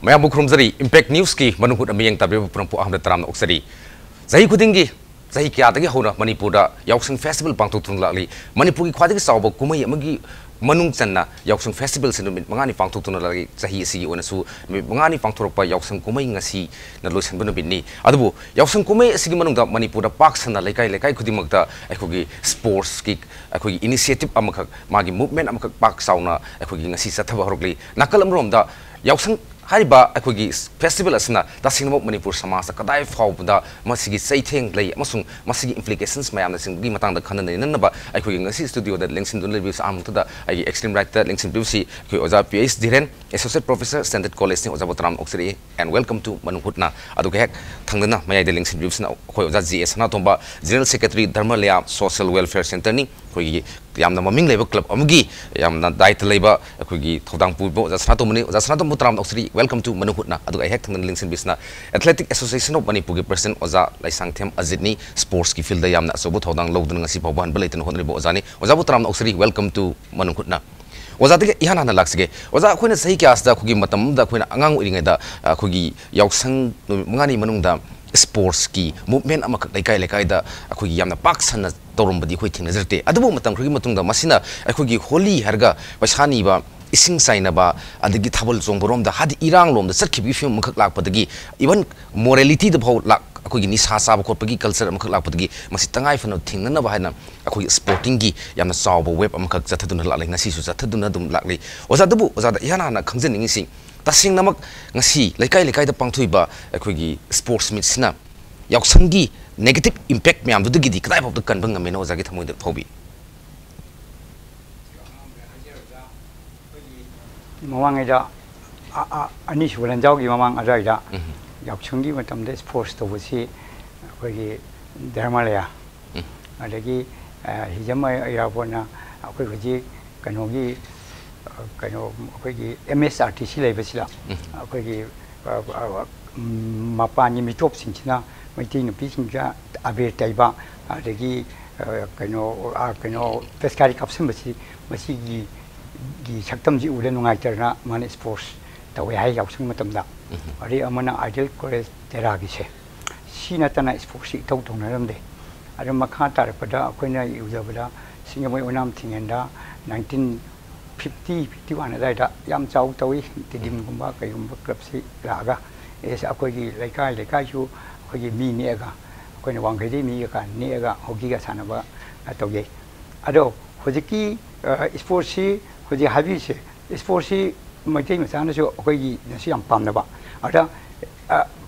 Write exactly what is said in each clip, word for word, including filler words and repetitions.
ꯃꯌꯥꯝꯕꯨ ꯈꯨꯔꯨꯝꯖꯔꯤ꯫ Impact Newsꯀꯤ ꯃꯅꯨꯡ ꯍꯨꯠꯅ ꯃꯤꯠꯌꯦꯡ ꯇꯥꯕꯤꯔꯤꯕ ꯄꯨꯝꯅꯃꯛꯄꯨ ꯑꯍꯥꯟꯕꯗ ꯇꯔꯥꯝꯅ ꯑꯣꯛꯆꯔꯤ꯫ ꯆꯍꯤ ꯈꯨꯗꯤꯡꯒꯤ, ꯆꯍꯤ ꯀꯌꯥꯗꯒꯤ ꯍꯧꯅ ꯃꯅꯤꯄꯨꯔꯗ ꯌꯥꯎꯁꯪ festival ꯄꯥꯡꯊꯣꯛꯇꯨꯅ ꯂꯥꯛꯂꯤ꯫ ꯃꯅꯤꯄꯨꯔꯒꯤ ꯈ꯭ꯋꯥꯏꯗꯒꯤ ꯆꯥꯎꯕ ꯀꯨꯝꯍꯩ ꯑꯃꯒꯤ ꯃꯅꯨꯡ ꯆꯟꯅ ꯌꯥꯎꯁꯪ festivalꯁꯤ ꯅꯨꯃꯤꯠ ꯃꯉꯥꯅꯤ ꯄꯥꯡꯊꯣꯛꯇꯨꯅ ꯂꯥꯛꯂꯤ꯫ ꯆꯍꯤ ꯑꯁꯤꯒꯤ ꯑꯣꯏꯅꯁꯨ ꯅꯨꯃꯤꯠ ꯃꯉꯥꯅꯤ ꯄꯥꯡꯊꯣꯔꯛꯄ ꯌꯥꯎꯁꯪ ꯀꯨꯝꯍꯩ ꯉꯁꯤꯅ ꯂꯣꯏꯁꯤꯟꯕ ꯅꯨꯃꯤꯠꯅꯤ꯫ ꯑꯗꯨꯕꯨ ꯌꯥꯎꯁꯪ ꯀꯨꯝꯍꯩ ꯑꯁꯤꯒꯤ ꯃꯅꯨꯡꯗ ꯃꯅꯤꯄꯨꯔꯗ ꯄꯥꯛ ꯁꯟꯅ ꯂꯩꯀꯥꯏ ꯂꯩꯀꯥꯏ ꯈꯨꯗꯤꯡꯃꯛꯇ ꯑꯩꯈꯣꯏꯒꯤ sportsꯀꯤ ꯑꯩꯈꯣꯏꯒꯤ initiative ꯑꯃꯈꯛ, ꯃꯥꯒꯤ movement ꯑꯃꯈꯛ ꯄꯥꯛ ꯆꯥꯎꯅ ꯑꯩꯈꯣꯏꯒꯤ ꯉꯁꯤ ꯆꯠꯊꯕ ꯍꯧꯔꯛꯂꯤ꯫ ꯅꯥꯀꯜ ꯑꯃꯔꯣꯝꯗ ꯌꯥꯎꯁꯪ ꯍꯥꯏꯔꯤꯕ ꯑꯩꯈꯣꯏꯒꯤ festival ꯑꯁꯤꯅ ꯇꯁꯦꯡꯅꯃꯛ ꯃꯅꯤꯄꯨꯔ ꯁꯃꯥꯖꯇ ꯀꯗꯥꯏ ꯐꯥꯎꯕꯗ ꯃꯁꯤꯒꯤ ꯆꯩꯊꯦꯡ ꯂꯩ ꯑꯃꯁꯨꯡ ꯃꯁꯤꯒꯤ implications ꯃꯌꯥꯝꯅꯆꯤꯡꯕꯒꯤ ꯃꯇꯥꯡꯗ ꯈꯟꯅ ꯅꯩꯅꯅꯕ ꯑꯩꯈꯣꯏꯒꯤ ꯉꯁꯤ studioꯗ ꯂꯦꯡꯁꯤꯟꯗꯨꯅ ꯂꯩꯕꯤꯕꯁꯤ ꯑꯍꯥꯟꯕ ꯃꯛꯇꯗ ꯑꯩꯒꯤ extreme rightꯇ ꯂꯦꯡꯁꯤꯟꯕꯤꯕꯁꯤ ꯑꯩꯈꯣꯏ Oja P H Dhiren, Associate Professor, Standard Collegeꯅꯤ꯫ ꯑꯣꯖꯥꯕꯨ ꯇꯔꯥꯝꯅ ꯑꯣꯛꯆꯔꯤ and welcome to ꯃꯅꯨꯡ ꯍꯨꯠꯅ꯫ ꯑꯗꯨꯒ ꯍꯦꯛ ꯊꯪꯅꯅ ꯃꯌꯥꯏꯗ ꯂꯦꯡꯁꯤꯟꯕꯤꯕꯁꯤꯅ ꯑꯩꯈꯣꯏ Oja G A Sanatomba, General Secretary, Dharmalaya Social Welfare Centreꯅꯤ꯫ ꯑꯩꯈꯣꯏꯒꯤ ꯌꯥꯝꯅ ꯃꯃꯤꯡ ꯂꯩꯕ club ꯑꯃꯒꯤ ꯌꯥꯝꯅ ꯗꯥꯏꯇ ꯂꯩꯕ ꯑꯩꯈꯣꯏꯒꯤ ꯊꯧꯗꯥꯡ ꯄꯨꯕ ꯑꯣꯖꯥ ꯁꯅꯥꯇꯣꯝꯕꯅꯤ꯫ ꯑꯣꯖꯥ ꯁꯅꯥꯇꯣꯝꯕ, ꯇꯔꯥꯝꯅ ꯑꯣꯛꯆꯔꯤ, welcome to ꯃꯅꯨꯡ ꯍꯨꯠꯅ꯫ ꯑꯗꯨꯒ ꯑꯩ ꯍꯦꯛ ꯊꯪꯅꯅ ꯂꯦꯡꯁꯤꯟꯕꯤꯁꯤꯅ Athletic Association of ꯃꯅꯤꯄꯨꯔꯒꯤ president ꯑꯣꯖꯥ ꯂꯩꯁꯥꯡꯊꯦꯝ ꯑꯖꯤꯠꯅꯤ꯫ Sportsꯀꯤ fieldꯗ ꯌꯥꯝꯅ ꯑꯆꯧꯕ ꯊꯧꯗꯥꯡ ꯂꯧꯗꯨꯅ ꯉꯁꯤ ꯐꯥꯎꯕ ꯍꯟꯕ ꯂꯩꯇꯅ ꯍꯣꯠꯅꯔꯤꯕ ꯑꯣꯖꯥꯅꯤ꯫ ꯑꯣꯖꯥꯕꯨ ꯇꯔꯥꯝꯅ ꯑꯣꯛꯆꯔꯤ, welcome to ꯃꯅꯨꯡ ꯍꯨꯠꯅ꯫ ꯑꯣꯖꯥꯗꯒꯤ ꯏꯍꯥꯟ ꯍꯥꯟꯅ ꯂꯥꯛꯆꯒꯦ꯫ ꯑꯣꯖꯥ, ꯑꯩꯈꯣꯏꯅ ꯆꯍꯤ ꯀꯌꯥꯁꯤꯗ ꯑꯩꯈꯣꯏꯒꯤ ꯃꯇꯝ ꯑꯃꯗ ꯑꯩꯈꯣꯏꯅ ꯑꯉꯥꯡ ꯑꯣꯏꯔꯤꯉꯩꯗ ꯑꯩꯈꯣꯏꯒꯤ ꯌꯥꯎꯁꯪ ꯅꯨꯃꯤꯠ ꯃꯉꯥꯅꯤ ꯃꯅꯨꯡꯗ sportsꯀꯤ movement ꯑꯃꯈꯛ ꯂꯩꯀꯥꯏ ꯂꯩꯀꯥꯏꯗ ꯑꯩꯈꯣꯏꯒꯤ ꯌꯥꯝꯅ ꯄꯥꯛ ꯁꯟꯅ ꯇꯧꯔꯝꯕꯗꯤ ꯑꯩꯈꯣꯏ ꯊꯦꯡꯅꯖꯔꯛꯇꯦ꯫ ꯑꯗꯨꯕꯨ ꯃꯇꯝ ꯈꯔꯒꯤ ꯃꯇꯨꯡꯗ ꯃꯁꯤꯅ ꯑꯩꯈꯣꯏꯒꯤ ꯍꯣꯂꯤ ꯍꯥꯏꯔꯒ ꯄꯩꯁꯥ ꯅꯤꯕ, ꯏꯁꯤꯡ ꯆꯥꯏꯅꯕ, ꯑꯗꯒꯤ ꯊꯥꯕꯜ ꯆꯣꯡꯕꯔꯣꯝꯗ, ꯍꯥꯏꯗꯤ ꯏꯔꯥꯡꯂꯣꯝꯗ ꯆꯠꯈꯤꯕꯒꯤ ꯐꯤꯕꯝ ꯑꯃꯈꯛ ꯂꯥꯛꯄꯗꯒꯤ, even moralityꯗ ꯐꯥꯎ ꯂꯥꯛ-, ꯑꯩꯈꯣꯏꯒꯤ ꯅꯤꯁꯥ ꯆꯥꯕ ꯈꯣꯠꯄꯒꯤ culture ꯑꯃꯈꯛ ꯂꯥꯛꯄꯗꯒꯤ ꯃꯁꯤ ꯇꯉꯥꯏ ꯐꯗꯅ ꯊꯤꯡꯅꯅꯕ ꯍꯥꯏꯅ ꯑꯩꯈꯣꯏꯒꯤ sportingꯒꯤ ꯌꯥꯝꯅ ꯆꯥꯎꯕ wave ꯑꯃꯈꯛ ꯆꯠꯊꯗꯨꯅ ꯂꯥꯛꯂꯤ, ꯉꯁꯤꯁꯨ ꯆꯠꯊꯗꯨꯅ ꯑꯗꯨꯝ ꯂꯥꯛꯂꯤ꯫ ꯑꯣꯖꯥ, ꯑꯗꯨꯕꯨ ꯑꯣꯖꯥꯗ ꯏꯍꯥꯟ ꯍꯥꯟꯅ ꯈꯪꯖꯅꯤꯡꯉꯤꯁꯤ, ꯇꯁꯦꯡꯅꯃꯛ ꯉꯁꯤ ꯂꯩꯀꯥꯏ ꯂꯩꯀꯥꯏꯗ ꯄꯥꯡꯊꯣꯛꯏꯕ ꯑꯩꯈꯣꯏꯒꯤ sports meetꯁꯤꯅ ꯌꯥꯎꯁꯪꯒꯤ negative impact ꯃꯌꯥꯝꯗꯨꯗꯒꯤꯗꯤ ꯀꯗꯥꯏꯐꯥꯎꯗ ꯀꯟꯕ ꯉꯝꯃꯦꯅ ꯑꯣꯖꯥꯒꯤ ꯊꯃꯣꯏꯗ ꯐꯥꯎꯕꯤ? ꯃꯃꯥꯡꯉꯩꯗ ꯑ- ꯑ- ꯑꯅꯤꯁꯨꯕ ꯂꯥꯟꯖꯥꯎꯒꯤ ꯃꯃꯥꯡ ꯑꯗꯨꯋꯥꯏꯗ ꯌꯥꯎꯁꯪꯒꯤ ꯃꯇꯝꯗ sports ꯇꯧꯕꯁꯤ ꯑꯩꯈꯣꯏꯒꯤ ꯙꯔꯃꯥꯂꯌꯥ, ꯑꯗꯒꯤ ꯑ, ꯍꯤꯖꯝ ꯑꯦꯔꯥꯕꯣꯠꯅ ꯑꯩꯈꯣꯏ ꯍꯧꯖꯤꯛ ꯀꯩꯅꯣꯒꯤ ꯑ, ꯀꯩꯅꯣ ꯑꯩꯈꯣꯏꯒꯤ ꯑꯦꯝ ꯑꯦꯁ ꯑꯥꯔ ꯇꯤ ꯁꯤ ꯂꯩꯕꯁꯤꯗ ꯑꯩꯈꯣꯏꯒꯤ ꯑ, ꯑ, ꯎꯝ, ꯃꯄꯥꯟꯒꯤ ꯃꯤꯇꯣꯞꯁꯤꯡꯁꯤꯅ ꯃꯩꯇꯩ ꯅꯨꯄꯤꯁꯤꯡꯗ ꯑꯕꯦꯔ ꯇꯩꯕ, ꯑꯗꯒꯤ ꯑ, ꯀꯩꯅꯣ ꯑ, ꯀꯩꯅꯣ ꯄꯦꯁꯀꯥꯔꯤ ꯀꯥꯞꯁꯤꯟꯕꯁꯤ, ꯃꯁꯤꯒꯤ ꯒꯤ ꯁꯛꯇꯝꯁꯤ ꯎꯕꯗ ꯅꯨꯡꯉꯥꯏꯇꯗꯅ ꯃꯥꯅ sports ꯇꯧꯋꯦ ꯍꯥꯏ ꯌꯥꯎꯁꯪ ꯃꯇꯝꯗ꯫ ꯑꯗꯩ ꯑꯃꯅ ꯑꯥꯏꯗꯤꯌꯦꯜ ꯀꯣꯂꯦꯖ ꯇꯦꯔꯥꯒꯤꯁꯦ, ꯁꯤ ꯅꯠꯇꯅ ꯏꯁꯄꯣꯔꯠꯁꯤ ꯏꯇꯧ ꯇꯧꯅꯔꯝꯗꯦ꯫ ꯑꯗꯨ ꯃꯈꯥ ꯇꯥꯔꯛꯄꯗ ꯑꯩꯈꯣꯏꯅ ꯎꯖꯕꯗ ꯁꯤꯡꯖꯃꯩ ꯑꯣꯏꯅꯥꯝ ꯊꯤꯡꯉꯦꯟꯗ ꯅꯥꯏꯟꯇꯤꯟ ꯐꯤꯐꯇꯤ ꯐꯤꯐꯇꯤ ꯋꯥꯟ ꯑꯗꯨꯋꯥꯏꯗ ꯌꯥꯝ ꯆꯥꯎ ꯇꯧꯏ꯫ ꯇꯤꯗꯤꯝꯒꯨꯝꯕ ꯀꯩꯒꯨꯝꯕ ꯀ꯭ꯂꯕꯁꯤ ꯂꯥꯛꯑꯒ, ꯑꯦꯁ, ꯑꯩꯈꯣꯏꯒꯤ ꯂꯩꯀꯥꯏ ꯂꯩꯀꯥꯏꯁꯨ ꯑꯩꯈꯣꯏꯒꯤ ꯃꯤ ꯅꯦꯛꯑꯒ, ꯑꯩꯈꯣꯏꯅ ꯋꯥꯡꯈꯩꯗꯩ ꯃꯤꯒ ꯅꯦꯛꯑꯒ ꯍꯣꯀꯤꯒ ꯁꯥꯟꯅꯕ ꯇꯧꯖꯩ꯫ ꯑꯗꯣ ꯍꯧꯖꯤꯛꯀꯤ ꯏꯁꯄꯣꯔꯠꯁꯤ, ꯍꯧꯖꯤꯛ ꯍꯥꯏꯕꯤꯔꯤꯁꯦ, ꯏꯁꯄꯣꯔꯠꯁꯤ ꯃꯩꯇꯩ ꯃꯆꯥꯅꯁꯨ ꯑꯩꯈꯣꯏꯒꯤꯅꯁꯨ ꯌꯥꯝ ꯄꯥꯝꯅꯕ꯫ ꯑꯗ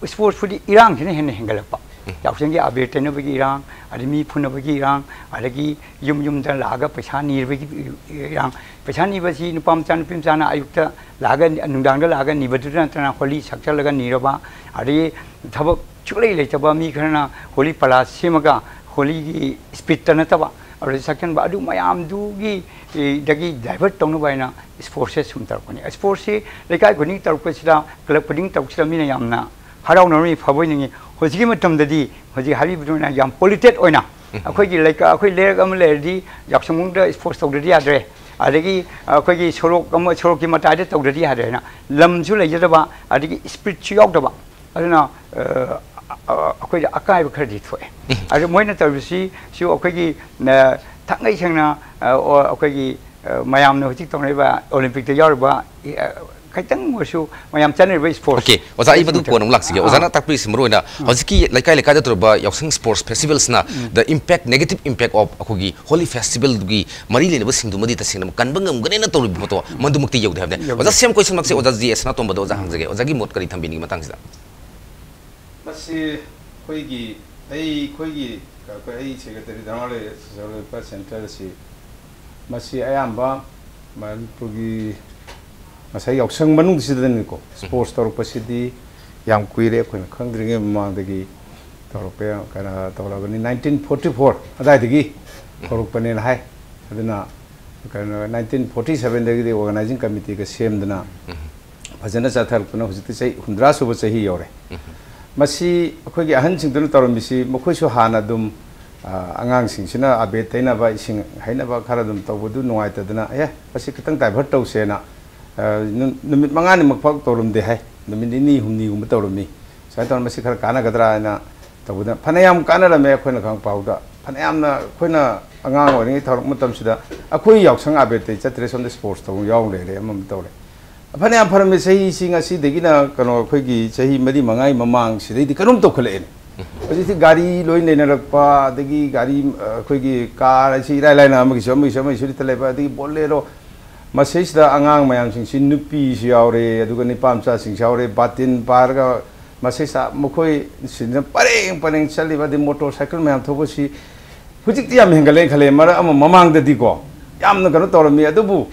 ꯏꯁꯄꯣꯔꯠꯁꯄꯨꯗꯤ ꯏꯔꯥꯡꯁꯤꯅ ꯍꯦꯟꯅ ꯍꯦꯟꯒꯠꯂꯛꯄ꯫ ꯌꯥꯎꯁꯪꯒꯤ ꯑꯕꯦꯔ ꯇꯩꯅꯕꯒꯤ ꯏꯔꯥꯡ, ꯑꯗꯩ ꯃꯤ ꯐꯨꯅꯕꯒꯤ ꯏꯔꯥꯡ, ꯑꯗꯒꯤ ꯌꯨꯝ ꯌꯨꯝꯗ ꯂꯥꯛꯑꯒ ꯄꯩꯁꯥ ꯅꯤꯕꯒꯤ ꯏꯔꯥꯡ꯫ ꯄꯩꯁꯥ ꯅꯤꯕꯁꯤ ꯅꯨꯄꯥ ꯃꯆꯥ ꯅꯨꯄꯤ ꯃꯆꯥꯅ ꯑꯌꯨꯛꯇ ꯂꯥꯛꯑꯒ, ꯅꯨꯡꯗꯥꯡꯗ ꯂꯥꯛꯑꯒ ꯅꯤꯕꯗꯨꯗ ꯅꯠꯇꯅ ꯍꯣꯂꯤ ꯁꯛꯆꯜꯂꯒ ꯅꯤꯔꯕ, ꯑꯗꯒꯤ ꯊꯕꯛ ꯁꯨꯛꯂꯩ ꯂꯩꯇꯕ ꯃꯤ ꯈꯔꯅ ꯍꯣꯂꯤ ꯄꯂꯥ ꯁꯦꯝꯃꯒ ꯍꯣꯂꯤꯒꯤ ꯏꯁꯄꯤꯠꯇ ꯅꯠꯇꯕ ꯑꯗꯨꯗ ꯁꯛꯆꯟꯕ, ꯑꯗꯨ ꯃꯌꯥꯝꯗꯨꯒꯤ, ꯗꯒꯤ ꯗꯥꯏꯚꯔꯠ ꯇꯧꯅꯕ ꯍꯥꯏꯅ ꯏꯁꯄꯣꯔꯠꯁꯦ ꯁꯨꯝ ꯇꯧꯔꯛꯄꯅꯤ꯫ ꯏꯁꯄꯣꯔꯠꯁꯤ ꯂꯩꯀꯥꯏ ꯈꯨꯗꯤꯡ ꯇꯧꯔꯛꯄꯁꯤꯗ, ꯀ꯭ꯂꯕ ꯈꯨꯗꯤꯡ ꯇꯧꯔꯛꯄꯁꯤꯗ ꯃꯤꯅ ꯌꯥꯝꯅ ꯍꯔꯥꯎꯅꯔꯝꯃꯤ, ꯐꯕꯣꯏ ꯅꯤꯡꯉꯤ꯫ ꯍꯧꯖꯤꯛꯀꯤ ꯃꯇꯝꯗꯗꯤ ꯍꯧꯖꯤꯛ ꯍꯥꯏꯔꯤꯕꯗꯨꯅ ꯌꯥꯝ ꯄꯣꯂꯨꯇꯦꯠ ꯑꯣꯏꯅ, ꯑꯩꯈꯣꯏꯒꯤ ꯂꯩꯀꯥ-, ꯑꯩꯈꯣꯏ ꯂꯩꯔꯛ ꯑꯃ ꯂꯩꯔꯗꯤ ꯌꯥꯎꯁꯪꯕꯨꯡꯗ ꯏꯁꯄꯣꯔꯠꯁ ꯇꯧꯗ꯭ꯔꯗꯤ ꯌꯥꯗ꯭ꯔꯦ, ꯑꯗꯒꯤ ꯑꯩꯈꯣꯏꯒꯤ ꯁꯣꯔꯣꯛ ꯑꯃ, ꯁꯣꯔꯣꯛꯀꯤ ꯃꯇꯥꯏꯗ ꯇꯧꯗ꯭ꯔꯗꯤ ꯌꯥꯗ꯭ꯔꯦ ꯍꯥꯏꯅ ꯂꯝꯁꯨ ꯂꯩꯖꯗꯕ, ꯑꯗꯒꯤ ꯏꯁꯄꯤꯠꯁꯨ ꯌꯥꯎꯗꯕ, ꯑꯗꯨꯅ, ꯑ, ꯑ, ꯑꯩꯈꯣꯏꯗ ꯑꯀꯥꯏꯕ ꯈꯔꯗꯤ ꯊꯣꯛꯑꯦ꯫ ꯑꯗꯨ ꯃꯣꯏꯅ ꯇꯧꯔꯤꯕꯁꯤꯁꯨ ꯑꯩꯈꯣꯏꯒꯤ, ꯑ, ꯊꯥꯡꯉꯩ ꯁꯦꯡꯅ, ꯑ, ꯑꯣ, ꯑꯩꯈꯣꯏꯒꯤ, ꯑ, ꯃꯌꯥꯝꯅ ꯍꯧꯖꯤꯛ ꯇꯧꯅꯔꯤꯕ ꯑꯣꯂꯤꯝꯄꯤꯛꯇ ꯌꯥꯎꯔꯤꯕ, ꯑ, ꯈꯤꯇꯪ ꯑꯣꯏꯔꯁꯨ ꯃꯌꯥꯝ ꯆꯠꯅꯔꯤꯕ ꯏꯁꯄꯣꯔꯠꯁ꯫ ꯑꯣꯀꯦ, ꯑꯣꯖꯥ, ꯑꯩ ꯃꯗꯨ ꯀꯣꯟꯅ ꯑꯃꯨꯛ ꯂꯥꯛꯆꯒꯦ꯫ ꯑꯥ꯫ ꯑꯣꯖꯥꯅ ꯇꯥꯛꯄꯤꯔꯤꯁꯤ ꯃꯔꯨꯑꯣꯏꯅ ꯎꯝ꯫ ꯍꯧꯖꯤꯛꯀꯤ ꯂꯩꯀꯥꯏ ꯂꯩꯀꯥꯏꯗ ꯇꯧꯔꯤꯕ ꯌꯥꯎꯁꯪ ꯏꯁꯄꯣꯔꯠꯁ ꯐꯦꯁꯇꯤꯚꯦꯜꯁꯅ ꯎꯝ꯫ The impact, negative impact of ꯑꯩꯈꯣꯏꯒꯤ ꯍꯣꯂꯤ ꯐꯦꯁꯇꯤꯚꯦꯜꯗꯨꯒꯤ ꯃꯔꯤ ꯂꯩꯅꯕꯁꯤꯡꯗꯨꯃꯗꯤ ꯇꯁꯦꯡꯅ ꯀꯟꯕ ꯉꯝꯒꯅꯦꯅ ꯇꯧꯔꯤꯕ ꯄꯣꯠꯇꯣ ꯃꯗꯨꯃꯛꯇꯤ ꯌꯧꯗꯦ ꯍꯥꯏꯕꯅꯦ꯫ ꯌꯧꯗꯦ꯫ ꯑꯣꯖꯥ, ꯁꯦꯝ ꯀꯣꯏꯁꯟꯃꯛꯁꯦ ꯑꯣꯖꯥ ꯖꯤ ꯑꯦ ꯁꯅꯥꯇꯣꯝꯕꯗ ꯑꯣꯖꯥ ꯍꯪꯖꯒꯦ꯫ ꯑꯣꯖꯥꯒꯤ ꯃꯣꯠ ꯀꯔꯤ ꯊꯝꯕꯤꯅꯤꯡꯉꯤ ꯃꯇꯥꯡꯁꯤꯗ? ꯃꯁꯤ ꯑꯩꯈꯣꯏꯒꯤ, ꯑꯩ, ꯑꯩꯈꯣꯏꯒꯤ, ꯑꯩꯈꯣꯏ, ꯑꯩ ꯁꯦꯀ꯭ꯔꯦꯇꯔꯤ ꯙꯔꯃꯥꯂꯣꯏ ꯁꯣꯁꯤꯌꯦꯜ ꯋꯦꯜꯐꯤꯌꯔ ꯁꯦꯟꯇꯔ ꯑꯁꯤ, ꯃꯁꯤ ꯑꯌꯥꯝꯕ ꯃꯅꯤꯄꯨꯔꯒꯤ ꯉꯁꯥꯏ ꯌꯥꯎꯁꯪ ꯃꯅꯨꯡꯁꯤꯗꯅꯤꯀꯣ, ꯎꯝ꯫ ꯏꯁꯄꯣꯔꯠꯁ ꯇꯧꯔꯛꯄꯁꯤꯗꯤ ꯌꯥꯝ ꯀꯨꯏꯔꯦ, ꯑꯩꯈꯣꯏꯅ ꯈꯪꯗ꯭ꯔꯤꯉꯩ ꯃꯃꯥꯡꯗꯒꯤ ꯇꯧꯔꯛꯄ, ꯀꯩꯅꯣ ꯇꯧꯔꯛꯑꯕꯅꯤ, ꯅꯥꯏꯟꯇꯤꯟ ꯐꯣꯔꯇꯤ ꯐꯣꯔ ꯑꯗꯨꯋꯥꯏꯗꯒꯤ ꯎꯝ꯫ ꯍꯧꯔꯛꯄꯅꯦꯅ ꯍꯥꯏ꯫ ꯑꯗꯨꯅ ꯀꯩꯅꯣ, ꯅꯥꯏꯟꯇꯤꯟ ꯐꯣꯔꯇꯤ ꯁꯕꯦꯟꯗꯒꯤꯗꯤ ꯑꯣꯔꯒꯅꯥꯏꯖꯤꯡ ꯀꯃꯤꯇꯤꯒ ꯁꯦꯝꯗꯅ ꯎꯝ꯫ ꯐꯖꯅ ꯆꯠꯊꯔꯛꯄꯅ ꯍꯧꯖꯤꯛꯇꯤ ꯆꯍꯤ ꯍꯨꯝꯗ꯭ꯔꯥ ꯁꯨꯕ ꯆꯍꯤ ꯌꯧꯔꯦ꯫ ꯎꯝ꯫ ꯃꯁꯤ ꯑꯩꯈꯣꯏꯒꯤ ꯑꯍꯟꯁꯤꯡꯗꯨꯅ ꯇꯧꯔꯝꯃꯤꯁꯤ, ꯃꯈꯣꯏꯁꯨ ꯍꯥꯟꯅ ꯑꯗꯨꯝ, ꯑ, ꯑꯉꯥꯡꯁꯤꯡꯁꯤꯅ ꯑꯕꯦꯔ ꯇꯩꯅꯕ, ꯏꯁꯤꯡ ꯍꯩꯅꯕ ꯈꯔ ꯑꯗꯨꯝ ꯇꯧꯕꯗꯨ ꯅꯨꯡꯉꯥꯏꯇꯗꯅ, "ꯑꯦ, ꯃꯁꯤ ꯈꯤꯇꯪ ꯗꯥꯏꯚꯔꯠ ꯇꯧꯁꯦꯅ" ꯑ, ꯅꯨ-, ꯅꯨꯃꯤꯠ ꯃꯉꯥꯅꯤꯃꯛ ꯐꯥꯎ ꯇꯧꯔꯝꯗꯦ ꯍꯥꯏ, ꯅꯨꯃꯤꯠ ꯅꯤꯅꯤ ꯍꯨꯝꯅꯤꯒꯨꯝꯕ ꯇꯧꯔꯝꯃꯤ꯫ ꯁꯨꯃꯥꯏꯅ ꯇꯧꯔ ꯃꯁꯤ ꯈꯔ ꯀꯥꯟꯅꯒꯗ꯭ꯔꯥ ꯍꯥꯏꯅ ꯇꯧꯕꯗ ꯐꯅꯌꯥꯝ ꯀꯥꯟꯅꯔꯝꯃꯦ꯫ ꯑꯩꯈꯣꯏꯅ ꯈꯪꯉꯛ ꯄꯥꯎꯗ ꯐꯅꯌꯥꯝꯅ ꯑꯩꯈꯣꯏꯅ ꯑꯉꯥꯡ ꯑꯣꯏꯔꯤꯉꯩ ꯊꯧꯔꯛ ꯃꯇꯝꯁꯤꯗ ꯑꯩꯈꯣꯏ ꯌꯥꯎꯁꯪ ꯑꯕꯦꯔꯇꯩ ꯆꯠꯇ꯭ꯔꯦ, ꯁꯣꯝꯗ ꯁ꯭ꯄꯣꯔꯠꯁ ꯇꯧꯕ ꯌꯥꯎ ꯂꯩꯔꯦ, ꯑꯃꯃꯝ ꯇꯧꯔꯦ꯫ ꯐꯅꯌꯥꯝ ꯐꯔꯝꯃꯤ꯫ ꯆꯍꯤꯁꯤ ꯉꯁꯤꯗꯒꯤꯅ ꯀꯩꯅꯣ ꯑꯩꯈꯣꯏꯒꯤ ꯆꯍꯤ ꯃꯔꯤ ꯃꯉꯥꯒꯤ ꯃꯃꯥꯡꯁꯤꯗꯩꯗꯤ ꯀꯩꯅꯣꯝ ꯇꯧꯈꯠꯂꯛꯑꯦꯅꯦ꯫ ꯍꯧꯖꯤꯛꯇꯤ ꯒꯥꯔꯤ ꯂꯣꯏ ꯂꯩꯅꯔꯛꯄ, ꯑꯗꯒꯤ ꯒꯥꯔꯤ, ꯑ, ꯑꯩꯈꯣꯏꯒꯤ ꯀꯥꯔ ꯑꯁꯤ ꯏꯔꯥꯏ ꯂꯥꯏꯅ ꯑꯃꯒꯤꯁꯨ ꯑꯃꯒꯤꯁꯨ ꯑꯃꯒꯤꯁꯨ ꯂꯤꯠꯇ ꯂꯩꯕ, ꯑꯗꯒꯤ ꯕꯣꯂꯦꯔꯣ, ꯃꯁꯤꯁꯤꯗ ꯑꯉꯥꯡ ꯃꯌꯥꯝꯁꯤꯡꯁꯤ ꯅꯨꯄꯤꯁꯨ ꯌꯥꯎꯔꯦ, ꯑꯗꯨꯒ ꯅꯨꯄꯥ ꯃꯆꯥꯁꯤꯡꯁꯨ ꯌꯥꯎꯔꯦ, ꯕꯥꯇꯤꯟ ꯄꯥꯔꯒ ꯃꯁꯤꯁꯤꯗ ꯃꯈꯣꯏꯁꯤꯅ ꯄꯔꯦꯡ ꯄꯔꯦꯡ ꯆꯠꯂꯤꯕ, ꯑꯗꯩ ꯃꯣꯇꯣꯔ ꯁꯥꯏꯀꯜ ꯃꯌꯥꯝ ꯊꯧꯕꯁꯤ ꯍꯧꯖꯤꯛꯇꯤ ꯌꯥꯝ ꯍꯦꯟꯒꯠꯂꯦꯅ ꯈꯜꯂꯦ꯫ ꯃꯔꯛ ꯑꯃ ꯃꯃꯥꯡꯗꯗꯤꯀꯣ ꯌꯥꯝꯅ ꯀꯩꯅꯣ ꯇꯧꯔꯝꯃꯤ, ꯑꯗꯨꯕꯨ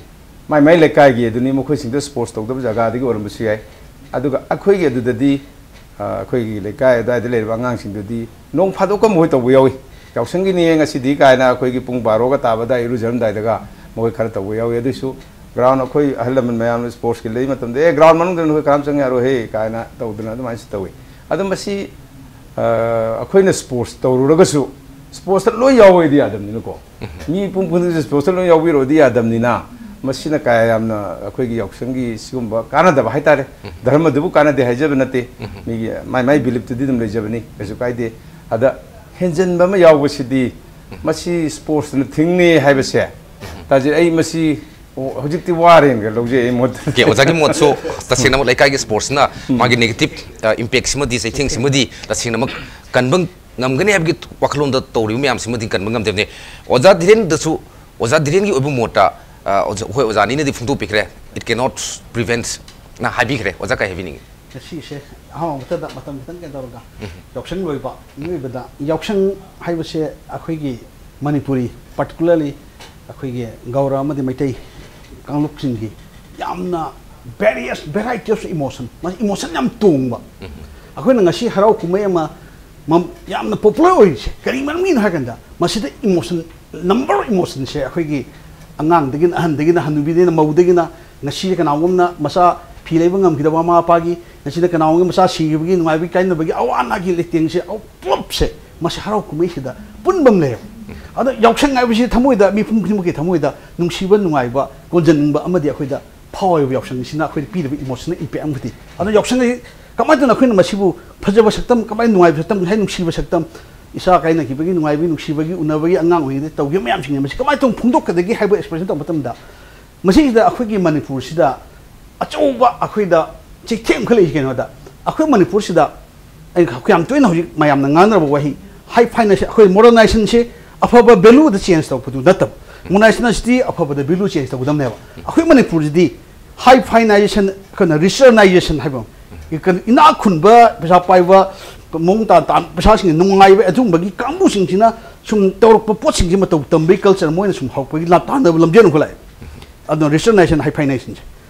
ꯃꯥꯏ ꯃꯥꯏ ꯂꯩꯀꯥꯏꯒꯤ ꯑꯗꯨꯅꯤ, ꯃꯈꯣꯏꯁꯤꯡꯗꯣ ꯁ꯭ꯄꯣꯔꯠꯁ ꯇꯧꯗꯕ ꯖꯒꯥꯗꯒꯤ ꯑꯣꯏꯔꯝꯕꯁꯨ ꯌꯥꯏ꯫ ꯑꯗꯨꯒ ꯑꯩꯈꯣꯏꯒꯤ ꯑꯗꯨꯗꯗꯤ, ꯑ, ꯑꯩꯈꯣꯏꯒꯤ ꯂꯩꯀꯥꯏ ꯑꯗꯨꯋꯥꯏꯗ ꯂꯩꯔꯤꯕ ꯑꯉꯥꯡꯁꯤꯡꯗꯨꯗꯤ ꯅꯣꯡ ꯐꯥꯗꯣꯛꯀ ꯃꯈꯣꯏ ꯇꯧꯕ ꯌꯥꯎꯏ꯫ ꯌꯥꯎꯁꯪꯒꯤꯅꯦ ꯉꯁꯤꯗꯤ ꯀꯥꯏꯅ ꯑꯩꯈꯣꯏꯒꯤ ꯄꯨꯡ ꯕꯥꯔꯣꯒ ꯇꯥꯕꯗ ꯏꯔꯨꯖꯔꯝꯗꯥꯏꯗꯒ ꯃꯈꯣꯏ ꯈꯔ ꯇꯧꯕ ꯌꯥꯎꯏ꯫ ꯑꯗꯨꯏꯁꯨ ꯒ꯭ꯔꯥꯎꯟ ꯑꯩꯈꯣꯏ ꯑꯍꯜ ꯂꯃꯟ ꯃꯌꯥꯝꯅ ꯁ꯭ꯄꯣꯔꯠꯁꯀꯤ ꯂꯩ ꯃꯇꯝꯗ, "ꯑꯦ, ꯒ꯭ꯔꯥꯎꯟ ꯃꯅꯨꯡꯗ ꯅꯈꯣꯏ ꯀꯅꯥꯝ ꯆꯪ ꯌꯥꯔꯣꯏꯍꯦ" ꯀꯥꯏꯅ ꯇꯧꯗꯅ ꯑꯗꯨꯃꯥꯏꯅꯁꯨ ꯇꯧꯏ꯫ ꯑꯗꯣ ꯃꯁꯤ, ꯑ, ꯑꯩꯈꯣꯏꯅ ꯁ꯭ꯄꯣꯔꯠꯁ ꯇꯧꯔꯨꯔꯒꯁꯨ ꯁ꯭ꯄꯣꯔꯠꯁꯇ ꯂꯣꯏ ꯌꯥꯎꯕꯗꯤ ꯌꯥꯗꯕꯅꯤꯅꯀꯣ꯫ ꯃꯤ ꯄꯨꯝ ꯄꯨꯝꯅꯃꯛꯁꯦ ꯁ꯭ꯄꯣꯔꯠꯁꯇ ꯂꯣꯏ ꯌꯥꯎꯕꯤꯔꯣꯗꯤ ꯌꯥꯗꯕꯅꯤꯅ, ꯃꯁꯤꯅ ꯀꯌꯥ ꯌꯥꯝꯅ ꯑꯩꯈꯣꯏꯒꯤ ꯌꯥꯎꯁꯪꯒꯤ ꯁꯤꯒꯨꯝꯕ ꯀꯥꯟꯅꯗꯕ ꯍꯥꯏꯇꯥꯔꯦ꯫ ꯙꯔꯃꯗꯨꯕꯨ ꯀꯥꯟꯅꯗꯦ ꯍꯥꯏꯖꯕ ꯅꯠꯇꯦ꯫ ꯃꯤꯒꯤ ꯃꯥꯏ ꯃꯥꯏ ꯕꯤꯂꯤꯞꯇꯨꯗꯤ ꯑꯗꯨꯝ ꯂꯩꯖꯕꯅꯤ, ꯀꯩꯁꯨ ꯀꯥꯏꯗꯦ꯫ ꯑꯗ ꯍꯦꯟꯖꯟꯕ ꯑꯃ ꯌꯥꯎꯕꯁꯤꯗꯤ ꯃꯁꯤ ꯁ꯭ꯄꯣꯔꯠꯁꯅ ꯊꯤꯡꯅꯤ ꯍꯥꯏꯕꯁꯦ, ꯇꯥꯖꯩ꯫ ꯑꯩ ꯃꯁꯤ, ꯑꯣ, ꯍꯧꯖꯤꯛꯇꯤ ꯋꯥꯔꯦꯅꯒ ꯂꯧꯖꯩ ꯑꯩ ꯃꯣꯠꯇ꯫ ꯑꯣꯀꯦ, ꯑꯣꯖꯥꯒꯤ ꯃꯣꯠꯁꯨ ꯇꯁꯦꯡꯅꯃꯛ ꯂꯩꯀꯥꯏꯒꯤ ꯁ꯭ꯄꯣꯔꯠꯁꯅ ꯃꯥꯒꯤ ꯅꯦꯒꯦꯇꯤꯞ, ꯑ, ꯏꯝꯄꯦꯛꯁꯤꯃꯗꯤ, ꯆꯩꯊꯦꯡꯁꯤꯃꯗꯤ ꯇꯁꯦꯡꯅꯃꯛ ꯀꯟꯕ ꯉꯝꯒꯅꯤ ꯍꯥꯏꯕꯒꯤ ꯋꯥꯈꯜꯂꯣꯟꯗ ꯇꯧꯔꯤꯕ ꯃꯌꯥꯝꯁꯤꯃꯗꯤ ꯀꯟꯕ ꯉꯝꯗꯕꯅꯤ꯫ ꯑꯣꯖꯥ ꯙꯤꯔꯦꯟꯗꯁꯨ, ꯑꯣꯖꯥ ꯙꯤꯔꯦꯟꯒꯤ ꯑꯣꯏꯕ ꯃꯣꯠꯇ, ꯑ, ꯑꯣꯖꯥ, ꯍꯣꯏ, ꯑꯣꯖꯥ ꯑꯅꯤꯅꯗꯤ ꯐꯣꯡꯗꯣꯛꯄꯤꯈ꯭ꯔꯦ, "It cannot prevent" ꯅ ꯍꯥꯏꯕꯤꯈ꯭ꯔꯦ꯫ ꯑꯣꯖꯥ ꯀꯩ ꯍꯥꯏꯕꯤꯅꯤꯡꯉꯤ? ꯉꯁꯤꯁꯦ ꯑꯍꯥꯟꯕ ꯃꯛꯇꯗ ꯃꯇꯝ ꯈꯤꯇꯪ ꯀꯩꯅꯣ ꯇꯧꯔꯒ, ꯌꯥꯎꯁꯪ ꯂꯣꯏꯕ ꯃꯤꯑꯣꯏꯕꯗ, ꯌꯥꯎꯁꯪ ꯍꯥꯏꯕꯁꯦ ꯑꯩꯈꯣꯏꯒꯤ ꯃꯅꯤꯄꯨꯔꯤ, particularly ꯑꯩꯈꯣꯏꯒꯤ ꯒꯧꯔ ꯑꯃꯗꯤ ꯃꯩꯇꯩ ꯀꯥꯡꯂꯨꯞꯁꯤꯡꯒꯤ ꯌꯥꯝꯅ various variety of emotion, ꯃꯁꯤ emotion ꯌꯥꯝ ꯇꯣꯡꯕ꯫ ꯑꯩꯈꯣꯏꯅ ꯉꯁꯤ ꯍꯔꯥꯎ ꯀꯨꯝꯍꯩ ꯑꯃ ꯃꯝ-, ꯌꯥꯝꯅ popular ꯑꯣꯏꯔꯤꯁꯦ ꯀꯔꯤ ꯃꯔꯝꯒꯤꯅꯣ ꯍꯥꯏ ꯀꯥꯟꯗ, ꯃꯁꯤꯗ emotion, number of emotionꯁꯦ ꯑꯩꯈꯣꯏꯒꯤ ꯑꯉꯥꯡꯗꯒꯤꯅ, ꯑꯍꯟꯗꯒꯤꯅ, ꯍꯅꯨꯕꯤꯗꯒꯤꯅ, ꯃꯧꯗꯒꯤꯅ, ꯉꯁꯤ ꯀꯅꯥꯒꯨꯝꯕꯅ ꯃꯆꯥ ꯐꯤ ꯂꯩꯕ ꯉꯝꯈꯤꯗꯕ ꯃꯃꯥ ꯃꯄꯥꯒꯤ, ꯉꯁꯤꯅ ꯀꯅꯥꯒꯨꯝꯕꯒꯤ ꯃꯆꯥ ꯁꯤꯈꯤꯕꯒꯤ ꯅꯨꯡꯉꯥꯏꯕꯒꯤ ꯀꯥꯏꯅꯕꯒꯤ ꯑꯋꯥ ꯑꯅꯥꯒꯤ ꯂꯩꯇꯦꯡꯁꯦ, ꯑ, ꯄꯨꯂꯞꯁꯦ ꯃꯁꯤ ꯍꯔꯥꯎ ꯀꯨꯝꯍꯩꯁꯤꯗ ꯄꯨꯟꯕ ꯑꯃ ꯂꯩꯌꯦꯕ꯫ ꯑꯗꯣ ꯌꯥꯎꯁꯪ ꯍꯥꯏꯕꯁꯤ ꯊꯃꯣꯏꯗ, ꯃꯤꯄꯨꯝ ꯈꯨꯗꯤꯡꯃꯛꯀꯤ ꯊꯃꯣꯏꯗ ꯅꯨꯡꯁꯤꯕ, ꯅꯨꯡꯉꯥꯏꯕ, ꯀꯣꯟꯖꯅꯤꯡꯕ ꯑꯃꯗꯤ ꯑꯩꯈꯣꯏꯗ ꯍꯥꯎ ꯍꯥꯏꯕ ꯌꯥꯎꯁꯪꯁꯤꯅ ꯑꯩꯈꯣꯏꯗ ꯄꯤꯔꯤꯕ emotional impact ꯑꯃꯈꯛꯇꯤ꯫ ꯑꯗꯣ ꯌꯥꯎꯁꯪ ꯑꯁꯤ ꯀꯃꯥꯏꯅ ꯇꯧꯅ ꯑꯩꯈꯣꯏꯅ ꯃꯁꯤꯕꯨ ꯐꯖꯕ ꯁꯛꯇꯝ, ꯀꯃꯥꯏꯅ ꯅꯨꯡꯉꯥꯏꯕ ꯁꯛꯇꯝ, ꯉꯁꯥꯏ ꯅꯨꯡꯁꯤꯕ ꯁꯛꯇꯝ, ꯏꯆꯥ ꯀꯥꯏꯅꯈꯤꯕꯒꯤ ꯅꯨꯡꯉꯥꯏꯕꯒꯤ, ꯅꯨꯡꯁꯤꯕꯒꯤ, ꯎꯅꯕꯒꯤ, ꯑꯉꯥꯡ ꯑꯣꯏꯔꯤꯉꯩꯗ ꯇꯧꯈꯤꯕ ꯃꯌꯥꯝꯁꯤꯡꯁꯦ ꯃꯁꯤ ꯀꯃꯥꯏꯅ ꯇꯧꯅ ꯐꯣꯡꯗꯣꯛꯀꯗꯒꯦ ꯍꯥꯏꯕ expression ꯇꯧꯕ ꯃꯇꯝꯗ, ꯃꯁꯤꯁꯤꯗ ꯑꯩꯈꯣꯏꯒꯤ ꯃꯅꯤꯄꯨꯔꯁꯤꯗ ꯑꯆꯧꯕ ꯑꯩꯈꯣꯏꯗ ꯆꯩꯊꯦꯡ ꯑꯃꯈꯛ ꯂꯩꯔꯤꯁꯤ ꯀꯩꯅꯣꯗ, ꯑꯩꯈꯣꯏ ꯃꯅꯤꯄꯨꯔꯁꯤꯗ ꯑꯩꯅ ꯌꯥꯝ ꯇꯣꯏꯅ ꯍꯧꯖꯤꯛ ꯃꯌꯥꯝꯅ ꯉꯥꯡꯅꯔꯕ ꯋꯥꯍꯩ, high finance, ꯑꯩꯈꯣꯏ modernizationꯁꯦ ꯑꯐꯕ valueꯗ change ꯇꯧꯕꯗꯨ ꯅꯠꯇꯕ, modernizationꯁꯤꯗꯤ ꯑꯐꯕꯗ value change ꯇꯧꯒꯗꯕꯅꯦꯕ꯫ ꯑꯩꯈꯣꯏ ꯃꯅꯤꯄꯨꯔꯁꯤꯗꯤ high finance, ꯑꯩꯈꯣꯏꯅ richernisation ꯍꯥꯏꯕ ꯑꯃ, ꯏꯅꯥꯛ ꯈꯨꯟꯕ, ꯄꯩꯁꯥ ꯄꯥꯏꯕ, ꯃꯑꯣꯡ ꯇꯥ ꯇꯥ ꯄꯩꯁꯥꯁꯤꯡ ꯅꯨꯡꯉꯥꯏꯕ ꯑꯗꯨꯒꯨꯝꯕꯒꯤ ꯀꯥꯡꯕꯨꯁꯤꯡꯁꯤꯅ ꯁꯨꯝ ꯇꯧꯔꯛꯄ ꯄꯣꯠꯁꯤꯡꯁꯤ ꯃꯇꯧ ꯇꯝꯕꯒꯤ culture ꯃꯣꯏꯅ ꯁꯨꯝ ꯍꯧꯔꯛꯄꯒꯤ ꯂꯥ-, ꯇꯥꯟꯅꯕ ꯂꯝꯖꯦꯜ ꯑꯃꯈꯛ ꯂꯥꯛꯑꯦ꯫ ꯑꯗꯨꯅ richernisation, high financiationꯁꯦ꯫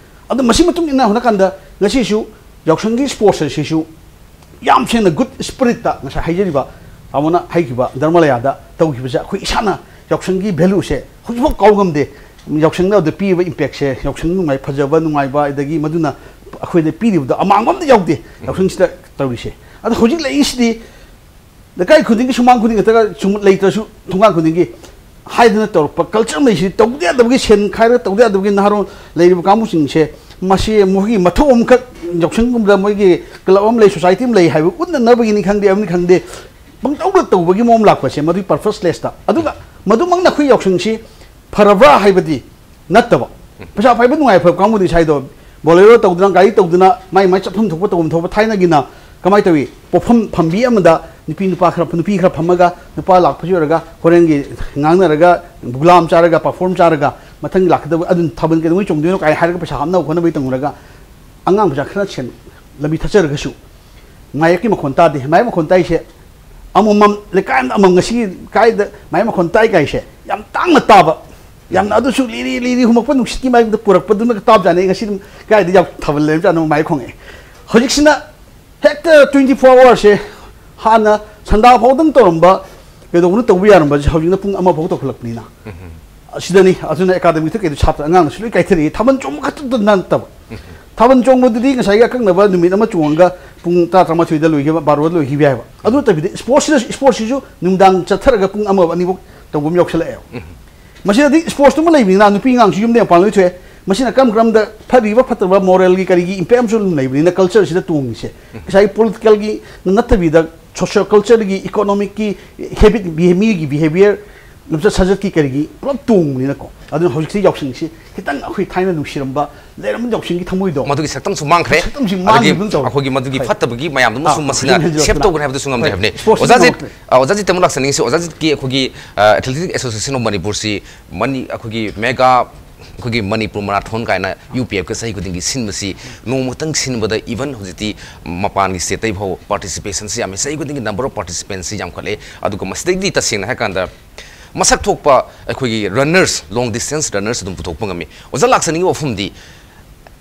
ꯑꯗꯨ ꯃꯁꯤ ꯃꯇꯨꯡ ꯏꯟꯅ ꯍꯣꯠꯅꯀꯥꯟꯗ ꯉꯁꯤꯁꯨ ꯌꯥꯎꯁꯪꯒꯤ sports ꯑꯁꯤꯁꯨ ꯌꯥꯝ ꯁꯦꯡꯅ good spiritꯇ ꯉꯁꯥꯏ ꯍꯥꯏꯖꯔꯤꯕ ꯇꯥꯃꯣꯅ ꯍꯥꯏꯈꯤꯕ ꯙꯔꯃꯂꯌꯥꯗ ꯇꯧꯈꯤꯕꯁꯦ, ꯑꯩꯈꯣꯏ ꯏꯁꯥꯅ ꯌꯥꯎꯁꯪꯒꯤ valueꯁꯦ ꯍꯧꯖꯤꯛꯐꯥꯎ ꯀꯥꯎ ꯉꯝꯗꯦ꯫ ꯌꯥꯎꯁꯪꯗ ꯑꯗꯨꯗ ꯄꯤꯔꯤꯕ impactꯁꯦ, ꯌꯥꯎꯁꯪ ꯅꯨꯡꯉꯥꯏ, ꯐꯖꯕ ꯅꯨꯡꯉꯥꯏꯕ, ꯑꯗꯒꯤ ꯃꯗꯨꯅ ꯑꯩꯈꯣꯏꯗ ꯄꯤꯔꯤꯕꯗꯣ ꯑꯃꯥꯡꯕ ꯑꯝꯇ ꯌꯥꯎꯗꯦ ꯌꯥꯎꯁꯪꯁꯤꯗ ꯇꯧꯔꯤꯁꯦ꯫ ꯑꯗꯣ ꯍꯧꯖꯤꯛ ꯂꯩꯔꯤꯁꯤꯗꯤ ꯂꯩꯀꯥꯏ ꯈꯨꯗꯤꯡꯒꯤ, ꯁꯨꯃꯥꯡ ꯈꯨꯗꯤꯡ ꯅꯠꯇ꯭ꯔꯒ ꯁꯨꯝ ꯂꯩꯇ꯭ꯔꯁꯨ ꯊꯣꯡꯒꯥꯟ ꯈꯨꯗꯤꯡꯒꯤ ꯍꯥꯏꯗꯅ ꯇꯧꯔꯛꯄ culture ꯑꯃ ꯂꯩꯁꯤꯗꯤ, ꯇꯧꯗ ꯌꯥꯗꯕꯒꯤ, ꯁꯦꯟ ꯈꯥꯏꯔꯒ ꯇꯧꯗ ꯌꯥꯗꯕꯒꯤ ꯅꯍꯥꯔꯣꯜ ꯂꯩꯔꯤꯕ ꯀꯥꯡꯕꯨꯁꯤꯡꯁꯦ, ꯃꯁꯤ ꯃꯈꯣꯏꯒꯤ ꯃꯊꯧ ꯑꯃꯈꯛ, ꯌꯥꯎꯁꯪꯒꯨꯝꯕꯗ ꯃꯣꯏꯒꯤ club ꯑꯃ ꯂꯩ, society ꯑꯃ ꯂꯩ ꯍꯥꯏꯕ ꯎꯠꯅꯅꯕꯒꯤꯅꯤ ꯈꯪꯗꯦ, ꯑꯃꯅꯤ ꯈꯪꯗꯦ, ꯄꯪꯇꯧꯗ ꯇꯧꯕꯒꯤ ꯃꯑꯣꯡ ꯂꯥꯛꯄꯁꯦ, ꯃꯗꯨꯒꯤ purposelessꯇ꯫ ꯑꯗꯨꯒ ꯃꯗꯨꯃꯛꯅ ꯑꯩꯈꯣꯏ ꯌꯥꯎꯁꯪꯁꯤ ꯐꯔꯕ꯭ꯔꯥ ꯍꯥꯏꯕꯗꯤ ꯅꯠꯇꯕ꯫ ꯄꯩꯁꯥ ꯄꯥꯏꯕ ꯅꯨꯡꯉꯥꯏ ꯐꯕ ꯀꯥꯡꯕꯨꯗꯤ ꯁꯥꯏꯗꯣ Bolero ꯇꯧꯗꯅ, ꯒꯥꯔꯤ ꯇꯧꯗꯅ, ꯃꯥꯏ ꯃꯥꯏ ꯆꯠꯐꯝ ꯊꯣꯛꯄ ꯇꯧꯐꯝ ꯊꯣꯛꯄ꯫ ꯊꯥꯏꯅꯒꯤꯅ ꯀꯃꯥꯏꯅ ꯇꯧꯏ? ꯄꯣꯠꯐꯝ ꯐꯝꯕꯤ ꯑꯃꯗ ꯅꯨꯄꯤ ꯅꯨꯄꯥ ꯈꯔ, ꯅꯨꯄꯤ ꯈꯔ ꯐꯝꯃꯒ, ꯅꯨꯄꯥ ꯂꯥꯛꯄꯁꯨ ꯑꯣꯏꯔꯒ, ꯍꯣꯔꯦꯟꯒꯤ ꯉꯥꯡꯅꯔꯒ, ꯒꯨꯂꯥꯝ ꯆꯥꯔꯒ, ꯄꯥꯐꯣꯔ ꯆꯥꯔꯒ, ꯃꯊꯪꯒꯤ ꯂꯥꯛꯀꯗꯕ ꯑꯗꯨꯝ ꯊꯥꯕꯜ ꯀꯩꯗꯧꯉꯩ ꯆꯣꯡꯗꯣꯏꯅꯣ ꯀꯥꯏꯅ ꯍꯥꯏꯔꯒ ꯄꯩꯁꯥ ꯍꯥꯞꯅꯕ ꯈꯣꯠꯅꯕꯒꯤ ꯇꯧꯅꯔꯒ, ꯑꯉꯥꯡ ꯃꯆꯥ ꯈꯔ ꯁꯦꯟ ꯂꯝꯕꯤ ꯊꯠꯆꯔꯒꯁꯨ, ꯃꯥꯌꯦꯞꯀꯤ ꯃꯈꯣꯟ ꯇꯥꯗꯦ꯫ ꯃꯥꯌꯦꯞ ꯃꯈꯣꯟ ꯇꯥꯏꯁꯦ ꯑꯃꯃꯝ, ꯂꯩꯀꯥꯏ ꯑꯃꯗ ꯑꯃꯃꯝ, ꯉꯁꯤ ꯀꯥꯏꯗ ꯃꯥꯌꯦꯞ ꯃꯈꯣꯟ ꯇꯥꯏ ꯀꯥꯏꯁꯦ ꯌꯥꯝ ꯇꯥꯡꯅ ꯇꯥꯕ, ꯌꯥꯝꯅ ꯑꯗꯨꯁꯨ ꯂꯤꯔꯤ ꯂꯤꯔꯤ ꯍꯨꯝꯃꯛꯄ ꯅꯨꯡꯁꯤꯠꯀꯤ ꯃꯥꯏꯗ ꯄꯨꯔꯛꯄꯗꯨꯅ ꯇꯥꯕꯖꯥꯠꯅꯤ꯫ ꯉꯁꯤ ꯑꯗꯨꯝ ꯀꯥꯏꯗ ꯌꯥꯝ ꯊꯥꯕꯜ ꯂꯩꯔꯝꯖꯥꯠꯅꯣ ꯃꯥꯏ ꯈꯣꯡꯉꯛꯑꯦ꯫ ꯍꯧꯖꯤꯛꯁꯤꯅ ꯍꯦꯛꯇ twenty four hoursꯁꯦ, ꯍꯥꯟꯅ ꯁꯟꯗꯥ ꯐꯥꯎꯗꯪ ꯇꯧꯔꯝꯕ, ꯀꯩꯗꯧꯕꯅꯣ ꯇꯧꯕ ꯌꯥꯔꯝꯕꯁꯦ ꯍꯧꯖꯤꯛꯅ ꯄꯨꯡ ꯑꯃ ꯐꯥꯎ ꯇꯧꯈꯠꯂꯛꯄꯅꯤꯅ꯫ ꯑꯁꯤꯗꯅꯤ꯫ ꯑꯗꯨꯅ academicꯇ ꯀꯩꯗ ꯁꯥꯇ꯭ꯔ ꯑꯉꯥꯡꯅꯁꯨ ꯂꯣꯏ ꯀꯥꯏꯊꯔꯛꯏ, ꯊꯥꯕꯜ ꯆꯣꯡꯕ ꯈꯛꯇꯗ ꯅꯠꯇꯕ꯫ ꯊꯥꯕꯜ ꯆꯣꯡꯕꯗꯨꯗꯤ ꯉꯁꯥꯏꯒꯤ ꯑꯀꯛꯅꯕ ꯅꯨꯃꯤꯠ ꯑꯃ ꯆꯣꯡꯉꯒ ꯄꯨꯡ ꯇꯔꯥ, ꯇꯔꯥꯃꯥꯊꯣꯏꯗ ꯂꯣꯏꯈꯤꯕ, ꯕꯥꯔꯣꯗ ꯂꯣꯏꯈꯤꯕ ꯌꯥꯏꯕ꯫ ꯑꯗꯨ ꯅꯠꯇꯕꯤꯗ sportsꯁꯤꯗ, sportsꯁꯤꯁꯨ ꯅꯨꯃꯤꯗꯥꯡ ꯆꯠꯊꯔꯒ ꯄꯨꯡ ꯑꯃ ꯑꯅꯤꯐꯥꯎ ꯇꯧꯕ ꯑꯃ ꯌꯥꯎꯁꯜꯂꯛꯑꯦꯕ꯫ ꯃꯁꯤꯗꯗꯤ sportsꯇꯨꯃ ꯂꯩꯕꯅꯤꯅ ꯅꯨꯄꯤ ꯑꯉꯥꯡꯁꯨ ꯌꯨꯝꯗ ꯃꯄꯥꯟ ꯂꯣꯏ ꯊꯣꯛꯑꯦ꯫ ꯃꯁꯤꯅ ꯀꯔꯝ ꯀꯔꯝꯗ ꯐꯔꯤꯕ ꯐꯠꯇꯕ ꯃꯣꯔꯦꯜꯒꯤ ꯀꯔꯤꯒꯤ ꯏꯝꯄꯦꯛ ꯑꯃꯁꯨ ꯑꯗꯨꯝ ꯂꯩꯕꯅꯤꯅ, ꯀꯜꯆꯔꯁꯤꯗ ꯇꯣꯡꯉꯤꯁꯦ ꯉꯁꯥꯏꯒꯤ ꯄꯣꯂꯤꯇꯤꯀꯦꯜꯒꯤ ꯅꯠꯇꯕꯤꯗ ꯁꯣꯁꯤꯌꯣ ꯀꯜꯆꯔꯒꯤ, ꯏꯀꯣꯅꯣꯃꯤꯛꯀꯤ ꯍꯦꯕꯤꯠ, ꯃꯤꯒꯤ ꯕꯤꯍꯦꯕꯤꯌꯔ, ꯂꯝꯆꯠ ꯁꯥꯖꯠꯀꯤ ꯀꯔꯤꯒꯤ ꯄꯨꯂꯞ ꯇꯣꯡꯕꯅꯤꯅꯀꯣ꯫ ꯑꯗꯨꯅ ꯍꯧꯖꯤꯛꯁꯤ ꯌꯥꯎꯁꯪꯁꯤ ꯈꯤꯇꯪ ꯑꯩꯈꯣꯏ ꯊꯥꯏꯅ ꯅꯨꯡꯁꯤꯔꯝꯕ, ꯂꯩꯔꯝꯕ ꯌꯥꯎꯁꯪꯒꯤ ꯊꯃꯣꯏꯗꯣ ꯃꯗꯨꯒꯤ ꯁꯛꯇꯝꯁꯨ ꯃꯥꯡꯈ꯭ꯔꯦ꯫ ꯁꯛꯇꯝꯁꯤ ꯑꯗꯒꯤ ꯃꯥꯡꯈꯤꯕꯒꯨꯝ ꯇꯧꯔꯦ꯫ ꯑꯩꯈꯣꯏꯒꯤ ꯃꯗꯨꯒꯤ ꯍꯣꯏ꯫ ꯐꯠꯇꯕꯒꯤ ꯃꯌꯥꯝꯗꯨꯃꯁꯨ ꯑꯥ, ꯃꯁꯤꯅ ꯍꯟꯖꯤꯜꯂꯛꯇꯅ꯫ ꯁꯦꯞ ꯇꯧꯒꯅꯤ ꯍꯥꯏꯕꯗꯨꯁꯨ ꯉꯝꯗꯦ ꯍꯣꯏ, ꯍꯥꯏꯕꯅꯤ꯫ ꯏꯁꯄꯣꯔꯠꯁ ꯑꯣꯖꯥꯖꯤꯠ, ꯇꯧꯔꯛꯇ꯭ꯔꯦ꯫ ꯑ, ꯑꯣꯖꯥꯖꯤꯠ ꯇꯃꯛ ꯂꯥꯛꯆꯅꯤꯡꯉꯤꯁꯤ, ꯑꯣꯖꯥꯖꯤꯠꯀꯤ ꯑꯩꯈꯣꯏꯒꯤ, ꯑ, Athletic Association of Manipurꯁꯤ ꯃꯅꯤ, ꯑꯩꯈꯣꯏꯒꯤ ꯃꯦꯒꯥ, ꯑꯩꯈꯣꯏꯒꯤ ꯃꯅꯤꯄꯨꯔ ꯃꯔꯥꯊꯣꯟ ꯀꯥꯏꯅ ꯌꯨ ꯄꯤ ꯑꯦꯐꯀ ꯆꯍꯤ ꯈꯨꯗꯤꯡꯒꯤ ꯁꯤꯟꯕꯁꯤ ꯅꯣꯡꯃꯇꯪ ꯁꯤꯟꯕꯗ, even ꯍꯧꯖꯤꯛꯇꯤ ꯃꯄꯥꯟꯒꯤ ꯁ꯭ꯇꯦꯠꯇꯩ ꯐꯥꯎꯕ ꯄꯥꯔꯇꯤꯁꯤꯄꯦꯁꯟꯁꯤ ꯌꯥꯝꯃꯤ꯫ ꯆꯍꯤ ꯈꯨꯗꯤꯡꯒꯤ number of participantꯁꯤ ꯌꯥꯝꯈꯠꯂꯦ꯫ ꯑꯗꯨꯒ ꯃꯁꯤꯗꯩꯗꯤ ꯇꯁꯦꯡꯅ ꯍꯥꯏꯔꯀꯥꯟꯗ ꯃꯁꯛ ꯊꯣꯛꯄ ꯑꯩꯈꯣꯏꯒꯤ ꯔꯟꯅꯔꯁ, ꯂꯣꯡ ꯗꯤꯁꯇꯦꯟꯁ ꯔꯟꯅꯔꯁ ꯑꯗꯨꯝ ꯄꯨꯊꯣꯛꯄ ꯉꯝꯃꯤ꯫ ꯑꯣꯖꯥ ꯂꯥꯛꯆꯅꯤꯡꯉꯤꯕ ꯋꯥꯐꯝꯗꯤ,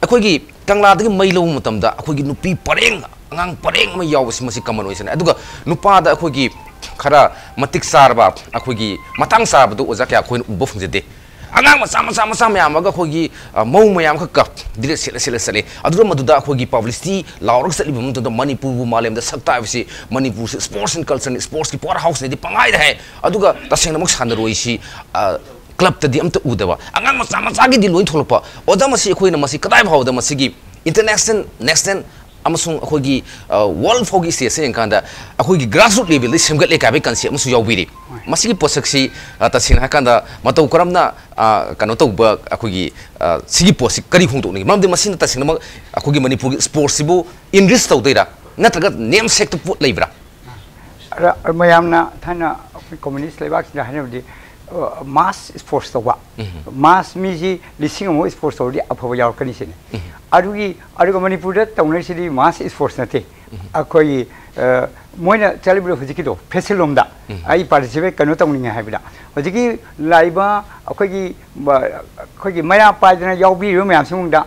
ꯑꯩꯈꯣꯏꯒꯤ ꯀꯪꯂꯥꯗꯒꯤ ꯃꯩ ꯂꯧꯕ ꯃꯇꯝꯗ ꯑꯩꯈꯣꯏꯒꯤ ꯅꯨꯄꯤ ꯄꯔꯦꯡ, ꯑꯉꯥꯡ ꯄꯔꯦꯡ ꯑꯃ ꯌꯥꯎꯕꯁꯤ ꯃꯁꯤ ꯀꯃꯟ ꯑꯣꯏꯁꯅꯤ꯫ ꯑꯗꯨꯒ ꯅꯨꯄꯥꯗ ꯑꯩꯈꯣꯏꯒꯤ ꯈꯔ ꯃꯇꯤꯛ ꯆꯥꯔꯕ, ꯑꯩꯈꯣꯏꯒꯤ ꯃꯇꯥꯡ ꯆꯥꯔꯕꯗꯨ ꯑꯣꯖꯥ ꯀꯌꯥ ꯑꯩꯈꯣꯏꯅ ꯎꯕ ꯐꯪꯖꯗꯦ꯫ ꯑꯉꯥꯡ ꯃꯆꯥ ꯃꯆꯥ ꯃꯆꯥ ꯃꯌꯥꯝ ꯑꯃꯒ ꯑꯩꯈꯣꯏꯒꯤ, ꯑ, ꯃꯧ ꯃꯌꯥꯝ ꯑꯃꯈꯛꯀ ꯗ꯭ꯔꯦꯁ ꯁꯦꯠꯂ ꯁꯦꯠꯂ ꯆꯠꯂꯤ꯫ ꯑꯗꯨꯗ ꯃꯗꯨꯗ ꯑꯩꯈꯣꯏꯒꯤ ꯄꯕ꯭ꯂꯤꯁꯤꯇꯤ ꯂꯥꯎꯔꯒ ꯆꯠꯂꯤꯕ ꯃꯇꯝꯗ ꯃꯅꯤꯄꯨꯔꯕꯨ ꯃꯥꯂꯦꯝꯗ ꯁꯛ ꯇꯥꯛꯏꯕꯁꯤ, ꯃꯅꯤꯄꯨꯔꯁꯤ ꯏꯁꯄꯣꯔꯠꯁ ꯑꯦꯟ ꯀꯜꯆꯔꯅꯤ, ꯏꯁꯄꯣꯔꯠꯁꯀꯤ ꯄꯋꯥꯔ ꯍꯥꯎꯁꯅꯤꯗꯤ ꯄꯪꯍꯥꯏꯗ ꯍꯥꯏ꯫ ꯑꯗꯨꯒ ꯇꯁꯦꯡꯅꯃꯛ ꯁꯥꯟꯅꯔꯣꯏꯁꯤ, ꯑ, ꯀ꯭ꯂꯕꯇꯗꯤ ꯑꯝꯇ ꯎꯗꯕ, ꯑꯉꯥꯡ ꯃꯆꯥ ꯃꯆꯥꯒꯤꯗꯤ ꯂꯣꯏ ꯊꯣꯛꯂꯛꯄ꯫ ꯑꯣꯖꯥ, ꯃꯁꯤ ꯑꯩꯈꯣꯏꯅ ꯃꯁꯤ ꯀꯗꯥꯏ ꯐꯥꯎꯕꯗ ꯃꯁꯤꯒꯤ ꯏꯟꯇꯔꯅꯦꯁꯅꯦꯜ, ꯅꯦꯁꯅꯦꯜ ꯑꯃꯁꯨꯡ ꯑꯩꯈꯣꯏꯒꯤ, ꯑ, ꯋꯥꯔꯜ ꯐꯥꯎꯒꯤ ꯁ꯭ꯇꯦꯖꯇ ꯌꯦꯡꯀꯥꯟꯗ ꯑꯩꯈꯣꯏꯒꯤ ꯒ꯭ꯔꯥꯁꯔꯨꯠ ꯂꯦꯚꯦꯜꯗ ꯁꯦꯝꯒꯠꯂꯦ ꯀꯥꯏꯕꯒꯤ ꯀꯟꯁꯦꯞ ꯑꯃꯁꯨ ꯌꯥꯎꯕꯤꯔꯤ꯫ ꯃꯁꯤꯒꯤ ꯄꯣꯠꯁꯛꯁꯤ, ꯑ, ꯇꯁꯦꯡꯅ ꯍꯥꯏꯔꯀꯥꯟꯗ ꯃꯇꯧ ꯀꯔꯝꯅ, ꯑ, ꯀꯩꯅꯣ ꯇꯧꯕ ꯑꯩꯈꯣꯏꯒꯤ, ꯑ, ꯁꯤꯒꯤ ꯄꯣꯠꯁꯤ ꯀꯔꯤ ꯍꯣꯡꯗꯣꯛꯅꯤꯡꯉꯤ? ꯃꯔꯝꯗꯤ ꯃꯁꯤꯅ ꯇꯁꯦꯡꯅꯃꯛ ꯑꯩꯈꯣꯏꯒꯤ ꯃꯅꯤꯄꯨꯔꯒꯤ ꯏꯁꯄꯣꯔꯠꯁꯤꯕꯨ ꯏꯟꯔꯤꯆ ꯇꯧꯗꯣꯏꯔꯥ, ꯅꯠꯇ꯭ꯔꯒ ꯅꯦꯝ ꯁꯦꯛꯇ ꯄꯣꯠ ꯂꯩꯕ꯭ꯔꯥ? ꯑꯗ ꯃꯌꯥꯝꯅ ꯊꯥꯏꯅ ꯑꯩꯈꯣꯏ ꯀꯝꯃꯨꯅꯤꯁ ꯂꯩꯕꯥꯛꯁꯤꯗ ꯍꯥꯏꯅꯕꯗꯤ ꯃꯥꯁ ꯏꯁꯄꯣꯔꯠꯁ ꯇꯧꯕ, ꯃꯥꯁ ꯃꯤꯁꯤ ꯂꯤꯁꯤꯡ ꯑꯃ ꯏꯁꯄꯣꯔꯠꯁ ꯇꯧꯔꯗꯤ ꯑꯐꯕ ꯌꯥꯎꯔꯛꯀꯅꯤ ꯁꯤꯅꯤ꯫ ꯑꯗꯨꯒꯤ, ꯑꯗꯨꯒ ꯃꯅꯤꯄꯨꯔꯗ ꯇꯧꯅꯔꯤꯁꯤꯗꯤ ꯃꯥꯁ ꯏꯁꯄꯣꯔꯠꯁ ꯅꯠꯇꯦ꯫ ꯑꯩꯈꯣꯏꯒꯤ, ꯑ, ꯃꯣꯏꯅ ꯆꯠꯂꯤꯕꯗꯣ ꯍꯧꯖꯤꯛꯀꯤꯗꯣ ꯐꯦꯁꯟ ꯂꯣꯝꯗ ꯑꯩ ꯄꯥꯔꯇꯤꯁꯤꯄꯦꯠ ꯀꯩꯅꯣ ꯇꯧꯅꯤꯡꯉꯦ ꯍꯥꯏꯕꯗ, ꯍꯧꯖꯤꯛꯀꯤ ꯂꯥꯛꯏꯕ ꯑꯩꯈꯣꯏꯒꯤ, ꯕ-, ꯑꯩꯈꯣꯏꯒꯤ ꯃꯩꯔꯥ ꯄꯥꯏꯗꯅ ꯌꯥꯎꯕꯤꯔꯤꯕ ꯃꯌꯥꯝꯁꯤꯡꯗ,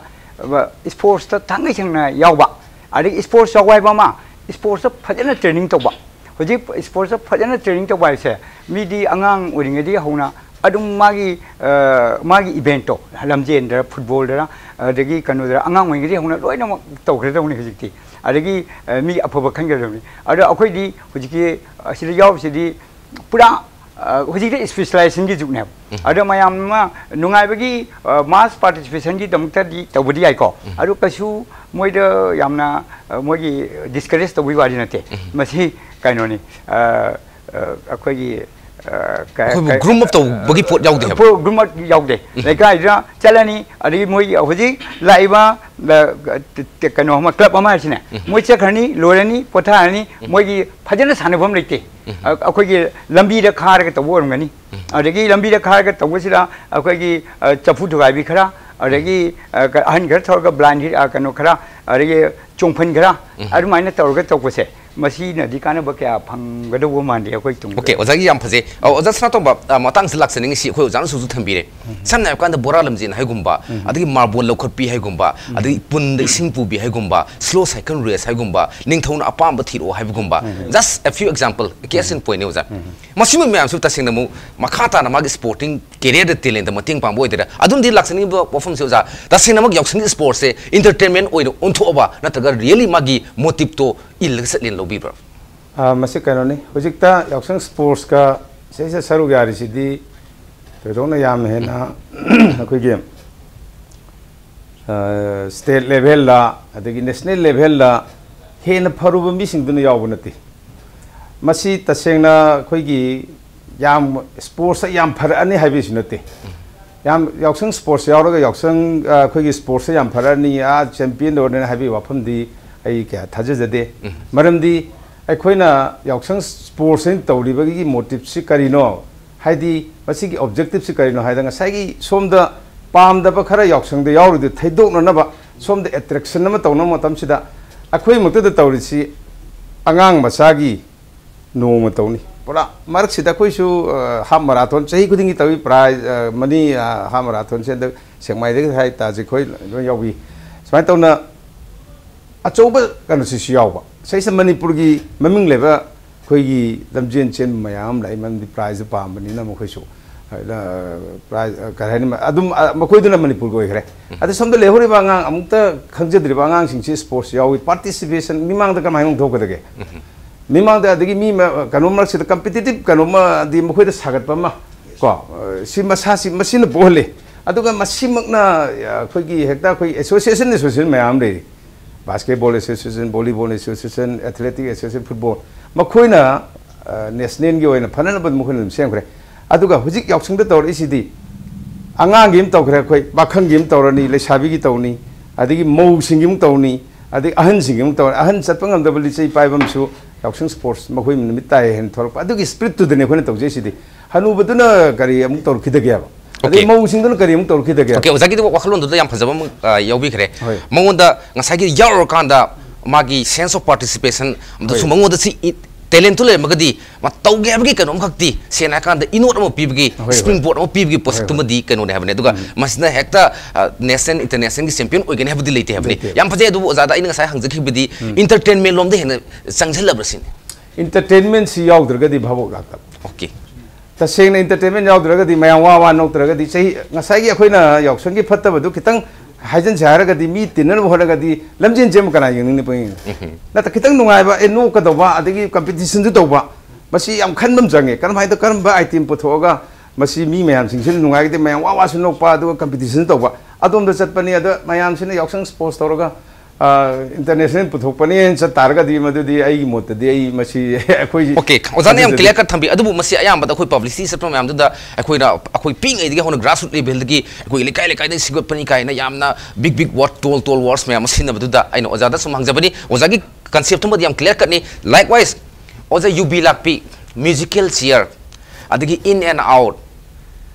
ꯕ-, ꯏꯁꯄꯣꯔꯠꯁꯇ ꯊꯥꯡꯒꯩ ꯁꯦꯡꯅ ꯌꯥꯎꯕ, ꯑꯗꯒꯤ ꯏꯁꯄꯣꯔꯠꯁ ꯌꯥꯎꯕ ꯍꯥꯏꯕ ꯑꯃ, ꯏꯁꯄꯣꯔꯠꯁꯇ ꯐꯖꯅ ꯇ꯭ꯔꯦꯅꯤꯡ ꯇꯧꯕ꯫ ꯍꯧꯖꯤꯛ ꯏꯁꯄꯣꯔꯠꯁꯇ ꯐꯖꯅ ꯇ꯭ꯔꯦꯅꯤꯡ ꯇꯧꯕ ꯍꯥꯏꯁꯦ, ꯃꯤꯗꯤ ꯑꯉꯥꯡ ꯑꯣꯏꯔꯤꯉꯩꯗꯒꯤ ꯍꯧꯅ ꯑꯗꯨꯝ ꯃꯥꯒꯤ, ꯑ, ꯃꯥꯒꯤ ꯏꯚꯦꯟꯠꯇꯣ, ꯂꯝꯖꯦꯟꯗꯔ, ꯐꯨꯠꯕꯣꯜꯗꯔ, ꯑꯗꯒꯤ ꯀꯩꯅꯣꯗꯔ, ꯑꯉꯥꯡ ꯑꯣꯏꯔꯤꯉꯩꯗꯒꯤ ꯍꯧꯅ ꯂꯣꯏꯅꯃꯛ ꯇꯧꯈ꯭ꯔꯗꯧꯅꯤ ꯍꯧꯖꯤꯛꯇꯤ꯫ ꯑꯗꯒꯤ, ꯑ, ꯃꯤ ꯑꯐꯕ ꯈꯟꯒꯗꯕꯅꯤ꯫ ꯑꯗꯣ ꯑꯩꯈꯣꯏꯗꯤ ꯍꯧꯖꯤꯛꯀꯤ ꯑꯁꯤꯗ ꯌꯥꯎꯔꯤꯁꯤꯗꯤ ꯄꯨꯔꯥ ꯑ, ꯍꯧꯖꯤꯛꯇꯤ ꯏꯁꯄꯤꯁꯦꯂꯥꯏꯖꯦꯁꯟꯒꯤ ꯖꯨꯛꯅꯦꯕ꯫ ꯑꯗꯣ ꯃꯌꯥꯝ ꯑꯃ ꯅꯨꯡꯉꯥꯏꯕꯒꯤ, ꯑ, ꯃꯥꯁ ꯄꯥꯔꯇꯤꯁꯤꯄꯦꯁꯟꯒꯤꯗꯃꯛꯇꯗꯤ ꯇꯧꯕꯗꯤ ꯌꯥꯏꯀꯣ꯫ ꯑꯗꯨ ꯀꯩꯁꯨ ꯃꯣꯏꯗ ꯌꯥꯝꯅ, ꯑ, ꯃꯣꯏꯒꯤ ꯗꯤꯁꯀꯔꯦꯖ ꯇꯧꯕꯒꯤ ꯋꯥꯔꯤ ꯅꯠꯇꯦ꯫ ꯃꯁꯤ ꯀꯩꯅꯣꯅꯤ, ꯑ, ꯑ, ꯑꯩꯈꯣꯏꯒꯤ, ꯑ, ꯀ-, ꯑꯩꯈꯣꯏꯕꯨ ꯀ-, ꯒ꯭ꯔꯨꯝ ꯑꯞ ꯇꯧꯕꯒꯤ ꯄꯣꯠ ꯌꯥꯎꯗꯦ ꯍꯥꯏꯕ? ꯄꯣ-, ꯒ꯭ꯔꯨꯝ ꯑꯞ ꯌꯥꯎꯗꯦ꯫ ꯂꯩꯀꯥꯏꯗ ꯆꯠꯂꯅꯤ, ꯑꯗꯒꯤ ꯃꯣꯏꯒꯤ ꯍꯧꯖꯤꯛ ꯂꯥꯛꯏꯕ, ꯑ, ꯀ-, ꯀꯩꯅꯣ ꯑꯃ, ꯀ꯭ꯂꯕ ꯑꯃ ꯍꯥꯏꯁꯤꯅꯦ, ꯃꯣꯏ ꯆꯠꯈ꯭ꯔꯅꯤ, ꯂꯣꯏꯔꯅꯤ, ꯄꯣꯊꯥꯔꯅꯤ, ꯃꯣꯏꯒꯤ ꯐꯖꯅ ꯁꯥꯟꯅꯐꯝ ꯂꯩꯇꯦ꯫ ꯑ-, ꯑꯩꯈꯣꯏꯒꯤ ꯂꯝꯕꯤꯗ ꯈꯥꯔꯒ ꯇꯧꯕ ꯑꯣꯏꯔꯝꯒꯅꯤ꯫ ꯑꯗꯒꯤ ꯂꯝꯕꯤꯗ ꯈꯥꯔꯒ ꯇꯧꯕꯁꯤꯗ ꯑꯩꯈꯣꯏꯒꯤ, ꯑ, ꯆꯐꯨ ꯊꯨꯒꯥꯏꯕꯤ ꯈꯔ, ꯑꯗꯒꯤ, ꯑ, ꯀ-, ꯑꯍꯟ ꯈꯔ ꯊꯧꯔꯒ blind hit, ꯑ, ꯀꯩꯅꯣ ꯈꯔ, ꯑꯗꯒꯤ ꯆꯣꯡꯐꯟ ꯈꯔ, ꯑꯗꯨꯃꯥꯏꯅ ꯇꯧꯔꯒ ꯇꯧꯕꯁꯦ, ꯃꯁꯤꯅꯗꯤ ꯀꯥꯟꯅꯕ ꯀꯌꯥ ꯐꯪꯒꯗꯧꯕ ꯃꯥꯟꯗꯦ ꯑꯩꯈꯣꯏ ꯇꯨꯡꯗ꯫ ꯑꯣꯀꯦ, ꯑꯣꯖꯥꯒꯤ ꯌꯥꯝ ꯐꯖꯩ꯫ ꯑ, ꯑꯣꯖꯥ ꯁꯅꯥꯇꯣꯝꯕ, ꯑ, ꯃꯇꯥꯡꯁꯤꯗ ꯂꯥꯛꯆꯅꯤꯡꯉꯤ, ꯁꯤ ꯑꯩꯈꯣꯏ ꯑꯣꯖꯥꯅꯁꯨ ꯊꯝꯕꯤꯔꯦ꯫ ꯁꯝꯅ ꯍꯥꯏꯔ ꯀꯥꯟꯗ ꯕꯣꯔꯥ ꯂꯝꯖꯦꯟ ꯍꯥꯏꯒꯨꯝꯕ, ꯑꯗꯒꯤ ꯃꯥꯔꯕꯣꯜ ꯂꯧꯈꯠꯄꯤ ꯍꯥꯏꯒꯨꯝꯕ, ꯑꯗꯒꯤ ꯄꯨꯟꯗ ꯏꯁꯤꯡ ꯄꯨꯕꯤ ꯍꯥꯏꯒꯨꯝꯕ, slow cycle race ꯍꯥꯏꯒꯨꯝꯕ, ꯅꯤꯡꯊꯧꯅ ꯑꯄꯥꯝꯕ ꯊꯤꯔꯛꯑꯣ ꯍꯥꯏꯕꯒꯨꯝꯕ, just a few example, case in point ꯅꯦ ꯑꯣꯖꯥ꯫ ꯃꯁꯤꯒꯨꯝꯕ ꯃꯌꯥꯝꯁꯨ ꯇꯁꯦꯡꯅ ꯑꯃꯨꯛ ꯃꯈꯥ ꯇꯥꯅ ꯃꯥꯒꯤ sporting career ꯗ, talent ꯗ ꯃꯇꯦꯡ ꯄꯥꯡꯕ ꯑꯣꯏꯗꯣꯏꯔꯥ? ꯑꯗꯨꯝꯗꯤ ꯂꯥꯛꯆꯅꯤꯡꯕ ꯋꯥꯐꯝꯁꯦ ꯑꯣꯖꯥ, ꯇꯁꯦꯡꯅꯃꯛ ꯌꯥꯎꯁꯪꯒꯤ sports ꯁꯦ entertainment ꯑꯣꯏꯅ ꯑꯣꯟꯊꯣꯛꯑꯕ, ꯅꯠꯇ꯭ꯔꯒ really ꯃꯥꯒꯤ motive ꯇꯣ ꯏꯜꯂꯒ ꯆꯠꯂꯦꯅ ꯂꯧꯕꯤꯕ꯭ꯔꯥ? ꯑ, ꯃꯁꯤ ꯀꯩꯅꯣꯅꯤ, ꯍꯧꯖꯤꯛꯇ ꯌꯥꯎꯁꯪ sports ꯀ ꯁꯤꯗꯩꯁꯤꯗ ꯁꯔꯨꯛ ꯌꯥꯔꯤꯁꯤꯗꯤ ꯊꯣꯏꯗꯣꯛꯅ ꯌꯥꯝꯅ ꯍꯦꯟꯅ ꯑꯩꯈꯣꯏꯒꯤ, ꯑ, state level ꯗ, ꯑꯗꯒꯤ national level ꯗ ꯍꯦꯟꯅ ꯐꯔꯨꯕ ꯃꯤꯁꯤꯡꯗꯨꯅ ꯌꯥꯎꯕ ꯅꯠꯇꯦ꯫ ꯃꯁꯤ ꯇꯁꯦꯡꯅ ꯑꯩꯈꯣꯏꯒꯤ ꯌꯥꯝ sports ꯁꯦ ꯌꯥꯝ ꯐꯔꯛꯑꯅꯤ ꯍꯥꯏꯕꯒꯤꯁꯨ ꯅꯠꯇꯦ꯫ ꯌꯥꯝ, ꯌꯥꯎꯁꯪ sports ꯌꯥꯎꯔꯒ ꯌꯥꯎꯁꯪ, ꯑ, ꯑꯩꯈꯣꯏꯒꯤ sports ꯁꯦ ꯌꯥꯝ ꯐꯔꯛꯑꯅꯤ, ꯑꯥ, champion ꯑꯣꯏꯔꯅꯤ ꯍꯥꯏꯕꯒꯤ ꯋꯥꯐꯝꯗꯤ ꯑꯩ ꯀꯌꯥ ꯊꯥꯖꯖꯗꯦ꯫ ꯃꯔꯝꯗꯤ ꯑꯩꯈꯣꯏꯅ ꯌꯥꯎꯁꯪ sports ꯁꯤ ꯇꯧꯔꯤꯕꯒꯤ motive ꯁꯤ ꯀꯔꯤꯅꯣ? ꯍꯥꯏꯗꯤ ꯃꯁꯤꯒꯤ objective ꯁꯤ ꯀꯔꯤꯅꯣ ꯍꯥꯏꯗ, ꯉꯁꯥꯏꯒꯤ ꯁꯣꯝꯗ ꯄꯥꯝꯗꯕ ꯈꯔ ꯌꯥꯎꯁꯪꯗ ꯌꯥꯎꯔꯤꯗꯨ ꯊꯩꯗꯣꯛꯅꯅꯕ ꯁꯣꯝꯗ attraction ꯑꯃ ꯇꯧꯅꯕ ꯃꯇꯝꯁꯤꯗ, ꯑꯩꯈꯣꯏ ꯃꯛꯇꯗ ꯇꯧꯔꯤꯁꯤ ꯑꯉꯥꯡ ꯃꯆꯥꯒꯤ ꯅꯣꯡꯃ ꯇꯧꯅꯤ꯫ ꯄꯨꯔꯥ ꯃꯔꯛꯁꯤꯗ ꯑꯩꯈꯣꯏꯁꯨ, ꯑ, half marathon ꯆꯍꯤ ꯈꯨꯗꯤꯡꯒꯤ ꯇꯧꯏ, prize, ꯑ, money, ꯑ, half marathon ꯁꯦ ꯍꯟꯗꯛ ꯁꯦꯛꯃꯥꯏꯗꯒꯤ ꯍꯥꯏ ꯇꯥꯖꯤ ꯑꯩꯈꯣꯏ ꯂꯣꯏ ꯌꯥꯎꯕꯤ꯫ ꯁꯨꯃꯥꯏꯅ ꯇꯧꯅ ꯑꯆꯧꯕ ꯀꯩꯅꯣꯁꯤꯁꯨ ꯌꯥꯎꯕ꯫ ꯁꯤꯁꯤꯗ ꯃꯅꯤꯄꯨꯔꯒꯤ ꯃꯃꯤꯡ ꯂꯩꯕ ꯑꯩꯈꯣꯏꯒꯤ ꯂꯝꯖꯦꯟ ꯆꯦꯟꯕ ꯃꯌꯥꯝ ꯑꯃ ꯂꯥꯛꯏ, ꯃꯔꯝꯗꯤ prize ꯗꯨ ꯄꯥꯝꯕꯅꯤꯅ ꯃꯈꯣꯏꯁꯨ꯫ ꯑ, prize, ꯑ, ꯀꯔꯤ ꯍꯥꯏꯅꯤ, ꯑꯗꯨꯝ, ꯑ, ꯃꯈꯣꯏꯗꯨꯅ ꯃꯅꯤꯄꯨꯔꯒꯤ ꯑꯣꯏꯈ꯭ꯔꯦ꯫ ꯑꯗ ꯁꯣꯝꯗ ꯂꯩꯍꯧꯔꯤꯕ ꯑꯉꯥꯡ, ꯑꯃꯨꯛꯇ ꯈꯪꯖꯗ꯭ꯔꯤꯕ ꯑꯉꯥꯡꯁꯤꯡꯁꯤ sports ꯌꯥꯎꯏ, participation ꯃꯤꯃꯥꯡꯗ ꯀꯃꯥꯏꯅ ꯑꯣꯟꯊꯣꯛꯀꯗꯒꯦ? ꯃꯤꯃꯥꯡꯗ ꯑꯗꯒꯤ ꯃꯤ ꯃ- ꯀꯩꯅꯣ ꯃꯔꯛꯁꯤꯗ ꯀꯝꯄꯤꯇꯤꯇꯤꯞ ꯀꯩꯅꯣꯃꯗꯤ ꯃꯈꯣꯏꯗ ꯁꯥꯒꯠꯄ ꯑꯃ ꯀꯣ, ꯑ, ꯁꯤ ꯃꯁꯥꯁꯤ ꯃꯁꯤꯅ ꯄꯣꯛꯍꯜꯂꯤ꯫ ꯑꯗꯨꯒ ꯃꯁꯤꯃꯛꯅ, ꯑ, ꯑꯩꯈꯣꯏꯒꯤ ꯍꯦꯛꯇ ꯑꯩꯈꯣꯏ ꯑꯦꯁꯣꯁꯤꯌꯦꯁꯟ ꯑꯦꯁꯣꯁꯤꯌꯦꯁꯟ ꯃꯌꯥꯝ ꯑꯃ ꯂꯩꯔꯤ꯫ Basketball association, volleyball association, athletic association, football, ꯃꯈꯣꯏꯅ, ꯑ, ꯅꯦꯁꯅꯦꯜꯒꯤ ꯑꯣꯏꯅ ꯐꯅꯅꯕ ꯃꯈꯣꯏꯅ ꯑꯗꯨꯝ ꯁꯦꯝꯈ꯭ꯔꯦ꯫ ꯑꯗꯨꯒ ꯍꯧꯖꯤꯛ ꯌꯥꯎꯁꯪꯗ ꯇꯧꯔꯛꯏꯁꯤꯗꯤ ꯑꯉꯥꯡꯒꯤ ꯑꯃ ꯇꯧꯈ꯭ꯔꯦ, ꯑꯩꯈꯣꯏ ꯄꯥꯈꯪꯒꯤ ꯑꯃ ꯇꯧꯔꯅꯤ, ꯂꯩꯁꯥꯕꯤꯒꯤ ꯇꯧꯅꯤ, ꯑꯗꯒꯤ ꯃꯧꯁꯤꯡꯒꯤ ꯑꯃꯨꯛ ꯇꯧꯅꯤ, ꯑꯗꯒꯤ ꯑꯍꯟꯁꯤꯡꯒꯤ ꯑꯃꯨꯛ ꯇꯧꯔꯅꯤ꯫ ꯑꯍꯟ ꯆꯠꯄ ꯉꯝꯗꯕ ꯂꯤꯆꯩ ꯄꯥꯏꯕ ꯑꯃꯁꯨ ꯌꯥꯎꯁꯪ ꯁ꯭ꯄꯣꯔꯠꯁ ꯃꯈꯣꯏ ꯅꯨꯃꯤꯠ ꯇꯥꯏ ꯍꯥꯏꯅ ꯊꯣꯛꯂꯛꯄ ꯑꯗꯨꯒꯤ ꯁ꯭ꯄꯤꯔꯤꯠꯇꯨꯗꯅꯤ ꯑꯩꯈꯣꯏꯅ ꯇꯧꯖꯩꯁꯤꯗꯤ꯫ ꯍꯅꯨꯕꯗꯨꯅ ꯀꯔꯤ ꯑꯃꯨꯛ ꯇꯧꯔꯛꯈꯤꯗꯒꯦꯕ? ꯑꯗꯩ OK꯫ ꯃꯧꯁꯤꯡꯗꯨꯅ ꯀꯔꯤ ꯑꯃꯨꯛ ꯇꯧꯔꯛꯈꯤꯗꯒꯦ? OK, ꯑꯣꯖꯥꯒꯤꯗꯤ ꯋꯥꯈꯜꯂꯣꯟꯗꯨꯗ ꯌꯥꯝ ꯐꯖꯕ ꯑꯃ, ꯑ, ꯌꯥꯎꯕꯤꯈ꯭ꯔꯦ꯫ ꯍꯣꯏ꯫ ꯃꯉꯣꯟꯗ ꯉꯁꯥꯏꯒꯤ ꯌꯥꯎꯔꯀꯥꯟꯗ ꯃꯥꯒꯤ sense of participation ꯑꯗꯨꯁꯨ ꯍꯣꯏ꯫ ꯃꯉꯣꯟꯗ ꯁꯤ ꯏ-, talent-ꯇꯨ ꯂꯩꯔꯝꯃꯒꯗꯤ ꯃꯥ ꯇꯧꯒꯦ ꯍꯥꯏꯕꯒꯤ ꯀꯩꯅꯣꯝꯈꯛꯇꯤ, ꯁꯦꯡꯅ ꯍꯥꯏꯔꯀꯥꯟꯗ ꯏꯅꯣꯠ ꯑꯃ ꯄꯤꯕꯒꯤ, ꯍꯣꯏ, ꯍꯣꯏ꯫ Springboard ꯑꯃ ꯄꯤꯕꯒꯤ ꯍꯣꯏ, ꯍꯣꯏ꯫ ꯄꯣꯠꯁꯛꯇꯨꯃꯗꯤ ꯀꯩꯅꯣꯅꯦ ꯍꯥꯏꯕꯅꯦ꯫ ꯑꯗꯨꯒ ꯎꯝ꯫ ꯃꯁꯤꯅ ꯍꯦꯛꯇ, ꯑ, national, international-ꯒꯤ champion ꯑꯣꯏꯒꯅꯤ ꯍꯥꯏꯕꯗꯤ ꯂꯩꯇꯦ ꯍꯥꯏꯕꯅꯤ꯫ ꯂꯩꯇꯦ꯫ ꯌꯥꯝ ꯐꯖꯩ꯫ ꯑꯗꯨꯕꯨ ꯑꯣꯖꯥꯗ ꯑꯩꯅ ꯉꯁꯥꯏ ꯍꯪꯖꯈꯤꯕꯗꯤ ꯎꯝ꯫ Entertainment-ꯂꯣꯝꯗ ꯍꯦꯟꯅ ꯆꯪꯁꯤꯜꯂꯕ꯭ꯔꯥ ꯁꯤꯅꯤ꯫ Entertainment-ꯁꯤ ꯌꯥꯎꯗ꯭ꯔꯒꯗꯤ ꯚꯥꯕꯣꯛ ꯂꯥꯛꯇꯕ꯫ OK꯫ ꯇꯁꯦꯡꯅ entertainment ꯌꯥꯎꯗ꯭ꯔꯒꯗꯤ, ꯃꯌꯥꯝ ꯋꯥ ꯋꯥ ꯅꯣꯛꯇ꯭ꯔꯒꯗꯤ, ꯆꯍꯤ, ꯉꯁꯥꯏꯒꯤ ꯑꯩꯈꯣꯏꯅ ꯌꯥꯎꯁꯪꯒꯤ ꯐꯠꯇꯕꯗꯨ ꯈꯤꯇꯪ ꯍꯥꯏꯖꯤꯟꯁꯦ ꯍꯥꯏꯔꯒꯗꯤ, ꯃꯤ ꯇꯤꯟꯅꯅꯕ ꯍꯣꯠꯅꯒꯗꯤ ꯂꯝꯖꯦꯟ ꯆꯦꯟꯕ ꯀꯅꯥ ꯌꯦꯡꯅꯤꯡꯅꯤ ꯄꯨꯡꯌꯦꯡ? ꯎꯝ꯫ ꯅꯠꯇ꯭ꯔ ꯈꯤꯇꯪ ꯅꯨꯡꯉꯥꯏꯕ, ꯑꯦ, ꯅꯣꯛꯀꯗꯧꯕ, ꯑꯗꯒꯤ competition-ꯁꯨ ꯇꯧꯕ, ꯃꯁꯤ ꯌꯥꯝ ꯈꯟꯕ ꯑꯃ ꯆꯪꯉꯦ꯫ ꯀꯔꯝꯍꯥꯏꯅ, ꯀꯔꯝꯕ item ꯄꯨꯊꯣꯛꯑꯒ ꯃꯁꯤ ꯃꯤ ꯃꯌꯥꯝꯁꯤꯡꯁꯤꯅ ꯅꯨꯡꯉꯥꯏꯒꯗꯦ, ꯃꯌꯥꯝ ꯋꯥ ꯋꯥꯁꯨ ꯅꯣꯛꯄ, ꯑꯗꯨꯒ competition ꯇꯧꯕ, ꯑꯗꯣꯝꯗ ꯆꯠꯄꯅꯤ꯫ ꯑꯗ ꯃꯌꯥꯝꯁꯤꯅ ꯌꯥꯎꯁꯪ ꯁ꯭ꯄꯣꯔꯠꯁ ꯇꯧꯔꯒ, ꯑ, international ꯄꯨꯊꯣꯛꯄꯅꯦꯅ ꯆꯠ ꯇꯥꯔꯒꯗꯤ, ꯃꯗꯨꯗꯤ ꯑꯩꯒꯤ ꯃꯣꯠꯇꯗꯤ ꯑꯩ ꯃꯁꯤ ꯑꯩꯈꯣꯏ OK, ꯑꯣꯖꯥꯅ ꯌꯥꯝ ꯊꯥꯖꯖꯗꯦ꯫ Clear cut ꯊꯝꯕꯤ꯫ ꯑꯗꯨꯕꯨ ꯃꯁꯤ ꯑꯌꯥꯝꯕꯗ ꯑꯩꯈꯣꯏ publicity ꯆꯠꯄ ꯃꯌꯥꯝꯗꯨꯗ ꯑꯩꯈꯣꯏꯅ, ꯑꯩꯈꯣꯏ ꯄꯤꯛꯏꯉꯩꯗꯒꯤ ꯍꯧꯅ grassroot level-ꯗꯒꯤ ꯑꯩꯈꯣꯏ ꯂꯩꯀꯥꯏ ꯂꯩꯀꯥꯏꯗꯒꯤ ꯁꯤꯡꯒꯠꯄꯅꯤ ꯀꯥꯏꯅ ꯌꯥꯝꯅ big big word, tall tall words ꯃꯌꯥꯝ ꯑꯃ ꯁꯤꯖꯤꯟꯅꯕꯗꯨꯗ ꯑꯩꯅ ꯑꯣꯖꯥꯗ ꯁꯨꯝ ꯍꯪꯖꯕꯅꯤ꯫ ꯑꯣꯖꯥꯒꯤ concept-ꯇꯨꯃꯗꯤ ꯌꯥꯝ clear cut-ꯅꯤ꯫ Likewise, ꯑꯣꯖꯥ ꯌꯨꯕꯤ ꯂꯥꯛꯄꯤ, musical chair, ꯑꯗꯒꯤ in and out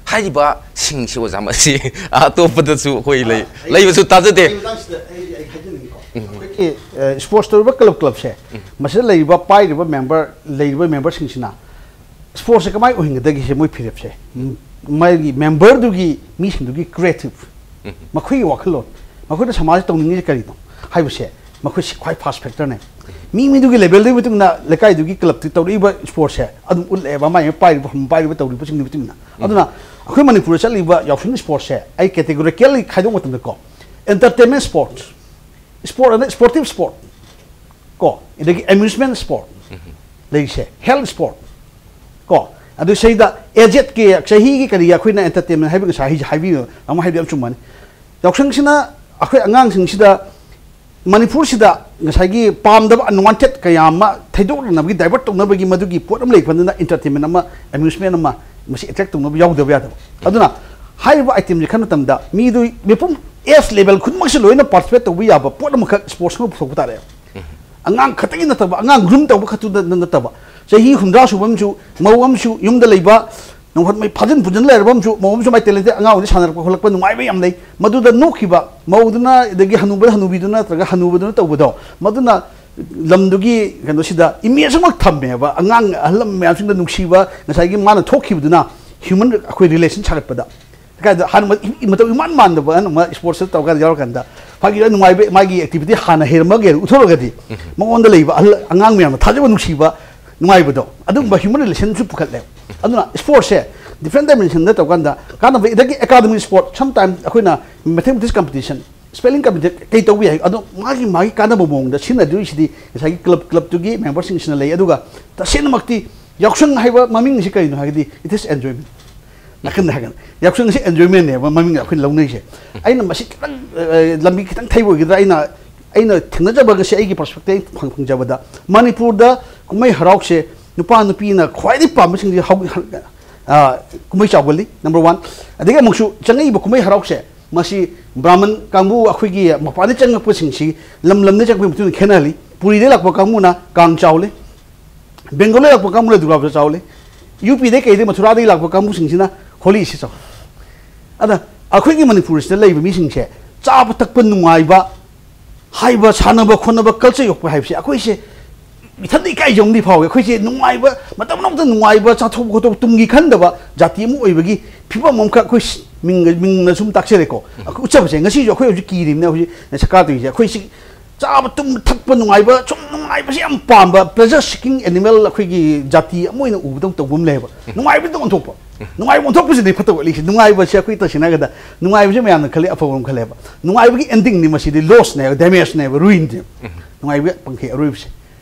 ꯍꯥꯏꯔꯤꯕꯁꯤꯡꯁꯤ, ꯑꯣꯖꯥ, ꯃꯁꯤ ꯑꯇꯣꯞꯄꯗꯁꯨ ꯑꯩꯈꯣꯏ ꯂꯩ-, ꯑꯥ, ꯑꯩ ꯂꯩꯕꯁꯨ ꯇꯥꯖꯗꯦ꯫ ꯑꯩ ꯃꯇꯥꯡꯁꯤꯗ ꯑꯩ, ꯑꯩ ꯍꯥꯏꯖꯅꯤꯡꯉꯤꯀꯣ꯫ ꯎꯝ꯫ ꯑꯩꯈꯣꯏꯒꯤ, ꯑ, ꯁ꯭ꯄꯣꯔꯠꯁ ꯇꯧꯔꯤꯕ ꯀ꯭ꯂꯕ, ꯀ꯭ꯂꯕꯁꯦ, ꯎꯝ꯫ ꯃꯁꯤꯗ ꯂꯩꯔꯤꯕ ꯄꯥꯏꯔꯤꯕ ꯃꯦꯝꯕꯔ, ꯂꯩꯔꯤꯕ ꯃꯦꯝꯕꯔꯁꯤꯡꯁꯤꯅ ꯁ꯭ꯄꯣꯔꯠꯁꯦ ꯀꯃꯥꯏꯅ ꯑꯣꯏꯍꯟꯒꯗꯒꯦꯁꯦ ꯃꯣꯏ ꯐꯤꯔꯦꯞꯁꯦ, ꯎꯝ, ꯃꯥꯒꯤ ꯃꯦꯝꯕꯔꯗꯨꯒꯤ ꯃꯤꯁꯤꯡꯗꯨꯒꯤ creative, ꯎꯝ꯫ ꯃꯈꯣꯏꯒꯤ ꯋꯥꯈꯜꯂꯣꯟ, ꯃꯈꯣꯏꯅ ꯁꯃꯥꯖꯁꯦ ꯇꯧꯅꯤꯡꯉꯤꯁꯦ ꯀꯔꯤꯅꯣ ꯍꯥꯏꯕꯁꯦ, ꯃꯈꯣꯏꯁꯤ ꯈ꯭ꯋꯥꯏ first factor-ꯅꯦ꯫ ꯃꯤ ꯃꯤꯗꯨꯒꯤ level-ꯗꯨꯒꯤ ꯃꯇꯨꯡ ꯏꯟꯅ ꯂꯩꯀꯥꯏꯗꯨꯒꯤ ꯀ꯭ꯂꯕꯇꯨ ꯇꯧꯔꯛꯏꯕ ꯁ꯭ꯄꯣꯔꯠꯁꯦ ꯑꯗꯨꯝ ꯎꯠꯂꯛꯑꯦꯕ, ꯃꯥꯏ ꯃꯥꯏ ꯄꯥꯏꯔꯤꯕ, ꯄꯥꯏꯔꯤꯕ ꯇꯧꯔꯤꯕꯁꯤꯡꯗꯨꯒꯤ ꯃꯇꯨꯡ ꯏꯟꯅ꯫ ꯎꯝ꯫ ꯑꯗꯨꯅ ꯑꯩꯈꯣꯏ ꯃꯅꯤꯄꯨꯔꯗ ꯆꯠꯂꯤꯕ ꯌꯥꯎꯁꯪꯒꯤ ꯁ꯭ꯄꯣꯔꯠꯁꯦ ꯑꯩ categorically ꯈꯥꯏꯗꯣꯛꯄ ꯃꯇꯝꯗꯀꯣ, entertainment sport, sport ꯑꯅ sportive sport ꯀꯣ, ꯑꯗꯒꯤ amusement sport, ꯎꯝ꯫ ꯂꯩꯔꯤꯁꯦ ꯍꯦꯜꯊ ꯁ꯭ꯄꯣꯔꯠ ꯀꯣ꯫ ꯑꯗꯨ ꯁꯤꯗ ꯑꯦꯖꯦꯠꯀꯤ, ꯆꯍꯤꯒꯤ ꯀꯔꯤꯒꯤ ꯑꯩꯈꯣꯏꯅ ꯑꯦꯟꯇꯔꯇꯦꯟꯃꯦꯟ ꯍꯥꯏꯕ ꯉꯁꯥꯏ ꯍꯥꯏ-, ꯍꯥꯏꯕꯤꯌꯨ, ꯇꯥꯃꯣ ꯍꯥꯏꯕꯗꯤ ꯌꯥꯝ ꯆꯨꯝꯕꯅꯤ꯫ ꯌꯥꯎꯁꯪꯁꯤꯅ ꯑꯩꯈꯣꯏ ꯑꯉꯥꯡꯁꯤꯡꯁꯤꯗ ꯃꯅꯤꯄꯨꯔꯁꯤꯗ ꯉꯁꯥꯏꯒꯤ ꯄꯥꯝꯗꯕ ꯑꯟꯋꯥꯟꯇꯦꯠ ꯀꯌꯥ ꯑꯃ ꯊꯩꯗꯣꯛꯅꯅꯕꯒꯤ, ꯗꯥꯏꯚꯔꯠ ꯇꯧꯅꯕꯒꯤ ꯃꯗꯨꯒꯤ ꯄꯣꯠ ꯑꯃ ꯂꯩꯕꯅꯤꯅ, ꯑꯦꯟꯇꯔꯇꯦꯟꯃꯦꯟ ꯑꯃ, ꯑꯦꯃ꯭ꯌꯨꯁꯃꯦꯟ ꯑꯃ ꯃꯁꯤ ꯑꯦꯇ꯭ꯔꯦꯛ ꯇꯧꯅꯕ ꯌꯥꯎꯗꯕ ꯌꯥꯗꯕ꯫ ꯑꯗꯨꯅ ꯍꯥꯏꯔꯤꯕ ꯑꯥꯏꯇꯦꯝꯁꯦ ꯈꯟꯕ ꯃꯇꯝꯗ ꯃꯤꯗꯨ ꯃꯤꯄꯨꯝ ꯑꯦꯖ ꯂꯦꯚꯦꯜ ꯈꯨꯗꯤꯡꯃꯛꯁꯦ ꯂꯣꯏꯅ ꯄꯥꯔꯇꯤꯁꯤꯄꯦꯠ ꯇꯧꯕ ꯌꯥꯕ ꯄꯣꯠ ꯑꯃꯈꯛ ꯁ꯭ꯄꯣꯔꯠꯁ ꯑꯃ ꯄꯨꯊꯣꯛꯄ ꯇꯥꯔꯦ꯫ ꯑꯉꯥꯡ ꯈꯛꯇꯒꯤ ꯅꯠꯇꯕ, ꯑꯉꯥꯡ ꯒ꯭ꯔꯨꯝ ꯇꯧꯕ ꯈꯛꯇꯨꯗ ꯅꯠꯇꯕ, ꯆꯍꯤ ꯍꯨꯝꯗ꯭ꯔꯥ ꯁꯨꯕ ꯑꯃꯁꯨ, ꯃꯧ ꯑꯃꯁꯨ, ꯌꯨꯝꯗ ꯂꯩꯕ, ꯅꯣꯡꯐꯥꯠ ꯃꯩ ꯐꯥꯖꯤꯟ ꯐꯨꯖꯤꯟ ꯂꯩꯔꯕ ꯑꯃꯁꯨ, ꯃꯧ ꯑꯃꯁꯨ ꯃꯥꯏ ꯇꯦꯂꯦꯟꯇꯦꯠ ꯑꯉꯥꯡ ꯑꯣꯏꯅ ꯁꯥꯟꯅꯔꯛꯄ ꯈꯣꯠꯂꯛꯄ ꯅꯨꯡꯉꯥꯏꯕ ꯌꯥꯝ ꯂꯩ꯫ ꯃꯗꯨꯗ ꯅꯣꯛꯈꯤꯕ ꯃꯧꯗꯨꯅ, ꯑꯗꯒꯤ ꯍꯅꯨꯕ ꯍꯅꯨꯕꯤꯗꯨꯅ ꯅꯠꯇ꯭ꯔꯒ ꯍꯅꯨꯕꯗꯨꯅ ꯇꯧꯕꯗꯣ, ꯃꯗꯨꯅ ꯂꯝꯗꯨꯒꯤ ꯀꯩꯅꯣꯁꯤꯗ ꯏꯃꯦꯖ ꯑꯃ ꯊꯝꯃꯦꯕ꯫ ꯑꯉꯥꯡ ꯑꯍꯜ ꯃꯌꯥꯝꯁꯤꯡꯗ ꯅꯨꯡꯁꯤꯕ, ꯉꯁꯥꯏꯒꯤ ꯃꯥꯅ ꯊꯣꯛꯈꯤꯕꯗꯨꯅ ꯍ꯭ꯌꯨꯃꯟ ꯑꯩꯈꯣꯏ ꯔꯤꯂꯦꯁꯟ ꯁꯥꯒꯠꯄꯗ꯫ ꯀꯥꯏꯗ ꯍꯥꯟꯅ ꯃ-, ꯏ-, ꯃꯇꯧ ꯏꯃꯥꯟ ꯃꯥꯟꯗꯕ ꯑꯃ ꯁ꯭ꯄꯣꯔꯠꯁꯇ ꯇꯧꯔꯀꯥꯟꯗ, ꯌꯥꯎꯔꯀꯥꯟꯗ ꯃꯥꯒꯤ ꯅꯨꯡꯉꯥꯏꯕ, ꯃꯥꯒꯤ ꯑꯦꯛꯇꯤꯚꯤꯇꯤ ꯍꯥꯟꯅ ꯍꯩꯔꯝꯃꯒꯦ ꯎꯠꯊꯣꯛꯑꯒꯗꯤ, ꯃꯉꯣꯟꯗ ꯂꯩꯕ ꯑꯍꯜ ꯑꯉꯥꯡ ꯃꯌꯥꯝꯅ ꯊꯥꯖꯕ, ꯅꯨꯡꯁꯤꯕ, ꯅꯨꯡꯉꯥꯏꯕꯗꯣ, ꯑꯗꯨꯒꯨꯝꯕ ꯍ꯭ꯌꯨꯃꯟ ꯔꯤꯂꯦꯁꯟꯁꯨ ꯄꯨꯈꯠꯂꯦ꯫ ꯑꯗꯨꯅ ꯁ꯭ꯄꯣꯔꯠꯁꯦ ꯗꯤꯐ꯭ꯔꯦꯟ ꯗꯥꯏꯃꯦꯟꯁꯟꯗ ꯇꯧꯀꯥꯟꯗ ꯀꯥꯟꯅꯕ, ꯑꯗꯒꯤ ꯑꯦꯀꯥꯗꯃꯤꯛ ꯁ꯭ꯄꯣꯔꯠ, ꯁꯝ ꯇꯥꯏꯝ ꯑꯩꯈꯣꯏꯅ ꯃꯦꯊꯃꯦꯇꯤꯛꯁ ꯀꯝꯄꯤꯇꯤꯁꯟ, ꯁ꯭ꯄꯦꯂꯤꯡ ꯀꯝꯄꯤꯇꯤꯁꯟ ꯀꯩ ꯇꯧꯕ ꯌꯥꯏ, ꯑꯗꯣ ꯃꯥꯒꯤ, ꯃꯥꯒꯤ ꯀꯥꯟꯅꯕ ꯃꯑꯣꯡꯗ ꯁꯤꯖꯤꯟꯅꯗꯣꯏꯁꯤꯗꯤ ꯉꯁꯥꯏꯒꯤ ꯀ꯭ꯂꯕ, ꯀ꯭ꯂꯕꯇꯨꯒꯤ ꯃꯦꯝꯕꯔꯁꯤꯡꯁꯤꯅ ꯂꯩ꯫ ꯑꯗꯨꯒ ꯇꯁꯦꯡꯅꯃꯛꯇꯤ ꯌꯥꯎꯁꯪ ꯍꯥꯏꯕ ꯃꯃꯤꯡꯁꯤ ꯀꯔꯤꯅꯣ ꯍꯥꯏꯔꯒꯗꯤ, it is enjoyment꯫ ꯅꯥꯀꯟꯗ ꯍꯥꯏꯒꯅ ꯌꯥꯎꯁꯪꯁꯦ ꯑꯦꯟꯖꯣꯏꯃꯦꯟꯅꯦꯕ ꯃꯃꯤꯡ ꯑꯩꯈꯣꯏꯅ ꯂꯧꯅꯩꯁꯦ꯫ ꯑꯩꯅ ꯃꯁꯤ ꯈꯤꯇꯪ, ꯑ, ꯂꯝꯕꯤ ꯈꯤꯇꯪ ꯊꯩꯕ ꯑꯣꯏꯒꯗ꯭ꯔꯥ, ꯑꯩꯅ, ꯑꯩꯅ ꯊꯦꯡꯅꯖꯕ ꯉꯁꯤ ꯑꯩꯒꯤ ꯄꯔꯁꯄꯦꯛꯇꯤꯚ ꯐꯪ-, ꯐꯪꯖꯕꯗ, ꯃꯅꯤꯄꯨꯔꯗ ꯀꯨꯝꯍꯩ ꯍꯔꯥꯎꯁꯦ ꯅꯨꯄꯥ ꯅꯨꯄꯤꯅ ꯈ꯭ꯋꯥꯏꯗꯒꯤ ꯄꯥꯝꯕꯁꯤꯡꯁꯦ ꯍꯧ-, ꯑ, ꯀꯨꯝꯍꯩ ꯆꯥꯎꯒꯜꯂꯤ, ꯅꯝꯕꯔ ꯋꯥꯟ꯫ ꯑꯗꯒꯤ ꯑꯃꯨꯛꯁꯨ ꯆꯪꯉꯛꯏꯕ ꯀꯨꯝꯍꯩ ꯍꯔꯥꯎꯁꯦ, ꯃꯁꯤ ꯕ꯭ꯔꯥꯍꯃꯟ ꯀꯥꯡꯕꯨ, ꯑꯩꯈꯣꯏꯒꯤ ꯃꯄꯥꯟꯗꯒꯤ ꯆꯪꯉꯛꯄꯁꯤꯡꯁꯤ ꯂꯝ ꯂꯝꯗꯒꯤ ꯆꯪꯉꯛꯄꯒꯤ ꯃꯇꯨꯡ ꯏꯟꯅ ꯈꯦꯠꯅꯍꯜꯂꯤ꯫ ꯄꯨꯔꯤꯗꯒꯤ ꯂꯥꯛꯄ ꯀꯥꯡꯕꯨꯅ ꯀꯥꯡ ꯆꯥꯎꯂꯤ, ꯕꯦꯡꯒꯣꯜꯗꯒꯤ ꯂꯥꯛꯄ ꯀꯥꯡꯕꯨꯅ ꯗꯨꯔꯒꯥ ꯄꯨꯖꯥ ꯆꯥꯎꯂꯤ, ꯌꯨ ꯄꯤꯗꯒꯤ ꯀꯩꯗꯒꯤ ꯃꯊꯨꯔꯥꯗꯒꯤ ꯂꯥꯛꯄ ꯀꯥꯡꯕꯨꯁꯤꯡꯁꯤꯅ ꯍꯣꯂꯤꯁꯤ ꯆꯥꯎ꯫ ꯑꯗ ꯑꯩꯈꯣꯏꯒꯤ ꯃꯅꯤꯄꯨꯔꯁꯤꯗ ꯂꯩꯕ ꯃꯤꯁꯤꯡꯁꯦ ꯆꯥꯕ ꯊꯛꯄ ꯅꯨꯡꯉꯥꯏꯕ ꯍꯥꯏꯕ, ꯁꯥꯟꯅꯕ ꯈꯣꯠꯅꯕ, ꯀꯜꯆꯔ ꯌꯣꯛꯄ ꯍꯥꯏꯕꯁꯦ ꯑꯩꯈꯣꯏꯁꯦ ꯏꯊꯟꯗ ꯏꯀꯥꯏꯖꯕ ꯑꯃꯗꯤ ꯐꯥꯎꯋꯦ꯫ ꯑꯩꯈꯣꯏꯁꯦ ꯅꯨꯡꯉꯥꯏꯕ, ꯃꯇꯝ ꯑꯃꯗ ꯅꯨꯡꯉꯥꯏꯕ, ꯆꯥꯊꯣꯛꯄ ꯈꯣꯠꯇꯣꯛꯄ, ꯇꯨꯡꯒꯤ ꯈꯟꯗꯕ ꯖꯥꯇꯤ ꯑꯃ ꯑꯣꯏꯕꯒꯤ ꯐꯤꯕꯝ ꯑꯃꯈꯛ ꯑꯩꯈꯣꯏ ꯁ-, ꯃꯤꯡꯒ, ꯃꯤꯡꯅ ꯁꯨꯝ ꯇꯥꯛꯆꯔꯦꯀꯣ꯫ ꯑꯩꯈꯣꯏ ꯎꯠꯆꯕꯁꯦ ꯉꯁꯤꯁꯨ ꯑꯩꯈꯣꯏ ꯍꯧꯖꯤꯛ ꯀꯤꯔꯤꯕꯅꯦ, ꯍꯧꯖꯤꯛ ꯁꯔꯀꯥꯔ ꯇꯧꯔꯤꯁꯦ꯫ ꯑꯩꯈꯣꯏ ꯁꯤ ꯆꯥꯕ ꯇꯨꯝꯕ ꯊꯛꯄ ꯅꯨꯡꯉꯥꯏꯕ, ꯁꯨꯝ ꯅꯨꯡꯉꯥꯏꯕꯁꯦ ꯌꯥꯝ ꯄꯥꯝꯕ, pleasure seeking animal ꯑꯩꯈꯣꯏꯒꯤ ꯖꯥꯇꯤ ꯑꯃ ꯑꯣꯏꯅ ꯎꯕꯗꯧ ꯇꯧꯕ ꯑꯃ ꯂꯩꯌꯦꯕ꯫ ꯅꯨꯡꯉꯥꯏꯕꯗ ꯑꯣꯟꯊꯣꯛꯄ꯫ ꯅꯨꯡꯉꯥꯏꯕ ꯑꯣꯟꯊꯣꯛꯄꯁꯤꯗꯤ ꯐꯠꯇꯕ ꯋꯥꯠꯂꯤꯁꯦ꯫ ꯅꯨꯡꯉꯥꯏꯕꯁꯦ ꯑꯩꯈꯣꯏ ꯇꯁꯦꯡꯅ ꯍꯥꯏꯔꯒꯗ ꯅꯨꯡꯉꯥꯏꯕꯁꯦ ꯃꯌꯥꯝꯅ ꯈꯜꯂꯤ ꯑꯐꯕ ꯑꯃ ꯈꯜꯂꯦꯕ꯫ ꯅꯨꯡꯉꯥꯏꯕꯒꯤ ꯑꯦꯟꯗꯤꯡꯅꯤ ꯃꯁꯤꯗꯤ, ꯂꯣꯁꯅꯦꯕ, ꯗꯦꯃꯦꯖꯅꯦꯕ, ꯔꯨꯏꯟꯅꯦꯕ꯫ ꯅꯨꯡꯉꯥꯏꯕ ꯄꯪꯈꯩ ꯑꯔꯣꯏꯕꯁꯦ꯫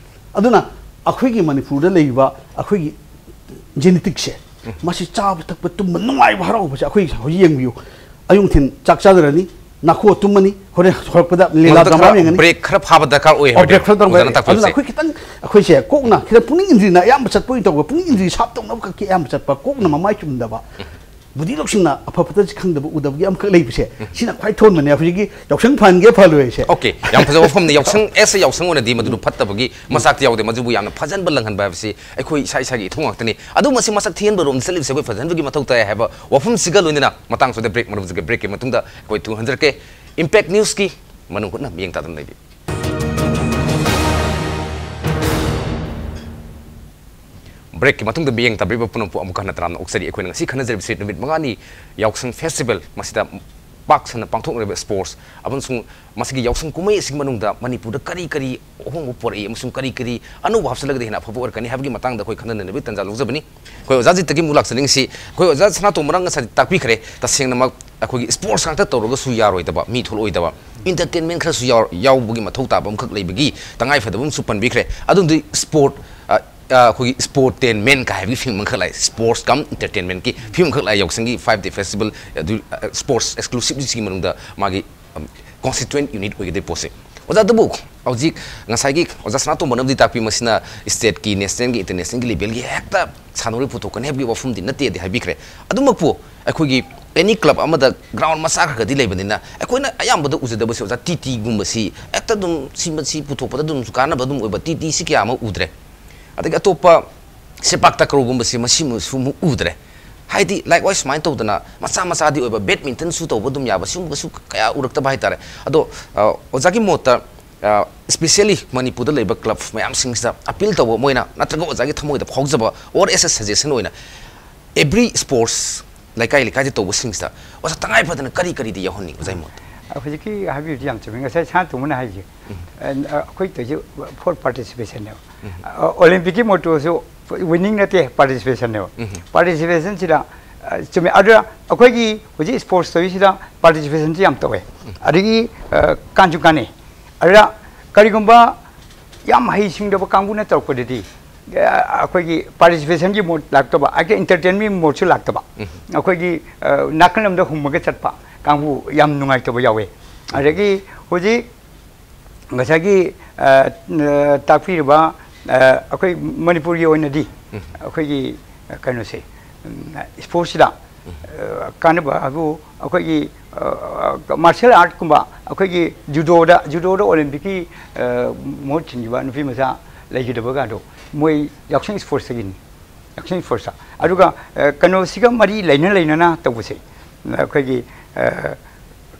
ꯑꯗꯨꯅ ꯑꯩꯈꯣꯏꯒꯤ ꯃꯅꯤꯄꯨꯔꯗ ꯂꯩꯔꯤꯕ ꯑꯩꯈꯣꯏꯒꯤ ꯖꯦꯅꯦꯇꯤꯛꯁꯦ, ꯃꯁꯤ ꯆꯥꯕ ꯊꯛꯄ, ꯇꯨꯝꯕ, ꯅꯨꯡꯉꯥꯏꯕ, ꯍꯔꯥꯎꯕꯁꯦ ꯑꯩꯈꯣꯏ ꯍꯧꯖꯤꯛ ꯌꯦꯡꯕꯤꯌꯨ꯫ ꯑꯌꯨꯛ ꯅꯨꯡꯊꯤꯜ ꯆꯥꯛ ꯆꯥꯗꯔꯅꯤ, ꯅꯥꯈꯣꯛꯑ ꯇꯨꯝꯃꯅꯤ, ꯍꯣꯔꯦꯟ ꯍꯧꯔꯛꯄꯗ ꯂꯤꯂꯥ ꯃꯗꯨꯗ ꯗ꯭ꯔꯃꯥ ꯈꯔ ꯌꯦꯡꯉꯅꯤ꯫ ꯕ꯭ꯔꯦꯛ ꯈꯔ ꯐꯥꯕ ꯗꯔꯀꯥꯔ ꯑꯣꯏ ꯑꯣ, ꯍꯥꯏꯕꯗꯤ ꯕ꯭ꯔꯦꯛ ꯐꯥꯕ ꯗꯔꯀꯥꯔ ꯑꯣꯖꯥꯅ ꯑꯣꯏ꯫ ꯇꯥꯛꯄꯤꯕꯁꯦ꯫ ꯑꯗꯨꯅ ꯑꯩꯈꯣꯏ ꯈꯤꯇꯪ, ꯑꯩꯈꯣꯏꯁꯦ ꯀꯣꯛꯅ ꯈꯤꯇꯪ ꯄꯨꯛꯅꯤꯡ ꯏꯟꯗ꯭ꯔꯤꯅ ꯑꯌꯥꯝꯕ ꯆꯠꯄ ꯑꯣꯏꯅ ꯇꯧꯕ, ꯄꯨꯛꯅꯤꯡ ꯏꯟꯗ꯭ꯔꯤ ꯁꯥꯞ ꯇꯧꯅꯕ ꯈꯛꯀꯤ ꯑꯌꯥꯝꯕ ꯆꯠꯄ, ꯀꯣꯛꯅ ꯃꯃꯥꯏ ꯆꯨꯝꯗꯕ, ꯕꯨꯙꯤ ꯂꯧꯁꯤꯡꯅ ꯑꯐ ꯐꯠꯇꯁꯤ ꯈꯪꯗꯕ, ꯎꯗꯕꯒꯤ ꯑꯃꯈꯛ ꯂꯩꯕꯁꯦ, ꯁꯤꯅ ꯈ꯭ꯋꯥꯏ ꯊꯣꯟꯕꯅꯦ꯫ ꯍꯧꯖꯤꯛꯀꯤ ꯌꯥꯎꯁꯪ ꯐꯍꯟꯒꯦ ꯐꯍꯜꯂꯣꯏꯁꯦ꯫ ꯑꯣꯀꯦ, ꯌꯥꯝ ꯐꯖꯕ ꯋꯥꯐꯝꯅꯤ꯫ ꯌꯥꯎꯁꯪ, ꯑꯦꯁ ꯑꯦ ꯌꯥꯎꯁꯪ ꯑꯣꯏꯅꯗꯤ ꯃꯗꯨꯗꯨ ꯐꯠꯇꯕꯒꯤ ꯃꯆꯥꯛꯇꯤ ꯌꯥꯎꯗꯦ꯫ ꯃꯗꯨꯕꯨ ꯌꯥꯝꯅ ꯐꯖꯍꯟꯕ, ꯂꯪꯍꯟꯕ ꯍꯥꯏꯕꯁꯤ ꯑꯩꯈꯣꯏ ꯏꯁꯥ ꯏꯁꯥꯒꯤ ꯏꯊꯧ ꯉꯥꯛꯇꯅꯤ꯫ ꯑꯗꯨ ꯃꯁꯤ ꯃꯁꯛ ꯊꯤꯍꯟꯕ ꯔꯣꯝꯗ ꯆꯠꯂꯤꯕꯁꯦ ꯑꯩꯈꯣꯏ ꯐꯖꯍꯟꯕꯒꯤ ꯃꯊꯧ ꯇꯥꯏ ꯍꯥꯏꯕ ꯋꯥꯐꯝꯁꯤꯒ ꯂꯣꯏꯅꯅ ꯃꯇꯥꯡꯁꯤꯗ ꯕ꯭ꯔꯦꯛ ꯃꯔꯨꯞ ꯖꯒꯦ꯫ ꯕ꯭ꯔꯦꯛꯀꯤ ꯃꯇꯨꯡꯗ ꯑꯩꯈꯣꯏ ꯇꯨ ꯍꯟꯗ꯭ꯔꯦꯠ ꯀꯦ ꯏꯝꯄꯦꯛ ꯅ꯭ꯌꯨꯁꯀꯤ ꯃꯅꯨꯡ ꯍꯨꯠꯅ ꯃꯤꯠꯌꯦꯡ ꯇꯥꯗꯨꯅ ꯂꯩꯕꯤ꯫ ꯕ꯭ꯔꯦꯛꯀꯤ ꯃꯇꯨꯡꯗ ꯃꯤꯠꯌꯦꯡ ꯇꯥꯕꯤꯕ ꯄꯨꯝꯅꯃꯛꯄꯨ ꯑꯃꯨꯛ ꯍꯟꯅ ꯇꯔꯥꯝꯅ ꯑꯣꯛꯆꯔꯤ꯫ ꯑꯩꯈꯣꯏꯅ ꯉꯁꯤ ꯈꯟꯅꯖꯔꯤꯕꯁꯤ ꯅꯨꯃꯤꯠ ꯃꯉꯥꯅꯤ ꯌꯥꯎꯁꯪ ꯐꯦꯁꯇꯤꯚꯦꯜ, ꯃꯁꯤꯗ ꯄꯥꯛ ꯁꯟꯅ ꯄꯥꯡꯊꯣꯛꯅꯔꯤꯕ ꯁ꯭ꯄꯣꯔꯠꯁ ꯑꯃꯁꯨꯡ ꯃꯁꯤꯒꯤ ꯌꯥꯎꯁꯪ ꯀꯨꯝꯍꯩ ꯑꯁꯤꯒꯤ ꯃꯅꯨꯡꯗ ꯃꯅꯤꯄꯨꯔꯗ ꯀꯔꯤ ꯀꯔꯤ ꯑꯍꯣꯡꯕ ꯄꯨꯔꯛꯏ ꯑꯃꯁꯨꯡ ꯀꯔꯤ ꯀꯔꯤ ꯑꯅꯧꯕ ꯍꯥꯞꯆꯤꯜꯂꯒꯗꯤ ꯍꯦꯟꯅ ꯑꯐꯕ ꯑꯣꯏꯔꯛꯀꯅꯤ ꯍꯥꯏꯕꯒꯤ ꯃꯇꯥꯡꯗ ꯑꯩꯈꯣꯏ ꯈꯟꯅꯅꯕꯒꯤ ꯇꯥꯟꯖꯥ ꯂꯧꯖꯕꯅꯤ꯫ ꯑꯩꯈꯣꯏ ꯑꯣꯖꯥ ꯖꯤꯠꯇꯒꯤ ꯑꯃꯨꯛ ꯂꯥꯛꯆꯅꯤꯡꯁꯤ꯫ ꯑꯩꯈꯣꯏ ꯑꯣꯖꯥ ꯁꯅꯥꯇꯣꯝꯕꯅ ꯉꯁꯥꯏ ꯇꯥꯛꯄꯤꯈ꯭ꯔꯦ, ꯇꯁꯦꯡꯅꯃꯛ ꯑꯩꯈꯣꯏꯒꯤ ꯁ꯭ꯄꯣꯔꯠꯁ ꯉꯥꯛꯇ ꯇꯧꯔꯒꯁꯨ ꯌꯥꯔꯣꯏꯗꯕ, ꯃꯤ ꯊꯣꯛꯂꯛꯑꯣꯏꯗꯕ, ꯏꯟꯇꯔꯇꯦꯟꯃꯦꯟ ꯈꯔꯁꯨ ꯌꯥꯎ-, ꯌꯥꯎꯕꯒꯤ ꯃꯊꯧ ꯇꯥꯕ ꯑꯃꯈꯛ ꯂꯩꯕꯒꯤ ꯇꯉꯥꯏ ꯐꯗꯕ ꯑꯃꯁꯨ ꯄꯟꯕꯤꯈ꯭ꯔꯦ꯫ ꯑꯗꯨꯗꯤ ꯁ꯭ꯄꯣꯔꯠ, ꯑ, ꯑ, ꯑꯩꯈꯣꯏꯒꯤ ꯁ꯭ꯄꯣꯔꯠꯇꯦꯟꯃꯦꯟ ꯀ ꯍꯥꯏꯕꯒꯤ ꯐꯤꯂꯝ ꯑꯃꯈꯛ ꯂꯥꯛꯑꯦ, ꯁ꯭ꯄꯣꯔꯠꯁ ꯀꯝ ꯏꯟꯇꯔꯇꯦꯟꯃꯦꯟꯀꯤ ꯐꯤꯂꯝ ꯑꯃꯈꯛ ꯂꯥꯛꯑꯦ ꯌꯥꯎꯁꯪꯒꯤ ꯐꯥꯏꯚ ꯗꯦ ꯐꯦꯁꯇꯤꯚꯦꯜ, ꯑꯗꯨ, ꯑ, ꯁ꯭ꯄꯣꯔꯠꯁ ꯑꯦꯛꯁꯀ꯭ꯂꯨꯁꯤꯚꯁꯤꯒꯤ ꯃꯅꯨꯡꯗ ꯃꯥꯒꯤ, ꯎꯝ, ꯀꯣꯟꯁꯇꯤꯇ꯭ꯋꯦꯟꯠ ꯌꯨꯅꯤꯠ ꯑꯣꯏꯒꯗꯣꯏ ꯄꯣꯠꯁꯦ꯫ ꯑꯣꯖꯥ, ꯑꯗꯨꯕꯨ ꯍꯧꯖꯤꯛ ꯉꯁꯥꯏꯒꯤ ꯑꯣꯖꯥ ꯁꯅꯥꯇꯣꯝꯕꯅꯕꯨꯗꯤ ꯇꯥꯛꯄꯤ, ꯃꯁꯤꯅ ꯁ꯭ꯇꯦꯠꯀꯤ, ꯅꯦꯁꯅꯦꯜꯒꯤ, ꯏꯟꯇꯔꯅꯦꯁꯅꯦꯜꯒꯤ ꯂꯦꯚꯦꯜꯒꯤ ꯍꯦꯛꯇ ꯁꯥꯟꯅꯔꯣꯏ ꯄꯨꯊꯣꯛꯀꯅꯤ ꯍꯥꯏꯕꯒꯤ ꯋꯥꯐꯝꯗꯤ ꯅꯠꯇꯦꯗꯤ ꯍꯥꯏꯕꯤꯈ꯭ꯔꯦ꯫ ꯑꯗꯨꯃꯛꯄꯨ ꯑꯩꯈꯣꯏꯒꯤ ꯑꯦꯅꯤ ꯀ꯭ꯂꯕ ꯑꯃꯗ ꯒ꯭ꯔꯥꯎꯟ ꯃꯆꯥ ꯈꯔ ꯈꯔꯗꯤ ꯂꯩꯕꯅꯤꯅ, ꯑꯩꯈꯣꯏꯅ ꯑꯌꯥꯝꯕꯗ ꯎꯖꯗꯕꯁꯤ ꯑꯣꯖꯥ ꯇꯤ ꯇꯤꯒꯨꯝꯕꯁꯤ ꯍꯦꯛꯇ ꯑꯗꯨꯝ ꯁꯤ, ꯃꯁꯤ ꯄꯨꯊꯣꯛꯄꯗ ꯑꯗꯨꯝꯁꯨ ꯀꯥꯟꯅꯕ ꯑꯗꯨꯝ ꯑꯣꯏꯕ ꯇꯤ ꯇꯤꯁꯤ ꯀꯌꯥ ꯑꯃ ꯎꯗ꯭ꯔꯦ꯫ ꯑꯗꯒꯤ ꯑꯇꯣꯞꯄ ꯁꯦꯄꯥꯛ ꯇꯀ꯭ꯔꯣꯒꯨꯝꯕꯁꯤ ꯃꯁꯤꯃꯁꯨ ꯑꯃꯨꯛ ꯎꯗ꯭ꯔꯦ꯫ ꯍꯥꯏꯗꯤ, ꯂꯥꯏꯛ ꯋꯥꯏꯁ ꯁꯨꯃꯥꯏꯅ ꯇꯧꯗꯅ ꯃꯆꯥ ꯃꯆꯥꯗꯤ ꯑꯣꯏꯕ, ꯕꯦꯗꯃꯤꯟꯇꯟꯁꯨ ꯇꯧꯕ ꯑꯗꯨꯝ ꯌꯥꯕ, ꯁꯤꯒꯨꯝꯕꯁꯨ ꯀꯌꯥ ꯎꯔꯛꯇꯕ ꯍꯥꯏꯇꯥꯔꯦ꯫ ꯑꯗꯣ, ꯑ, ꯑꯣꯖꯥꯒꯤ ꯃꯣꯠꯇ, ꯑ, ꯏꯁꯄꯤꯁꯦꯜꯂꯤ ꯃꯅꯤꯄꯨꯔꯗ ꯂꯩꯕ ꯀ꯭ꯂꯕ ꯃꯌꯥꯝꯁꯤꯡꯁꯤꯗ ꯑꯄꯤꯜ ꯇꯧꯕ, ꯃꯣꯏꯅ ꯅꯠꯇ꯭ꯔꯒ ꯑꯣꯖꯥꯒꯤ ꯊꯃꯣꯏꯗ ꯐꯥꯎꯖꯕ, or as a suggestion ꯑꯣꯏꯅ, ꯑꯦꯕ꯭ꯔꯤ ꯁ꯭ꯄꯣꯔꯠꯁ ꯂꯩꯀꯥꯏ ꯂꯩꯀꯥꯏꯗ ꯇꯧꯕꯁꯤꯡꯁꯤꯗ ꯑꯣꯖꯥ ꯇꯉꯥꯏ ꯐꯗꯅ ꯀꯔꯤ ꯀꯔꯤꯗꯤ ꯌꯥꯎꯍꯟꯅꯤꯡꯕ, ꯑꯣꯖꯥꯒꯤ ꯃꯣꯠꯇ? ꯍꯧꯖꯤꯛꯀꯤ ꯍꯥꯏꯕꯤꯕꯗꯤ ꯌꯥꯝ ꯆꯨꯝꯃꯤ꯫ ꯉꯁꯥꯏ ꯁꯅꯥꯇꯣꯝꯕꯅ ꯍꯥꯏꯁꯦ, ꯎꯝ꯫ ꯑ, ꯑꯩꯈꯣꯏ ꯇꯧꯔꯤꯁꯦ ꯐꯣꯔ ꯄꯥꯔꯇꯤꯁꯤꯄꯦꯁꯟꯅꯦꯕ꯫ ꯎꯝ꯫ ꯑ, ꯑꯣꯂꯤꯝꯄꯤꯛꯀꯤ ꯃꯣꯇꯣꯁꯨ ꯋꯤꯅꯤꯡ ꯅꯠꯇꯦ, ꯄꯥꯔꯇꯤꯁꯤꯄꯦꯁꯟꯅꯦꯕ꯫ ꯎꯝ꯫ ꯄꯥꯔꯇꯤꯁꯤꯄꯦꯁꯟꯁꯤꯗ, ꯑ, ꯆꯨꯝꯃꯦ꯫ ꯑꯗꯨꯅ ꯑꯩꯈꯣꯏꯒꯤ ꯍꯧꯖꯤꯛ ꯁ꯭ꯄꯣꯔꯠꯁ ꯇꯧꯔꯤꯁꯤꯗ ꯄꯥꯔꯇꯤꯁꯤꯄꯦꯁꯟꯁꯤ ꯌꯥꯝ ꯇꯧꯋꯦ꯫ ꯎꯝ꯫ ꯑꯗꯒꯤ, ꯑ, ꯀꯥꯟꯁꯨ ꯀꯥꯟꯅꯩ꯫ ꯑꯗꯨꯗ ꯀꯔꯤꯒꯨꯝꯕ ꯌꯥꯝ ꯍꯩꯁꯤꯡꯗꯕ ꯀꯥꯡꯕꯨꯅ ꯇꯧꯔꯛꯄꯗꯗꯤ ꯑ, ꯑꯩꯈꯣꯏꯒꯤ ꯄꯥꯔꯇꯤꯁꯤꯄꯦꯁꯟꯒꯤ ꯃꯣꯠ ꯂꯥꯛꯇꯕ, ꯑꯩꯈꯣꯏ ꯏꯟꯇꯔꯇꯦꯟꯃꯦꯟ ꯃꯣꯠꯁꯨ ꯂꯥꯛꯇꯕ, ꯑꯩꯈꯣꯏꯒꯤ ꯑ, ꯅꯥꯀꯜ ꯑꯃꯗ ꯍꯨꯝꯃꯒ ꯆꯠꯄ ꯀꯥꯡꯕꯨ ꯌꯥꯝ ꯅꯨꯡꯉꯥꯏꯇꯕ ꯌꯥꯎꯋꯦ꯫ ꯑꯗꯒꯤ ꯍꯧꯖꯤꯛ ꯉꯁꯥꯏꯒꯤ ꯑ, ꯑ, ꯇꯥꯛꯄꯤꯔꯤꯕ ꯑ, ꯑꯩꯈꯣꯏ ꯃꯅꯤꯄꯨꯔꯒꯤ ꯑꯣꯏꯅꯗꯤ ꯑꯩꯈꯣꯏꯒꯤ ꯑ, ꯀꯩꯅꯣꯁꯦ, ꯎꯝ, ꯏꯁꯄꯣꯔꯠꯁꯤꯗ ꯑ, ꯀꯥꯟꯅꯕ ꯍꯥꯏꯕꯨ ꯑꯩꯈꯣꯏꯒꯤ ꯃꯥꯔꯁꯤꯌꯦꯜ ꯑꯥꯔꯠꯀꯨꯝꯕ, ꯑꯩꯈꯣꯏꯒꯤ ꯖꯨꯗꯣꯗ, ꯖꯨꯗꯣꯗ ꯑꯣꯂꯦꯝꯄꯤꯛꯀꯤ ꯑ, ꯃꯍꯨꯠ ꯁꯤꯟꯈꯤꯕ ꯅꯨꯄꯤ ꯃꯆꯥ ꯂꯩꯈꯤꯗꯕꯒꯗꯣ ꯃꯣꯏ ꯌꯥꯎꯁꯪ ꯏꯁꯄꯣꯔꯠꯁꯇꯒꯤꯅꯤ꯫ ꯌꯥꯎꯁꯪ ꯏꯁꯄꯣꯔꯠꯁꯇ꯫ ꯑꯗꯨꯒ ꯑ, ꯀꯩꯅꯣꯁꯤꯒ ꯃꯔꯤ ꯂꯩꯅ ꯂꯩꯅꯅ ꯇꯧꯕꯁꯦ, ꯑꯩꯈꯣꯏꯒꯤ ꯑ,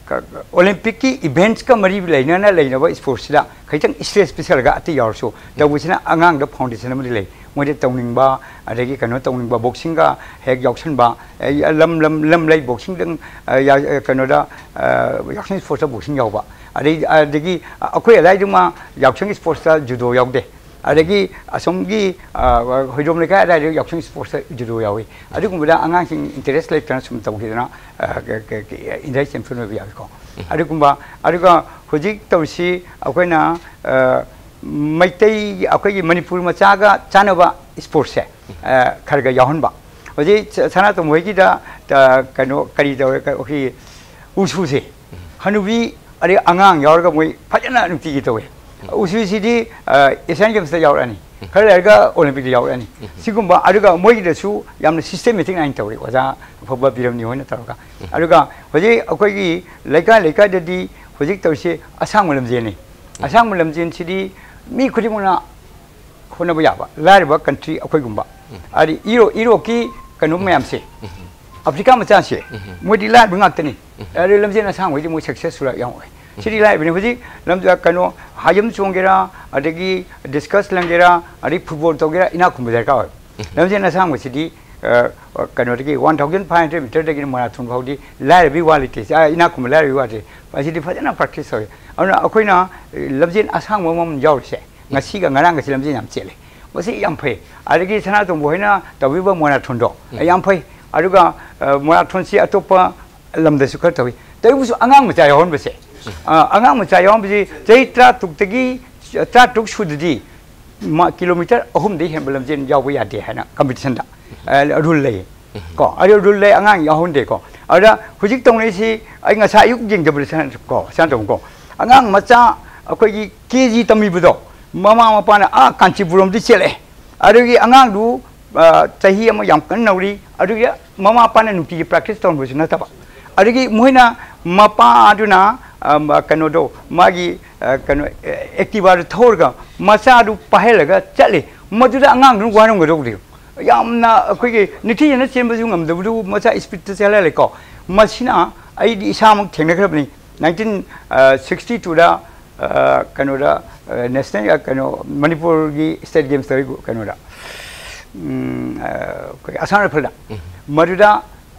ꯀ-, ꯀ-, ꯑꯣꯂꯦꯝꯄꯤꯛꯀꯤ ꯏꯚꯦꯟꯠꯁꯀ ꯃꯔꯤ ꯂꯩꯅꯅ ꯂꯩꯅꯕ ꯏꯁꯄꯣꯔꯠꯁꯤꯗ ꯈꯤꯇꯪ ꯏꯁꯇ꯭ꯔꯦꯁ ꯄꯤꯁꯜꯂꯒ ꯑꯇꯩ ꯌꯥꯎꯔꯁꯨ ꯇꯧꯕꯁꯤꯅ ꯑꯉꯥꯡꯗ ꯐꯥꯎꯟꯗꯦꯁꯟ ꯑꯃꯗꯤ ꯂꯩ꯫ ꯃꯣꯏꯗ ꯇꯧꯅꯤꯡꯕ, ꯑꯗꯒꯤ ꯀꯩꯅꯣ ꯇꯧꯅꯤꯡꯕ, ꯕꯣꯛꯁꯤꯡꯒ ꯍꯦꯛ ꯌꯥꯎꯁꯟꯕ, ꯑꯦ, ꯂꯝ, ꯂꯝ, ꯂꯝ ꯂꯩ ꯕꯣꯛꯁꯤꯡꯗꯪ, ꯑ, ꯌꯥ-, ꯑ, ꯀꯩꯅꯣꯗ, ꯑ, ꯌꯥꯎꯁꯪ ꯏꯁꯄꯣꯔꯠꯁꯇ ꯕꯣꯛꯁꯤꯡ ꯌꯥꯎꯕ꯫ ꯑꯗꯩ, ꯑꯗꯒꯤ ꯑꯩꯈꯣꯏ ꯑꯗꯥꯏꯗꯨꯃ ꯌꯥꯎꯁꯪ ꯏꯁꯄꯣꯔꯠꯁꯇ ꯖꯨꯗꯣ ꯌꯥꯎꯗꯦ꯫ ꯑꯗꯒꯤ ꯑꯁꯣꯝꯒꯤ, ꯑ, ꯍꯣꯏꯗ꯭ꯔꯣꯝ ꯂꯩꯀꯥꯏ ꯑꯗꯥꯏꯗ ꯌꯥꯎꯁꯪ ꯏꯁꯄꯣꯔꯠꯁꯇ ꯖꯨꯗꯣ ꯌꯥꯎꯏ꯫ ꯑꯗꯨꯒꯨꯝꯕꯗ ꯑꯉꯥꯡꯁꯤꯡ ꯏꯟꯇꯔꯦꯁ ꯂꯩꯇꯅ ꯁꯨꯝ ꯇꯧꯈꯤꯗꯅ, ꯑ, ꯀ-, ꯀ-, ꯀ-, ꯏꯟꯗꯤꯌꯥ ꯆꯦꯝꯄꯤꯌꯟ ꯑꯣꯏꯕ ꯌꯥꯎꯏꯀꯣ꯫ ꯑꯗꯨꯒꯨꯝꯕ, ꯑꯗꯨꯒ ꯍꯧꯖꯤꯛ ꯇꯧꯔꯤꯁꯤ ꯑꯩꯈꯣꯏꯅ, ꯑ, ꯃꯩꯇꯩ, ꯑꯩꯈꯣꯏꯒꯤ ꯃꯅꯤꯄꯨꯔ ꯃꯆꯥꯒ ꯆꯥꯟꯅꯕ ꯏꯁꯄꯣꯔꯠꯁꯦ, ꯑ, ꯈꯔ ꯈꯔ ꯌꯥꯎꯍꯟꯕ꯫ ꯍꯧꯖꯤꯛ ꯁ-, ꯁꯅꯥꯇꯣꯝꯕ ꯍꯣꯏꯒꯤꯗ, ꯑ, ꯀꯩꯅꯣ ꯀꯔꯤ ꯇꯧꯋꯦ, ꯀ-, ꯑꯩꯈꯣꯏꯒꯤ ꯎꯁꯨꯁꯦ, ꯍꯅꯨꯕꯤ ꯑꯗꯩ ꯑꯉꯥꯡ ꯌꯥꯎꯔꯒ ꯃꯣꯏ ꯐꯖꯅ ꯅꯨꯡꯇꯤꯒꯤ ꯇꯧꯋꯦ꯫ ꯎꯁꯨꯁꯤꯗꯤ, ꯑ, ꯑꯦꯁꯤꯌꯥꯟ ꯒꯦꯝꯁꯇ ꯌꯥꯎꯔꯛꯑꯅꯤ, ꯈꯔ ꯂꯩꯔꯒ ꯑꯣꯂꯦꯝꯄꯤꯛꯇ ꯌꯥꯎꯔꯛꯑꯅꯤ꯫ ꯁꯤꯒꯨꯝꯕ, ꯑꯗꯨꯒ ꯃꯣꯏꯒꯤꯗꯁꯨ ꯌꯥꯝꯅ ꯁꯤꯁꯇꯦꯃꯦꯇꯤꯛ ꯅꯥꯏꯅ ꯇꯧꯔꯤ, ꯑꯣꯖꯥ ꯑꯐꯕ ꯕꯤꯔꯝꯅꯤ ꯍꯣꯏꯅ ꯇꯧꯔꯒ꯫ ꯑꯗꯨꯒ ꯍꯧꯖꯤꯛ ꯑꯩꯈꯣꯏꯒꯤ ꯂꯩꯀꯥꯏ ꯂꯩꯀꯥꯏꯗꯗꯤ ꯍꯧꯖꯤꯛ ꯇꯧꯔꯤꯁꯦ ꯑꯁꯥꯡꯕ ꯂꯝꯖꯦꯜꯅꯤ꯫ ꯑꯁꯥꯡꯕ ꯂꯝꯖꯦꯜꯁꯤꯗꯤ ꯃꯤ ꯈꯨꯗꯤꯡꯃꯛꯅ ꯍꯣꯠꯅꯕ ꯌꯥꯕ, ꯂꯥꯏꯔꯕ ꯀꯟꯇ꯭ꯔꯤ ꯑꯩꯈꯣꯏꯒꯨꯝꯕ꯫ ꯍꯥꯏꯗꯤ ꯏꯔꯣ-, ꯏꯔꯣꯛꯀꯤ ꯀꯩꯅꯣ ꯃꯌꯥꯝꯁꯦ, ꯑꯐ꯭ꯔꯤꯀꯥ ꯃꯆꯥꯁꯦ, ꯃꯣꯏꯗꯤ ꯂꯥꯏꯔꯕ ꯉꯥꯛꯇꯅꯤ꯫ ꯑꯗꯩ ꯂꯝꯖꯦꯜ ꯑꯁꯥꯡꯕ ꯍꯣꯏꯗꯤ ꯃꯣꯏ ꯁꯛꯁꯦꯁ ꯁꯨꯔ ꯌꯥꯝ ꯑꯣꯏ꯫ ꯁꯤꯗꯤ ꯂꯥꯏꯔꯕꯅꯤ꯫ ꯍꯧꯖꯤꯛ ꯂꯝ-, ꯀꯩꯅꯣ, ꯍꯥꯏ ꯖꯝ ꯆꯣꯡꯒꯦꯔꯥ, ꯑꯗꯒꯤ ꯗꯤꯁꯀꯁ ꯂꯪꯒꯦꯔꯥ, ꯑꯗꯩ ꯐꯨꯠꯕꯣꯜ ꯇꯧꯒꯦꯔꯥ, ꯏꯅꯥꯛ ꯈꯨꯟꯕ ꯗꯔꯀꯥꯔ ꯑꯣꯏ꯫ ꯂꯝꯖꯦꯜ ꯑꯁꯥꯡꯕꯁꯤꯗꯤ, ꯑ, ꯀꯩꯅꯣꯗꯒꯤ ꯋꯥꯟ ꯊꯥꯎꯖꯟ ꯐꯥꯏꯚ ꯍꯟꯗ꯭ꯔꯦꯗ ꯃꯤꯇꯔꯗꯒꯤꯅ ꯃꯔꯥꯊꯣꯟ ꯐꯥꯎꯗꯤ ꯂꯥꯏꯔꯕꯤ ꯋꯥ ꯂꯩꯇꯦ꯫ ꯑ, ꯏꯅꯥꯛ ꯈꯨꯟꯕ ꯂꯥꯏꯔꯕꯤ ꯋꯥ ꯂꯩꯇꯦ꯫ ꯃꯁꯤꯗꯤ ꯐꯖꯅ ꯄ꯭ꯔꯦꯛꯇꯤꯁ ꯇꯧꯏ꯫ ꯑꯗꯨꯅ ꯑꯩꯈꯣꯏꯅ, ꯑ, ꯂꯝꯖꯦꯜ ꯑꯁꯥꯡꯕ ꯑꯃꯃꯝ ꯌꯥꯎꯔꯤꯁꯦ, ꯉꯁꯤꯒ ꯉꯔꯥꯡꯒꯁꯤ ꯂꯝꯖꯦꯜ ꯌꯥꯝ ꯆꯦꯜꯂꯦ꯫ ꯃꯁꯤ ꯌꯥꯝ ꯐꯩ꯫ ꯑꯗꯒꯤ ꯁꯅꯥꯇꯣꯝꯕ ꯍꯣꯏꯅ ꯇꯧꯕꯤꯕ ꯃꯣꯔꯥꯊꯣꯟꯗꯣ, ꯌꯥꯝ ꯐꯩ꯫ ꯑꯗꯨꯒ, ꯑ, ꯃꯣꯔꯥꯊꯣꯟꯁꯤ ꯑꯇꯣꯞꯄ ꯂꯝꯗꯁꯨ ꯈꯔ ꯇꯧꯏ꯫ ꯇꯧꯕꯁꯨ ꯑꯉꯥꯡ ꯃꯆꯥ ꯌꯥꯎꯍꯟꯕꯁꯦ, ꯑ, ꯑꯉꯥꯡ ꯃꯆꯥ ꯌꯥꯎꯍꯟꯕꯁꯤ ꯆꯍꯤ ꯇꯔꯥ ꯇꯔꯨꯛꯇꯒꯤ ꯇꯔꯥꯇꯔꯨꯛ ꯁꯨꯗꯗꯤ ꯃꯥ ꯀꯤꯂꯣꯃꯤꯇꯔ ꯑꯍꯨꯝꯗꯒꯤ ꯍꯦꯟꯕ ꯂꯝꯖꯦꯟ ꯌꯥꯎꯕ ꯌꯥꯗꯦ ꯍꯥꯏꯅ ꯀꯝꯄꯤꯇꯤꯁꯟꯗ, ꯑ, ꯔꯨꯜ ꯂꯩ꯫ ꯀꯣ, ꯑꯗꯨ ꯔꯨꯜ ꯂꯩ, ꯑꯉꯥꯡ ꯌꯥꯎꯍꯟꯗꯦꯀꯣ꯫ ꯑꯗꯨꯗ ꯍꯧꯖꯤꯛ ꯇꯧꯅꯔꯤꯁꯤ, ꯑꯩ ꯉꯁꯥꯏ ꯑꯌꯨꯛ ꯌꯦꯡꯖꯕꯗ ꯁꯅꯥ-, ꯀꯣ, ꯁꯅꯥꯇꯣꯝꯕ ꯀꯣ, ꯑꯉꯥꯡ ꯃꯆꯥ ꯑꯩꯈꯣꯏꯒꯤ ꯀꯦ ꯖꯤ ꯇꯝꯃꯤꯕꯗꯣ, ꯃꯃꯥ ꯃꯄꯥꯅ ꯑꯥ ꯀꯥꯟꯆꯤꯄꯨꯔꯝꯗꯤ ꯆꯦꯜꯂꯛꯑꯦ꯫ ꯑꯗꯨꯒꯤ ꯑꯉꯥꯡꯗꯨ, ꯑ, ꯆꯍꯤ ꯑꯃ ꯌꯥꯝ ꯀꯟꯅ ꯅꯧꯔꯤ꯫ ꯑꯗꯨꯒꯤ ꯃꯃꯥ ꯃꯄꯥꯅ ꯅꯨꯡꯇꯤꯒꯤ ꯄ꯭ꯔꯦꯛꯇꯤꯁ ꯇꯧꯍꯟꯕꯁꯨ ꯅꯠꯇꯕ꯫ ꯑꯗꯨꯒꯤ ꯃꯈꯣꯏꯅ ꯃꯄꯥ ꯑꯗꯨꯅ, ꯑ, ꯀꯩꯅꯣꯗꯣ, ꯃꯥꯒꯤ, ꯑ, ꯀꯩꯅꯣ, ꯑꯦ, ꯑꯦꯛꯇꯤꯚꯥꯗꯨ ꯊꯧꯔꯒ ꯃꯆꯥꯗꯨ ꯄꯥꯏꯍꯜꯂꯒ ꯆꯠꯂꯤ꯫ ꯃꯗꯨꯗ ꯑꯉꯥꯡꯗꯨꯅ ꯋꯥꯔꯝꯒꯗꯧꯕꯗꯤ꯫ ꯌꯥꯝꯅ ꯑꯩꯈꯣꯏꯒꯤ ꯅꯤꯡꯊꯤꯖꯅ ꯆꯦꯟꯕꯁꯨ ꯉꯝꯗꯕꯗꯨ ꯃꯆꯥ ꯏꯁꯄꯤꯠꯇ ꯆꯦꯜꯍꯜꯂꯦꯀꯣ꯫ ꯃꯁꯤꯅ ꯑꯩꯗꯤ ꯏꯁꯥꯃꯛ ꯊꯦꯡꯅꯈ꯭ꯔꯕꯅꯤ꯫ ꯅꯥꯏꯟꯇꯤꯟ ꯁꯤꯛꯁꯇꯤ ꯇꯨꯗ, ꯑ, ꯀꯩꯅꯣꯗ, ꯑ, ꯅꯦꯁꯅꯦꯜ, ꯑ, ꯀꯩꯅꯣ, ꯃꯅꯤꯄꯨꯔꯒꯤ ꯁ꯭ꯇꯦꯠ ꯒꯦꯝꯁꯇ ꯀꯩꯅꯣꯗ, ꯎꯝ, ꯑ, ꯑꯩꯈꯣꯏ ꯑꯁꯥꯝ ꯔꯥꯏꯐꯜꯗ꯫ ꯎꯝ꯫ ꯃꯗꯨꯗ,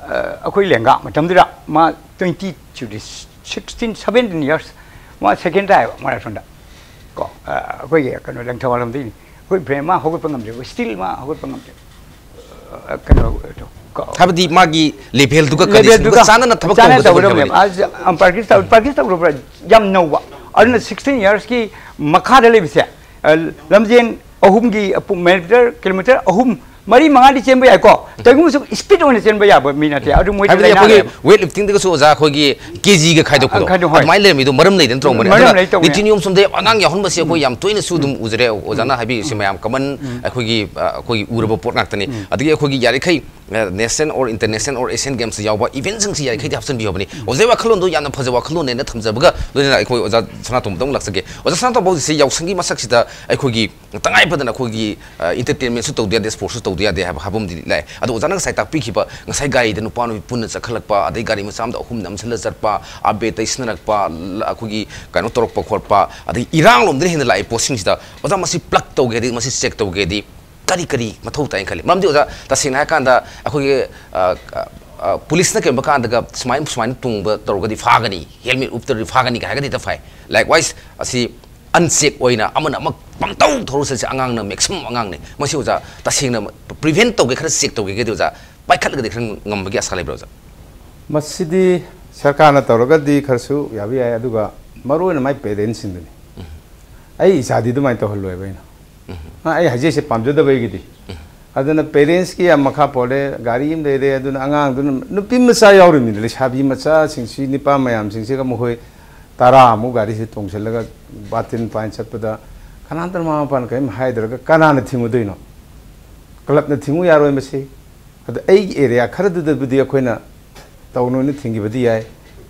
ꯑ, ꯑꯩꯈꯣꯏ ꯂꯦꯡꯒꯥ ꯃꯇꯝꯗꯨꯗ ꯃꯥ ꯇ꯭ꯋꯦꯟꯇꯤ ꯇꯨꯗꯤ, ꯁꯤꯛꯁꯇꯤꯟ, ꯁꯕꯦꯟꯇꯤꯟ ꯌꯔꯁ ꯃꯥ ꯁꯦꯀꯦꯟ ꯇꯥꯏꯌꯦꯕ ꯃꯥꯔꯥꯊꯣꯟꯗ꯫ ꯀꯣ, ꯑ, ꯑꯩꯈꯣꯏꯒꯤ ꯀꯩꯅꯣ ꯂꯪꯊꯕꯥꯜ ꯂꯣꯝꯗꯒꯤꯅꯤ꯫ ꯑꯩꯈꯣꯏ ꯕ꯭ꯔꯦꯟ ꯃꯥ ꯍꯧꯒꯠꯄ ꯉꯝꯗꯦꯕ, ꯁ꯭ꯇꯤꯜ ꯃꯥ ꯍꯧꯒꯠꯄ ꯉꯝꯗꯦ꯫ ꯑ, ꯀꯩꯅꯣ, ꯀꯣ, ꯍꯥꯏꯕꯗꯤ ꯃꯥꯒꯤ ꯂꯦꯚꯦꯜꯗꯨꯒ ꯀꯟꯗꯤꯁꯟꯗꯨꯒ ꯂꯦꯚꯦꯜꯗꯨꯒ ꯆꯥꯟꯅꯅ ꯊꯕꯛ ꯆꯥꯅ ꯇꯧꯒꯗꯕꯅꯦꯕ꯫ ꯇꯧꯒꯗꯕꯅꯦꯕ꯫ ꯑꯁ, ꯌꯥꯝ ꯄ꯭ꯔꯦꯛꯇꯤꯁ ꯇꯧ-, ꯄ꯭ꯔꯦꯛꯇꯤꯁ ꯇꯧꯔꯕ꯭ꯔꯥ? ꯌꯥꯝ ꯅꯧꯕ꯫ ꯑꯗꯨꯅ ꯁꯤꯛꯁꯇꯤꯟ ꯌꯔꯁꯀꯤ ꯃꯈꯥꯗ ꯂꯩꯕꯁꯦ, ꯑ, ꯂꯝꯖꯦꯟ ꯑꯍꯨꯝꯒꯤ ꯄꯨꯡ ꯃꯤꯇꯔ ꯀꯤꯂꯣꯃꯤꯇꯔ ꯑꯍꯨꯝ, ꯃꯔꯤ, ꯃꯉꯥꯗꯤ ꯆꯦꯟꯕ ꯌꯥꯏꯀꯣ꯫ ꯀꯩꯒꯨꯝꯕꯁꯨ ꯏꯁꯄꯤꯠ ꯑꯣꯏꯅ ꯆꯦꯟꯕ ꯌꯥꯕ ꯃꯤ ꯅꯠꯇꯦ꯫ ꯑꯗꯨ ꯃꯣꯏꯗꯤ ꯍꯥꯏꯕꯗꯤ ꯂꯥꯏꯅꯥ ꯑꯩꯈꯣꯏꯒꯤ ꯂꯩꯌꯦꯕ꯫ ꯋꯦꯠ ꯂꯤꯐꯇꯤꯡꯗꯒꯁꯨ ꯑꯣꯖꯥ ꯑꯩꯈꯣꯏꯒꯤ ꯀꯦ ꯖꯤꯒ ꯈꯥꯏꯗꯣꯛꯄꯗꯣ, ꯑ, ꯈꯥꯏꯗꯣꯛ-, ꯍꯣꯏ꯫ ꯑꯗꯨꯃꯥꯏꯅ ꯂꯩꯔꯝꯃꯤꯗꯣ ꯃꯔꯝ ꯂꯩꯗꯅ ꯇꯧꯕꯅꯦ꯫ ꯃꯔꯝ ꯑꯗꯨꯅ ꯂꯩ ꯇꯧꯕꯅꯦ꯫ ꯅꯤꯇꯤ ꯅꯤꯌꯣꯝ ꯆꯨꯝꯗ ꯌꯥꯝ ꯑꯉꯥꯡ ꯌꯥꯎꯍꯟꯕꯁꯦ ꯑꯩꯈꯣꯏ ꯌꯥꯝ ꯇꯣꯏꯅꯁꯨ ꯑꯗꯨꯝ ꯎꯖꯔꯦ꯫ ꯑꯣꯖꯥꯅ ꯍꯥꯏꯕꯤꯔꯤꯁꯦ ꯃꯌꯥꯝ ꯀꯃꯟ ꯑꯩꯈꯣꯏꯒꯤ, ꯑ, ꯑꯩꯈꯣꯏꯒꯤ ꯎꯔꯕ ꯄꯣꯠ ꯉꯥꯛꯇꯅꯤ꯫ ꯑꯗꯒꯤ ꯑꯩꯈꯣꯏꯒꯤ ꯌꯥꯔꯤꯈꯩ, ꯑ, national or international or Asian ꯒꯦꯝꯁꯇ ꯌꯥꯎꯕ ꯏꯚꯦꯟꯁꯤꯡꯁꯤ ꯌꯥꯔꯤꯈꯩꯗꯤ ꯍꯥꯞꯆꯤꯟꯕꯤꯌꯣꯕꯅꯤ꯫ ꯑꯣꯖꯥꯒꯤ ꯋꯥꯈꯜꯂꯣꯟꯗꯣ ꯌꯥꯝꯅ ꯐꯖꯕ ꯋꯥꯈꯜꯂꯣꯟꯅꯦꯅ ꯊꯝꯖꯕꯒ ꯂꯣꯏꯅꯅ ꯑꯩꯈꯣꯏ ꯑꯣꯖꯥ ꯁꯅꯥꯇꯣꯝꯕꯗ ꯑꯃꯨꯛ ꯂꯥꯛꯆꯒꯦ꯫ ꯑꯣꯖꯥ ꯁꯅꯥꯇꯣꯝꯕ ꯍꯧꯖꯤꯛꯁꯦ ꯌꯥꯎꯁꯪꯒꯤ ꯃꯁꯛꯁꯤꯗ ꯑꯩꯈꯣꯏꯒꯤ ꯇꯉꯥꯏ ꯐꯗꯅ ꯑꯩꯈꯣꯏꯒꯤ, ꯑ, ꯏꯟꯇꯔꯇꯦꯟꯃꯦꯟꯁꯨ ꯇꯧꯗ ꯌꯥꯗꯦ, ꯁ꯭ꯄꯣꯔꯠꯁꯨ ꯇꯧꯗ ꯌꯥꯗꯦ ꯍꯥꯏꯕ ꯍꯥꯏꯕ ꯑꯃꯗꯤ ꯂꯥꯛꯑꯦ꯫ ꯑꯗꯣ ꯑꯣꯖꯥꯅ ꯉꯁꯥꯏ ꯇꯥꯛꯄꯤꯈꯤꯕ, ꯉꯁꯥꯏ ꯒꯥꯔꯤꯗ ꯅꯨꯄꯥ ꯅꯨꯄꯤ ꯄꯨꯟꯅ ꯆꯠꯈꯠꯂꯛꯄ, ꯑꯗꯩ ꯒꯥꯔꯤ ꯃꯆꯥ ꯑꯃꯗ ꯑꯍꯨꯝ ꯅꯝꯁꯤꯜꯂ ꯆꯠꯄ, ꯑꯕꯦꯔ ꯇꯩꯁꯤꯟꯅꯔꯛꯄ, ꯂ-, ꯑꯩꯈꯣꯏꯒꯤ ꯀꯩꯅꯣ ꯇꯧꯔꯛꯄ ꯈꯣꯠꯄ, ꯑꯗꯩ ꯏꯔꯥꯡꯂꯣꯝꯗꯒꯤ ꯍꯦꯟꯅ ꯂꯥꯛꯏ ꯄꯣꯠꯁꯤꯡꯁꯤꯗ ꯑꯣꯖꯥ ꯃꯁꯤ ꯄ꯭ꯂꯛ ꯇꯧꯒꯦꯗꯤ, ꯃꯁꯤ ꯆꯦꯛ ꯇꯧꯒꯦꯗꯤ ꯀꯔꯤ ꯀꯔꯤ ꯃꯊꯧ ꯇꯥꯏꯅ ꯈꯜꯂꯤ? ꯃꯔꯝꯗꯤ ꯑꯣꯖꯥ, ꯇꯁꯦꯡꯅ ꯍꯥꯏꯔꯀꯥꯟꯗ ꯑꯩꯈꯣꯏꯒꯤ, ꯑ, ꯑ, ꯑ, ꯄꯨꯂꯤꯁꯅ ꯀꯩꯒꯨꯝꯕ ꯀꯥꯟꯗꯒ ꯁꯨꯃꯥꯏꯅ, ꯁꯨꯃꯥꯏꯅ ꯇꯣꯡꯕ ꯇꯧꯔꯒꯗꯤ ꯐꯥꯒꯅꯤ, ꯍꯦꯜꯃꯦꯠ ꯎꯞꯇ꯭ꯔꯗꯤ ꯐꯥꯒꯅꯤ ꯀꯥꯏ ꯍꯥꯏꯔꯒꯗꯤ ꯍꯦꯛꯇ ꯐꯥꯏ꯫ Likewise, ꯑꯁꯤ ꯑꯟꯆꯦꯛ ꯑꯣꯏꯅ ꯑꯃꯅ ꯑꯃ ꯄꯪꯇꯧ ꯊꯧꯔ ꯆꯠꯁꯦ, ꯑꯉꯥꯡꯅ, ꯃꯦꯛꯁꯤꯃꯝ ꯑꯉꯥꯡꯅꯦ꯫ ꯃꯁꯤ ꯑꯣꯖꯥ ꯇꯁꯦꯡꯅ ꯄ꯭ꯔꯤꯚꯦꯟ ꯇꯧꯒꯦ, ꯈꯔ ꯆꯦꯛ ꯇꯧꯒꯦꯒꯗꯤ ꯑꯣꯖꯥ ꯄꯥꯏꯈꯠꯂꯒꯗꯤ ꯈꯔ ꯉꯝꯕꯒꯤ ꯑꯁꯥ ꯂꯩꯕ꯭ꯔꯥ ꯑꯣꯖꯥ? ꯃꯁꯤꯗꯤ ꯁꯔꯀꯥꯔꯅ ꯇꯧꯔꯒꯗꯤ ꯈꯔꯁꯨ ꯌꯥꯕ ꯌꯥꯏ, ꯑꯗꯨꯒ ꯃꯔꯨꯑꯣꯏꯅ ꯃꯥꯏ ꯄꯦꯔꯦꯟꯁꯁꯤꯡꯗꯨꯅꯤ꯫ ꯑꯩ ꯏꯆꯥꯗꯤ ꯑꯗꯨꯃꯥꯏꯅ ꯇꯧꯍꯜꯂꯣꯏꯕ ꯑꯩꯅ꯫ ꯑ, ꯑꯩ ꯍꯥꯏꯖꯩꯁꯦ ꯄꯥꯝꯖꯗꯕꯒꯤꯗꯤ꯫ ꯑꯗꯨꯅ parents ꯀꯤ ꯌꯥꯝ ꯃꯈꯥ ꯄꯣꯜꯂꯦ꯫ ꯒꯥꯔꯤ ꯑꯃ ꯂꯩꯔꯦ, ꯑꯗꯨꯅ ꯑꯉꯥꯡꯗꯨꯅ, ꯅꯨꯄꯤ ꯃꯆꯥ ꯌꯥꯎꯔꯤꯕꯅꯤꯗ, ꯂꯩꯁꯥꯕꯤ ꯃꯆꯥꯁꯤꯡꯁꯤ, ꯅꯤꯄꯥ ꯃꯌꯥꯝꯁꯤꯡꯁꯤꯒ ꯃꯈꯣꯏ ꯇꯔꯥꯃꯨꯛ ꯒꯥꯔꯤꯁꯤ ꯇꯣꯡꯁꯤꯜꯂꯒ ꯕꯥꯇꯤꯟ ꯄꯥꯏꯅ ꯆꯠꯄꯗ ꯀꯅꯥꯝꯇꯅ ꯃꯃꯥ ꯃꯄꯥꯅ ꯀꯔꯤꯝ ꯍꯥꯏꯗ꯭ꯔꯒ ꯀꯅꯥꯅ ꯊꯤꯡꯉꯨꯗꯣꯏꯅꯣ? ꯀ꯭ꯂꯕꯅ ꯊꯤꯡꯉꯨ ꯌꯥꯔꯣꯏ ꯃꯁꯤ꯫ ꯑꯗ ꯑꯩꯒꯤ area ꯈꯔꯗꯨꯗꯕꯨꯗꯤ ꯑꯩꯈꯣꯏꯅ ꯇꯧꯅꯨꯅ ꯊꯤꯡꯈꯤꯕꯗꯤ ꯌꯥꯏ꯫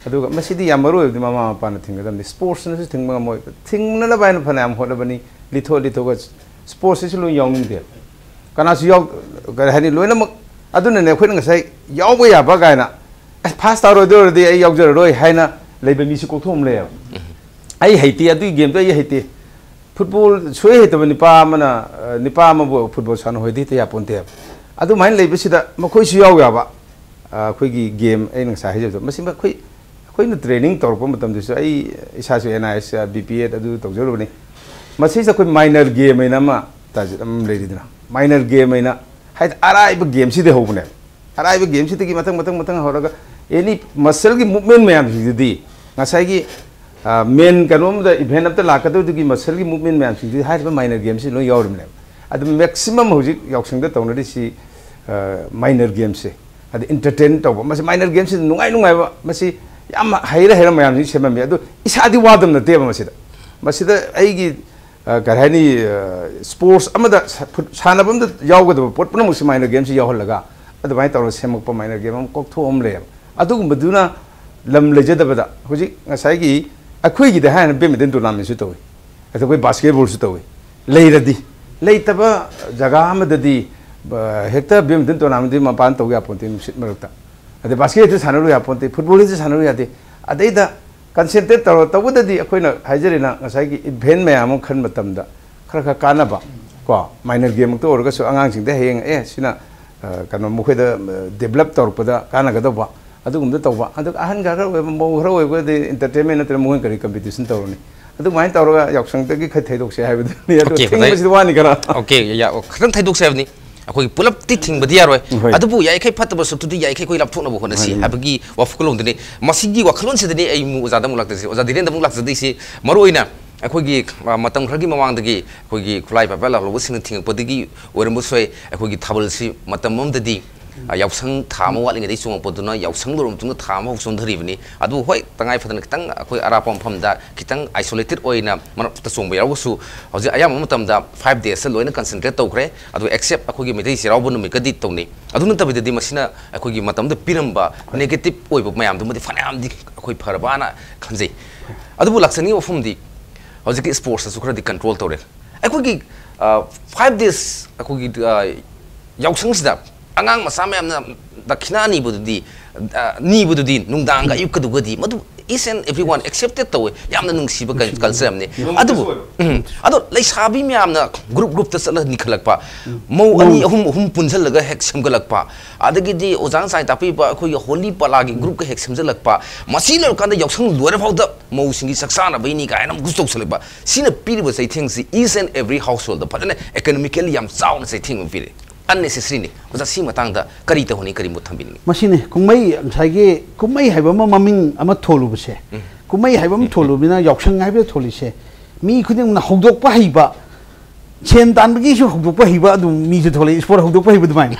ꯑꯗꯨꯒ ꯃꯁꯤꯗꯤ ꯌꯥꯝ ꯃꯔꯨ ꯑꯣꯏꯕꯗꯤ ꯃꯃꯥ ꯃꯄꯥꯅ ꯊꯤꯡꯒꯗꯕꯅꯤ꯫ Sports ꯅꯁꯨ ꯊꯤꯡꯕ ꯉꯝꯃꯣꯏ꯫ ꯊꯤꯡꯅꯅꯕ ꯍꯥꯏꯅ ꯐꯅꯌꯥꯝ ꯍꯣꯠꯅꯕꯅꯤ꯫ ꯂꯤꯊꯣꯛ ꯂꯤꯊꯣꯛꯑꯒ sports ꯁꯤꯁꯨ ꯂꯣꯏ ꯌꯥꯎꯅꯤꯡꯗꯦ꯫ ꯀꯅꯥꯁꯨ ꯌꯥꯎ-, ꯀꯔꯤ ꯍꯥꯏꯅꯤ, ꯂꯣꯏꯅꯃꯛ꯫ ꯑꯗꯨꯅꯅꯦ ꯑꯩꯈꯣꯏꯅ ꯉꯁꯥꯏ ꯌꯥꯎꯕ ꯌꯥꯕ ꯀꯥꯏꯅ, "ꯑꯁ, first ꯇꯥꯔꯣꯏꯗꯣꯏ ꯑꯣꯏꯔꯗꯤ ꯑꯩ ꯌꯥꯎꯖꯔꯔꯣꯏ" ꯍꯥꯏꯅ ꯂꯩꯕ ꯃꯤꯁꯨ ꯀꯣꯛꯊꯣꯛ ꯑꯃ ꯂꯩꯌꯦꯕ꯫ "ꯑꯩ ꯍꯩꯇꯦ, ꯑꯗꯨꯒꯤ game ꯗꯣ ꯑꯩ ꯍꯩꯇꯦ"꯫ Football ꯁꯣꯏ ꯍꯩꯇꯕ ꯅꯨꯄꯥ ꯑꯃꯅ, ꯑ, ꯅꯨꯄꯥ ꯑꯃꯕꯨ football ꯁꯥꯟꯅꯍꯣꯏꯗꯤ ꯍꯦꯛꯇ ꯌꯥꯄꯣꯟꯇꯦꯕ꯫ ꯑꯗꯨꯃꯥꯏꯅ ꯂꯩꯕꯁꯤꯗ ꯃꯈꯣꯏꯁꯨ ꯌꯥꯎ ꯌꯥꯕ, ꯑ, ꯑꯩꯈꯣꯏꯒꯤ game ꯑꯩꯅ ꯉꯁꯥꯏ ꯍꯥꯏꯖꯕꯗꯣ, ꯃꯁꯤ ꯑꯩꯈꯣꯏ, ꯑꯩꯈꯣꯏꯅ training ꯇꯧꯔꯛꯄ ꯃꯇꯝꯗꯁꯨ ꯑꯩ ꯏꯁꯥꯁꯨ N I S, B P Ed ꯑꯗꯨ ꯇꯧꯖꯔꯨꯕꯅꯤ꯫ ꯃꯁꯤꯁꯤꯗ ꯑꯩꯈꯣꯏ minor game ꯍꯥꯏꯅ ꯑꯃ ꯇꯥꯖꯤꯠ ꯑꯃ ꯂꯩꯔꯤꯗꯅ, minor game ꯍꯥꯏꯅ, ꯍꯥꯏꯗꯤ ꯑꯔꯥꯏꯕ game ꯁꯤꯗꯤ ꯍꯧꯕꯅꯦꯕ꯫ ꯑꯔꯥꯏꯕ game ꯁꯤꯗꯒꯤ ꯃꯊꯪ, ꯃꯊꯪ, ꯃꯊꯪ ꯍꯧꯔꯒ any muscle ꯒꯤ movement ꯃꯌꯥꯝꯁꯤꯡꯁꯤꯗꯤ ꯉꯁꯥꯏꯒꯤ, ꯑ, main ꯀꯩꯅꯣꯝꯗ event ꯑꯝꯇ ꯂꯥꯛꯀꯗꯧꯗꯨꯒꯤ muscle ꯒꯤ movement ꯃꯌꯥꯝꯁꯤꯡꯁꯤꯗꯤ ꯍꯥꯏꯔꯤꯕ minor game ꯁꯤ ꯂꯣꯏ ꯌꯥꯎꯔꯤꯕꯅꯦꯕ꯫ ꯑꯗꯨ maximum ꯍꯧꯖꯤꯛ ꯌꯥꯎꯁꯪꯗ ꯇꯧꯅꯔꯤꯁꯤ, ꯑ, minor game ꯁꯦ꯫ ꯑꯗ entertain ꯇꯧꯕ꯫ ꯃꯁꯤ minor game ꯁꯤꯗ ꯅꯨꯡꯉꯥꯏ ꯅꯨꯡꯉꯥꯏꯕ, ꯃꯁꯤ ꯌꯥꯝ ꯍꯩꯔ ꯍꯩꯔ ꯃꯌꯥꯝꯁꯤ ꯁꯦꯝꯃꯝꯃꯤ꯫ ꯑꯗꯨ ꯏꯁꯥꯗꯤ ꯋꯥꯗꯕ ꯅꯠꯇꯦꯕ ꯃꯁꯤꯗ꯫ ꯃꯁꯤꯗ ꯑꯩꯒꯤ ꯑ, ꯀꯔꯤ ꯍꯥꯏꯅꯤ, ꯑ, sports ꯑꯃꯗ ꯁ-, ꯐꯨꯠ-, ꯁꯥꯟꯅꯕ ꯑꯃꯗ ꯌꯥꯎꯒꯗꯕ ꯄꯣꯠ ꯄꯨꯝꯅꯃꯛꯁꯤ minor game ꯁꯤ ꯌꯥꯎꯍꯜꯂꯒ ꯑꯗꯨꯃꯥꯏꯅ ꯇꯧꯔꯒ ꯁꯦꯝꯃꯛꯄ minor game ꯑꯃ ꯀꯣꯛꯊꯣꯛ ꯑꯃ ꯂꯩꯌꯦꯕ꯫ ꯑꯗꯨꯒꯨꯝꯕꯗꯨꯅ ꯂꯝ ꯂꯩꯖꯗꯕꯗ ꯍꯧꯖꯤꯛ ꯉꯁꯥꯏꯒꯤ ꯑꯩꯈꯣꯏꯒꯤꯗ ꯍꯥꯏꯅ badminton tournament ꯁꯨ ꯇꯧꯏ, ꯑꯗ ꯑꯩꯈꯣꯏ basketball ꯁꯨ ꯇꯧꯏ꯫ ꯂꯩꯔꯗꯤ, ꯂꯩꯇꯕ ꯖꯒꯥ ꯑꯃꯗꯗꯤ, ꯑ, ꯍꯦꯛꯇ badminton tournament ꯗꯤ ꯃꯄꯥꯟ ꯇꯧ ꯌꯥꯄꯣꯟꯇꯦ, ꯅꯨꯡꯁꯤꯠ ꯃꯔꯛꯇ꯫ ꯑꯗꯩ basket ꯁꯨ ꯁꯥꯟꯅꯔꯨ ꯌꯥꯄꯣꯟꯇꯦ, football ꯁꯨ ꯁꯥꯟꯅꯔꯨ ꯌꯥꯗꯦ꯫ ꯑꯗꯩꯗ concentrate ꯇꯧꯔ, ꯇꯧꯕꯗꯗꯤ ꯑꯩꯈꯣꯏꯅ ꯍꯥꯏꯖꯔꯤꯅ ꯉꯁꯥꯏꯒꯤ event ꯃꯌꯥꯝ ꯑꯃ ꯈꯟꯕ ꯃꯇꯝꯗ ꯈꯔ ꯈꯔ ꯀꯥꯟꯅꯕ, ꯀꯣ, minor game ꯃꯛꯇ ꯑꯣꯏꯔꯒꯁꯨ ꯑꯉꯥꯡꯁꯤꯡꯗ ꯍꯌꯦꯡ, ꯑꯦ, ꯁꯤꯅ, ꯑ, ꯀꯩꯅꯣ, ꯃꯈꯣꯏꯗ, ꯑ, develop ꯇꯧꯔꯛꯄꯗ ꯀꯥꯟꯅꯒꯗꯧꯕ ꯑꯗꯨꯒꯨꯝꯕꯗ ꯇꯧꯕ꯫ ꯑꯗꯨꯒ ꯑꯍꯟ ꯈꯔ ꯈꯔ ꯑꯣꯏꯕ, ꯃꯧ ꯈꯔ ꯑꯣꯏꯕꯗꯤ entertainment ꯅꯠꯇ꯭ꯔꯒ ꯃꯈꯣꯏꯅ ꯀꯔꯤ competition ꯇꯧꯔꯨꯅꯤ? ꯑꯗꯨꯃꯥꯏꯅ ꯇꯧꯔꯒ ꯌꯥꯎꯁꯪꯗꯒꯤ ꯈꯔ ꯊꯩꯗꯣꯛꯁꯦ ꯍꯥꯏꯕꯗꯨꯅꯤ꯫ ꯑꯗꯣ Okay, ꯊꯤꯡꯕꯁꯤꯗꯤ ꯋꯥꯅꯤ ꯈꯔ꯫ Okay, ꯌꯥ, ꯑꯣ, ꯈꯤꯇꯪ ꯊꯩꯗꯣꯛꯁꯦ ꯍꯥꯏꯕꯅꯤ꯫ ꯑꯩꯈꯣꯏꯒꯤ ꯄꯨꯂꯞꯇꯤ ꯊꯤꯡꯕꯗꯤ ꯌꯥꯔꯣꯏ꯫ ꯍꯣꯏ꯫ ꯑꯗꯨꯕꯨ ꯌꯥꯔꯤꯈꯩ ꯐꯠꯇꯕ ꯁꯔꯨꯛꯇꯨꯗꯤ ꯌꯥꯔꯤꯈꯩ ꯑꯩꯈꯣꯏ ꯂꯥꯞꯊꯣꯛꯅꯕ ꯍꯣꯠꯅꯁꯤ ꯃꯥꯅꯤ, ꯃꯥꯅꯤ꯫ ꯍꯥꯏꯕꯒꯤ ꯋꯥꯈꯜꯂꯣꯟꯗꯨꯅꯤ꯫ ꯃꯁꯤꯒꯤ ꯋꯥꯈꯜꯂꯣꯟꯁꯤꯗꯅꯤ ꯑꯩ ꯑꯃꯨꯛ ꯑꯣꯖꯥꯗ ꯑꯃꯨꯛ ꯂꯥꯛꯆꯁꯤ꯫ ꯑꯣꯖꯥ ꯙꯤꯔꯦꯟꯗ ꯑꯃꯨꯛ ꯂꯥꯛꯆꯗꯣꯏꯁꯤ꯫ ꯃꯔꯨ ꯑꯣꯏꯅ ꯑꯩꯈꯣꯏꯒꯤ, ꯑ, ꯃꯇꯝ ꯈꯔꯒꯤ ꯃꯃꯥꯡꯗꯒꯤ ꯑꯩꯈꯣꯏꯒꯤ ꯈꯨꯠꯂꯥꯏ ꯄꯥꯏꯕ ꯂꯥꯛꯂꯧꯕꯁꯤꯡꯅ ꯊꯤꯡꯉꯛꯄꯗꯒꯤ ꯑꯣꯏꯔꯝꯕꯁꯨ ꯌꯥꯏ, ꯑꯩꯈꯣꯏꯒꯤ ꯊꯥꯕꯜꯁꯤ ꯃꯇꯝ ꯑꯃꯗꯗꯤ, ꯑ, ꯌꯥꯎꯁꯪ ꯊꯥ ꯑꯃ ꯋꯥꯠꯂꯤꯉꯩꯗꯒꯤ ꯆꯣꯡꯉꯛꯄꯗꯨꯅ ꯌꯥꯎꯁꯪ ꯂꯣꯏꯔꯕ ꯃꯇꯨꯡꯗ ꯊꯥ ꯑꯃꯐꯥꯎ ꯆꯣꯟꯊꯔꯤꯕꯅꯤ꯫ ꯑꯗꯨꯕꯨ ꯍꯣꯏ, ꯇꯉꯥꯏ ꯐꯗꯅ ꯈꯤꯇꯪ ꯑꯩꯈꯣꯏ ꯑꯔꯥꯞꯄ ꯃꯐꯝꯗ ꯈꯤꯇꯪ isolated ꯑꯣꯏꯅ ꯃꯔꯛꯇ ꯆꯣꯡꯕ ꯌꯥꯎꯔꯒꯁꯨ, ꯍꯧꯖꯤꯛ ꯑꯌꯥꯝꯕ ꯃꯇꯝꯗ five days ꯂꯣꯏꯅ concentrate ꯇꯧꯈ꯭ꯔꯦ꯫ ꯑꯗꯨꯒ except ꯑꯩꯈꯣꯏꯒꯤ ꯃꯩꯇꯩ ꯆꯩꯔꯥꯎꯕ ꯅꯨꯃꯤꯠꯀꯗꯤ ꯇꯧꯅꯩ꯫ ꯑꯗꯨ ꯅꯠꯇꯕꯤꯗꯗꯤ ꯃꯁꯤꯅ ꯑꯩꯈꯣꯏꯒꯤ ꯃꯇꯝꯗ ꯄꯤꯔꯝꯕ negative ꯑꯣꯏꯕ ꯃꯌꯥꯝꯗꯨꯃꯗꯤ ꯐꯅꯌꯥꯝꯗꯤ ꯑꯩꯈꯣꯏ ꯐꯔꯕꯅ ꯈꯟꯖꯩ꯫ ꯑꯗꯨꯕꯨ ꯂꯥꯛꯆꯅꯤꯡꯉꯤꯕ ꯋꯥꯐꯝꯗꯤ, ꯍꯧꯖꯤꯛꯀꯤ sportsꯇꯁꯨ ꯈꯔꯗꯤ control ꯇꯧꯔꯦ꯫ ꯑꯩꯈꯣꯏꯒꯤ, ꯑ, five days ꯑꯩꯈꯣꯏꯒꯤ, ꯑ, ꯌꯥꯎꯁꯪꯁꯤꯗ ꯑꯉꯥꯡ ꯃꯆꯥ ꯃꯌꯥꯝꯅ ꯗꯈꯤꯅꯥ ꯅꯤꯕꯗꯨꯗꯤ, ꯑ, ꯅꯤꯕꯗꯨꯗꯤ ꯅꯨꯡꯗꯥꯡꯒ ꯑꯌꯨꯛꯀꯗꯨꯒꯗꯤ ꯃꯗꯨ each and everyone accepted ꯇꯧꯋꯦ꯫ ꯌꯥꯝꯅ ꯅꯨꯡꯁꯤꯕ ꯀꯜ-, culture ꯑꯃꯅꯤ꯫ ꯑꯗꯨꯕꯨ, ꯎꯝ, ꯑꯗꯣ ꯂꯩꯁꯥꯕꯤ ꯃꯌꯥꯝꯅ group groupꯇ ꯆꯠꯂꯒ ꯅꯤꯈꯠꯂꯛꯄ, ꯃꯧ ꯑꯅꯤ, ꯑꯍꯨꯝ, ꯑꯍꯨꯝ ꯄꯨꯟꯁꯤꯜꯂꯒ ꯍꯦꯛ ꯁꯦꯝꯒꯠꯂꯛꯄ, ꯑꯗꯒꯤꯗꯤ ꯑꯣꯖꯥ ꯉꯁꯥꯏ ꯇꯥꯛꯄꯤꯕ ꯑꯩꯈꯣꯏꯒꯤ ꯍꯣꯂꯤ ꯄꯥꯂꯥꯒꯤ groupꯀ ꯍꯦꯛ ꯁꯦꯝꯖꯤꯜꯂꯛꯄ, ꯃꯁꯤ ꯂꯣꯏꯔꯀꯥꯟꯗ ꯌꯥꯎꯁꯪ ꯂꯣꯏꯔ ꯐꯥꯎꯗ ꯃꯧꯁꯤꯡꯒꯤ ꯆꯥꯛ ꯆꯥꯅꯕꯩꯅꯤ ꯀꯥꯏꯅ ꯑꯃꯨꯛꯁꯨ ꯇꯧꯁꯜꯂꯛꯄ꯫ ꯁꯤꯅ ꯄꯤꯔꯤꯕ ꯆꯩꯊꯦꯡꯁꯤ each and every householdꯗ ꯐꯖꯅ economically ꯌꯥꯝ ꯆꯥꯎꯅ ꯆꯩꯊꯦꯡ ꯑꯃ ꯄꯤꯔꯦ꯫ Unnecessaryꯅꯤ꯫ ꯑꯣꯖꯥ, ꯁꯤ ꯃꯇꯥꯡꯗ ꯀꯔꯤ ꯇꯧꯍꯟꯅꯤꯡꯉꯤ, ꯀꯔꯤ ꯃꯣꯠ ꯊꯝꯕꯤꯅꯤꯡꯉꯤ? ꯃꯁꯤꯅꯤ ꯀꯨꯝꯍꯩ, ꯉꯁꯥꯏꯒꯤ ꯀꯨꯝꯍꯩ ꯍꯥꯏꯕ ꯑꯃ, ꯃꯃꯤꯡ ꯑꯃ ꯊꯣꯜꯂꯨꯕꯁꯦ, ꯎꯝ꯫ ꯀꯨꯝꯍꯩ ꯍꯥꯏꯕ ꯑꯃ ꯊꯣꯜꯂꯨꯕꯅꯤꯅ, ꯌꯥꯎꯁꯪ ꯍꯥꯏꯕꯗ ꯊꯣꯜꯂꯤꯁꯦ, ꯃꯤ ꯈꯨꯗꯤꯡꯃꯛꯅ ꯍꯧꯗꯣꯛꯄ ꯍꯩꯕ, ꯁꯦꯟ ꯇꯥꯟꯕꯒꯤꯁꯨ ꯍꯧꯗꯣꯛꯄ ꯍꯩꯕ ꯑꯗꯨꯝ ꯃꯤꯁꯨ ꯊꯣꯛꯂꯛꯏ, sport ꯍꯧꯗꯣꯛꯄ ꯍꯩꯕ ꯑꯗꯨꯃꯥꯏꯅ꯫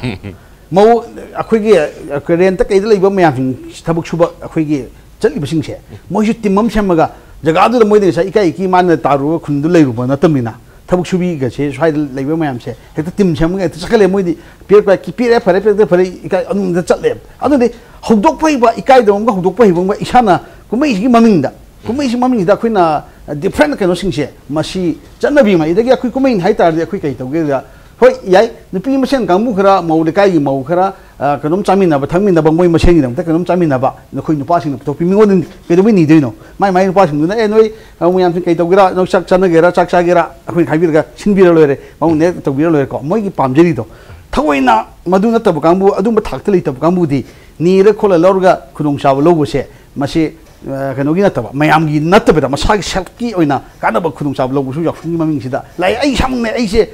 ꯃꯧ, ꯑꯩꯈꯣꯏꯒꯤ, ꯑꯩꯈꯣꯏ rentꯇ ꯀꯩꯗ ꯂꯩꯕ ꯃꯌꯥꯝꯁꯤꯡ, ꯊꯕꯛ ꯁꯨꯕ ꯑꯩꯈꯣꯏꯒꯤ ꯆꯠꯂꯤꯕꯁꯤꯡꯁꯦ, ꯃꯣꯏꯁꯨ team ꯑꯃ ꯁꯦꯝꯃꯒ, ꯖꯒꯥꯗꯨꯗ ꯃꯣꯏꯗꯤ ꯉꯁꯥꯏ ꯏꯀꯥꯏ ꯏꯀꯤ ꯃꯥꯟꯅ ꯇꯥꯔꯨꯕ ꯈꯨꯟꯗꯨ ꯂꯩꯔꯨꯕ ꯅꯠꯇꯕꯅꯤꯅ, ꯊꯕꯛ ꯁꯨꯕꯤꯒꯁꯦ ꯁ꯭ꯋꯥꯏꯗ ꯂꯩꯕ ꯃꯌꯥꯝꯁꯦ ꯍꯦꯛꯇ team ꯁꯦꯝꯃꯒ ꯍꯦꯛꯇ ꯆꯠꯈꯠꯂꯦ꯫ ꯃꯣꯏꯗꯤ ꯄꯤꯔꯛꯄ, ꯄꯤꯔꯛꯑꯦ, ꯐꯔꯦ, ꯄꯤꯔꯛꯇꯦ, ꯐꯔꯦ, ꯏꯀꯥꯏ ꯑꯗꯨꯝꯗ ꯆꯠꯂꯦꯕ꯫ ꯑꯗꯨꯗꯤ ꯍꯧꯗꯣꯛꯄ ꯍꯩꯕ, ꯏꯀꯥꯏꯗꯕ ꯑꯃꯒ ꯍꯧꯗꯣꯛꯄ ꯍꯩꯕ ꯑꯃꯒ, ꯏꯁꯥꯅ ꯀꯨꯝꯍꯩꯁꯤꯒꯤ ꯃꯃꯤꯡꯗ, ꯀꯨꯝꯍꯩꯁꯤ ꯃꯃꯤꯡꯁꯤꯗ ꯑꯩꯈꯣꯏꯅ different ꯀꯩꯅꯣꯁꯤꯡꯁꯦ, ꯃꯁꯤ ꯆꯠꯅꯕꯤ ꯑꯃ, ꯑꯗꯒꯤ ꯑꯩꯈꯣꯏ ꯀꯨꯝꯍꯩꯅꯤ ꯍꯥꯏ ꯇꯥꯔꯗꯤ ꯑꯩꯈꯣꯏ ꯀꯩ ꯇꯧꯒꯦꯗ, ꯍꯣꯏ, ꯌꯥꯏ, ꯅꯨꯄꯤ ꯃꯁꯦꯟ ꯀꯥꯡꯕꯨ ꯈꯔ, ꯃꯧ ꯂꯩꯀꯥꯏꯒꯤ ꯃꯧ ꯈꯔ, ꯑ, ꯀꯩꯅꯣꯝ ꯆꯥꯃꯤꯟꯅꯕ ꯊꯛꯃꯤꯟꯅꯕ, ꯃꯣꯏ ꯃꯁꯦꯟꯒꯤꯗꯃꯛꯇ ꯀꯩꯅꯣꯝ ꯆꯥꯃꯤꯟꯅꯕ, ꯅꯈꯣꯏ ꯅꯨꯄꯥꯁꯤꯡꯅ ꯄꯨꯊꯣꯛꯄꯤ꯫ ꯃꯤꯉꯣꯟꯗ ꯀꯩꯗꯧꯕꯩ ꯅꯤꯗꯣꯏꯅꯣ? ꯃꯥꯏ ꯃꯥꯏ ꯅꯨꯄꯥꯁꯤꯡꯗꯨꯅ, "ꯑꯦ, ꯅꯣꯏ, ꯑ, ꯃꯌꯥꯝꯁꯤꯡ ꯀꯩ ꯇꯧꯒꯦꯔꯥ? ꯅꯣꯏ ꯆꯥꯛ ꯆꯥꯅꯒꯦꯔꯥ? ꯆꯥꯛ ꯆꯥꯒꯦꯔꯥ?" ꯑꯩꯈꯣꯏꯅ ꯍꯥꯏꯕꯤꯔꯒ ꯁꯤꯟꯕꯤꯔ ꯂꯣꯏꯔꯦ, ꯃꯉꯣꯟꯗ ꯇꯧꯕꯤꯔ ꯂꯣꯏꯔꯦꯀꯣ꯫ ꯃꯣꯏꯒꯤ ꯄꯥꯝꯖꯔꯤꯗꯣ ꯊꯑꯣꯏꯅ ꯃꯗꯨ ꯅꯠꯇꯕ ꯀꯥꯡꯕꯨ, ꯑꯗꯨꯝꯕ ꯊꯥꯛꯇ ꯂꯩꯇꯕ ꯀꯥꯡꯕꯨꯗꯤ ꯅꯤꯔ ꯈꯣꯠꯂ ꯂꯧꯔꯒ ꯈꯨꯗꯣꯡꯆꯥꯕ ꯂꯧꯕꯁꯦ, ꯃꯁꯤ ꯑ, ꯀꯩꯅꯣꯒꯤ ꯅꯠꯇꯕ, ꯃꯌꯥꯝꯒꯤ ꯅꯠꯇꯕꯗ ꯃꯁꯥꯒꯤ ꯁꯦꯜꯐꯀꯤ ꯑꯣꯏꯅ ꯀꯥꯟꯅꯕ ꯈꯨꯗꯣꯡꯆꯥꯕ ꯂꯧꯕꯁꯨ ꯌꯥꯎꯁꯪꯒꯤ ꯃꯃꯤꯡꯁꯤꯗ ꯂꯥꯛꯑꯦ꯫ ꯑꯩ ꯏꯁꯥꯃꯛꯅꯦ, ꯑꯩꯁꯦ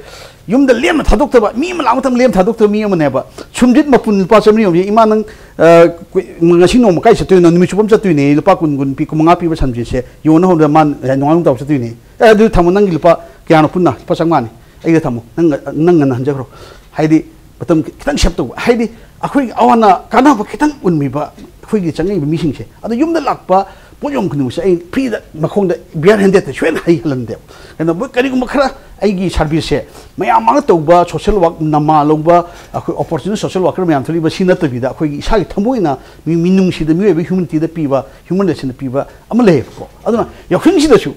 ꯌꯨꯝꯗ ꯂꯦꯝꯅ ꯊꯥꯗꯣꯛꯇꯕ, ꯃꯤ ꯑꯃ ꯂꯥꯛꯄ ꯃꯇꯝꯗ ꯂꯦꯝꯅ ꯊꯥꯗꯣꯛꯇꯕ ꯃꯤ ꯑꯃꯅꯦꯕ꯫ ꯁꯨꯝꯖꯤꯠ ꯃꯄꯨꯟ ꯂꯨꯄꯥ ꯆꯥꯝꯃꯔꯤ ꯌꯣꯟꯕꯁꯦ, "ꯏꯃꯥ, ꯅꯪ, ꯑ, ꯀꯨꯏ-, ꯉꯁꯤ ꯅꯣꯡꯃ ꯀꯥꯏ ꯆꯠꯇꯣꯏꯅꯣ? ꯅꯨꯃꯤꯠ ꯆꯨꯞꯄ ꯑꯃ ꯆꯠꯇꯣꯏꯅꯦ, ꯂꯨꯄꯥ ꯀꯨꯟ, ꯀꯨꯟ ꯄꯤ, ꯀꯨꯟ ꯃꯉꯥ ꯄꯤꯕ ꯁꯟꯖꯤꯠꯁꯦ ꯌꯣꯟꯅ ꯍꯧꯔꯗ ꯃꯥ ꯅꯣꯡꯉꯥꯟꯕ ꯇꯧ ꯆꯠꯇꯣꯏꯅꯦ꯫ ꯑꯦ, ꯑꯗꯨ ꯊꯝꯃꯣ, ꯅꯪꯒꯤ ꯂꯨꯄꯥ ꯀꯌꯥꯅꯣ ꯄꯨꯟꯅ? ꯂꯨꯄꯥ ꯆꯥꯝꯃꯉꯥꯅꯤ꯫ ꯑꯩꯒꯤꯗ ꯊꯝꯃꯣ, ꯅꯪ, ꯅꯪ ꯉꯟꯅ ꯍꯟꯖꯈ꯭ꯔꯣ"꯫ ꯍꯥꯏꯗꯤ, ꯃꯇꯝ ꯈꯤꯇꯪ ꯁꯦꯞ ꯇꯧꯕ, ꯍꯥꯏꯗꯤ, ꯑꯩꯈꯣꯏꯒꯤ ꯑꯋꯥꯅ ꯀꯥꯟꯅꯕ ꯈꯤꯇꯪ ꯎꯟꯕꯤꯕ ꯑꯩꯈꯣꯏꯒꯤ ꯆꯪꯉꯛꯏꯕ ꯃꯤꯁꯤꯡꯁꯦ꯫ ꯑꯗꯣ ꯌꯨꯝꯗ ꯂꯥꯛꯄ ꯄꯣꯠ ꯌꯣꯟ ꯈꯨꯗꯤꯡꯃꯛꯁꯦ ꯑꯩ ꯐ꯭ꯔꯤꯗ ꯃꯈꯣꯡꯗ ꯕꯤꯌꯔ ꯍꯦꯟꯗꯦꯠꯇ ꯁꯣꯏꯗꯅ ꯍꯩꯍꯜꯂꯝꯗꯦꯕ꯫ ꯀꯩꯅꯣ, ꯃꯣꯏ ꯀꯔꯤꯒꯨꯝꯕ ꯈꯔ ꯑꯩꯒꯤ ꯁꯥꯔꯚꯤꯁꯁꯦ ꯃꯌꯥꯝ ꯃꯥꯡꯗ ꯇꯧꯕ, ꯁꯣꯁꯦꯜ ꯋꯥꯛ ꯅꯃꯥ ꯂꯧꯕ, ꯑꯩꯈꯣꯏ ꯑꯣꯄꯣꯔꯆꯨꯅꯤꯁ ꯁꯣꯁꯦꯜ ꯋꯥꯀꯔ ꯃꯌꯥꯝ ꯊꯣꯛꯂꯤꯕ ꯁꯤ ꯅꯠꯇꯕꯤꯗ, ꯑꯩꯈꯣꯏꯒꯤ ꯏꯁꯥꯒꯤ ꯊꯃꯣꯏꯅ ꯃꯤ-, ꯃꯤꯅꯨꯡꯁꯤꯗ, ꯃꯤꯑꯣꯏꯕ ꯍ꯭ꯌꯨꯃꯦꯅꯤꯇꯤꯗ ꯄꯤꯕ, ꯍ꯭ꯌꯨꯃꯦꯟ ꯔꯤꯂꯦꯁꯟꯗ ꯄꯤꯕ ꯑꯃ ꯂꯩꯌꯦꯕꯀꯣ꯫ ꯑꯗꯨꯅ ꯌꯥꯎꯁꯪꯁꯤꯗꯁꯨ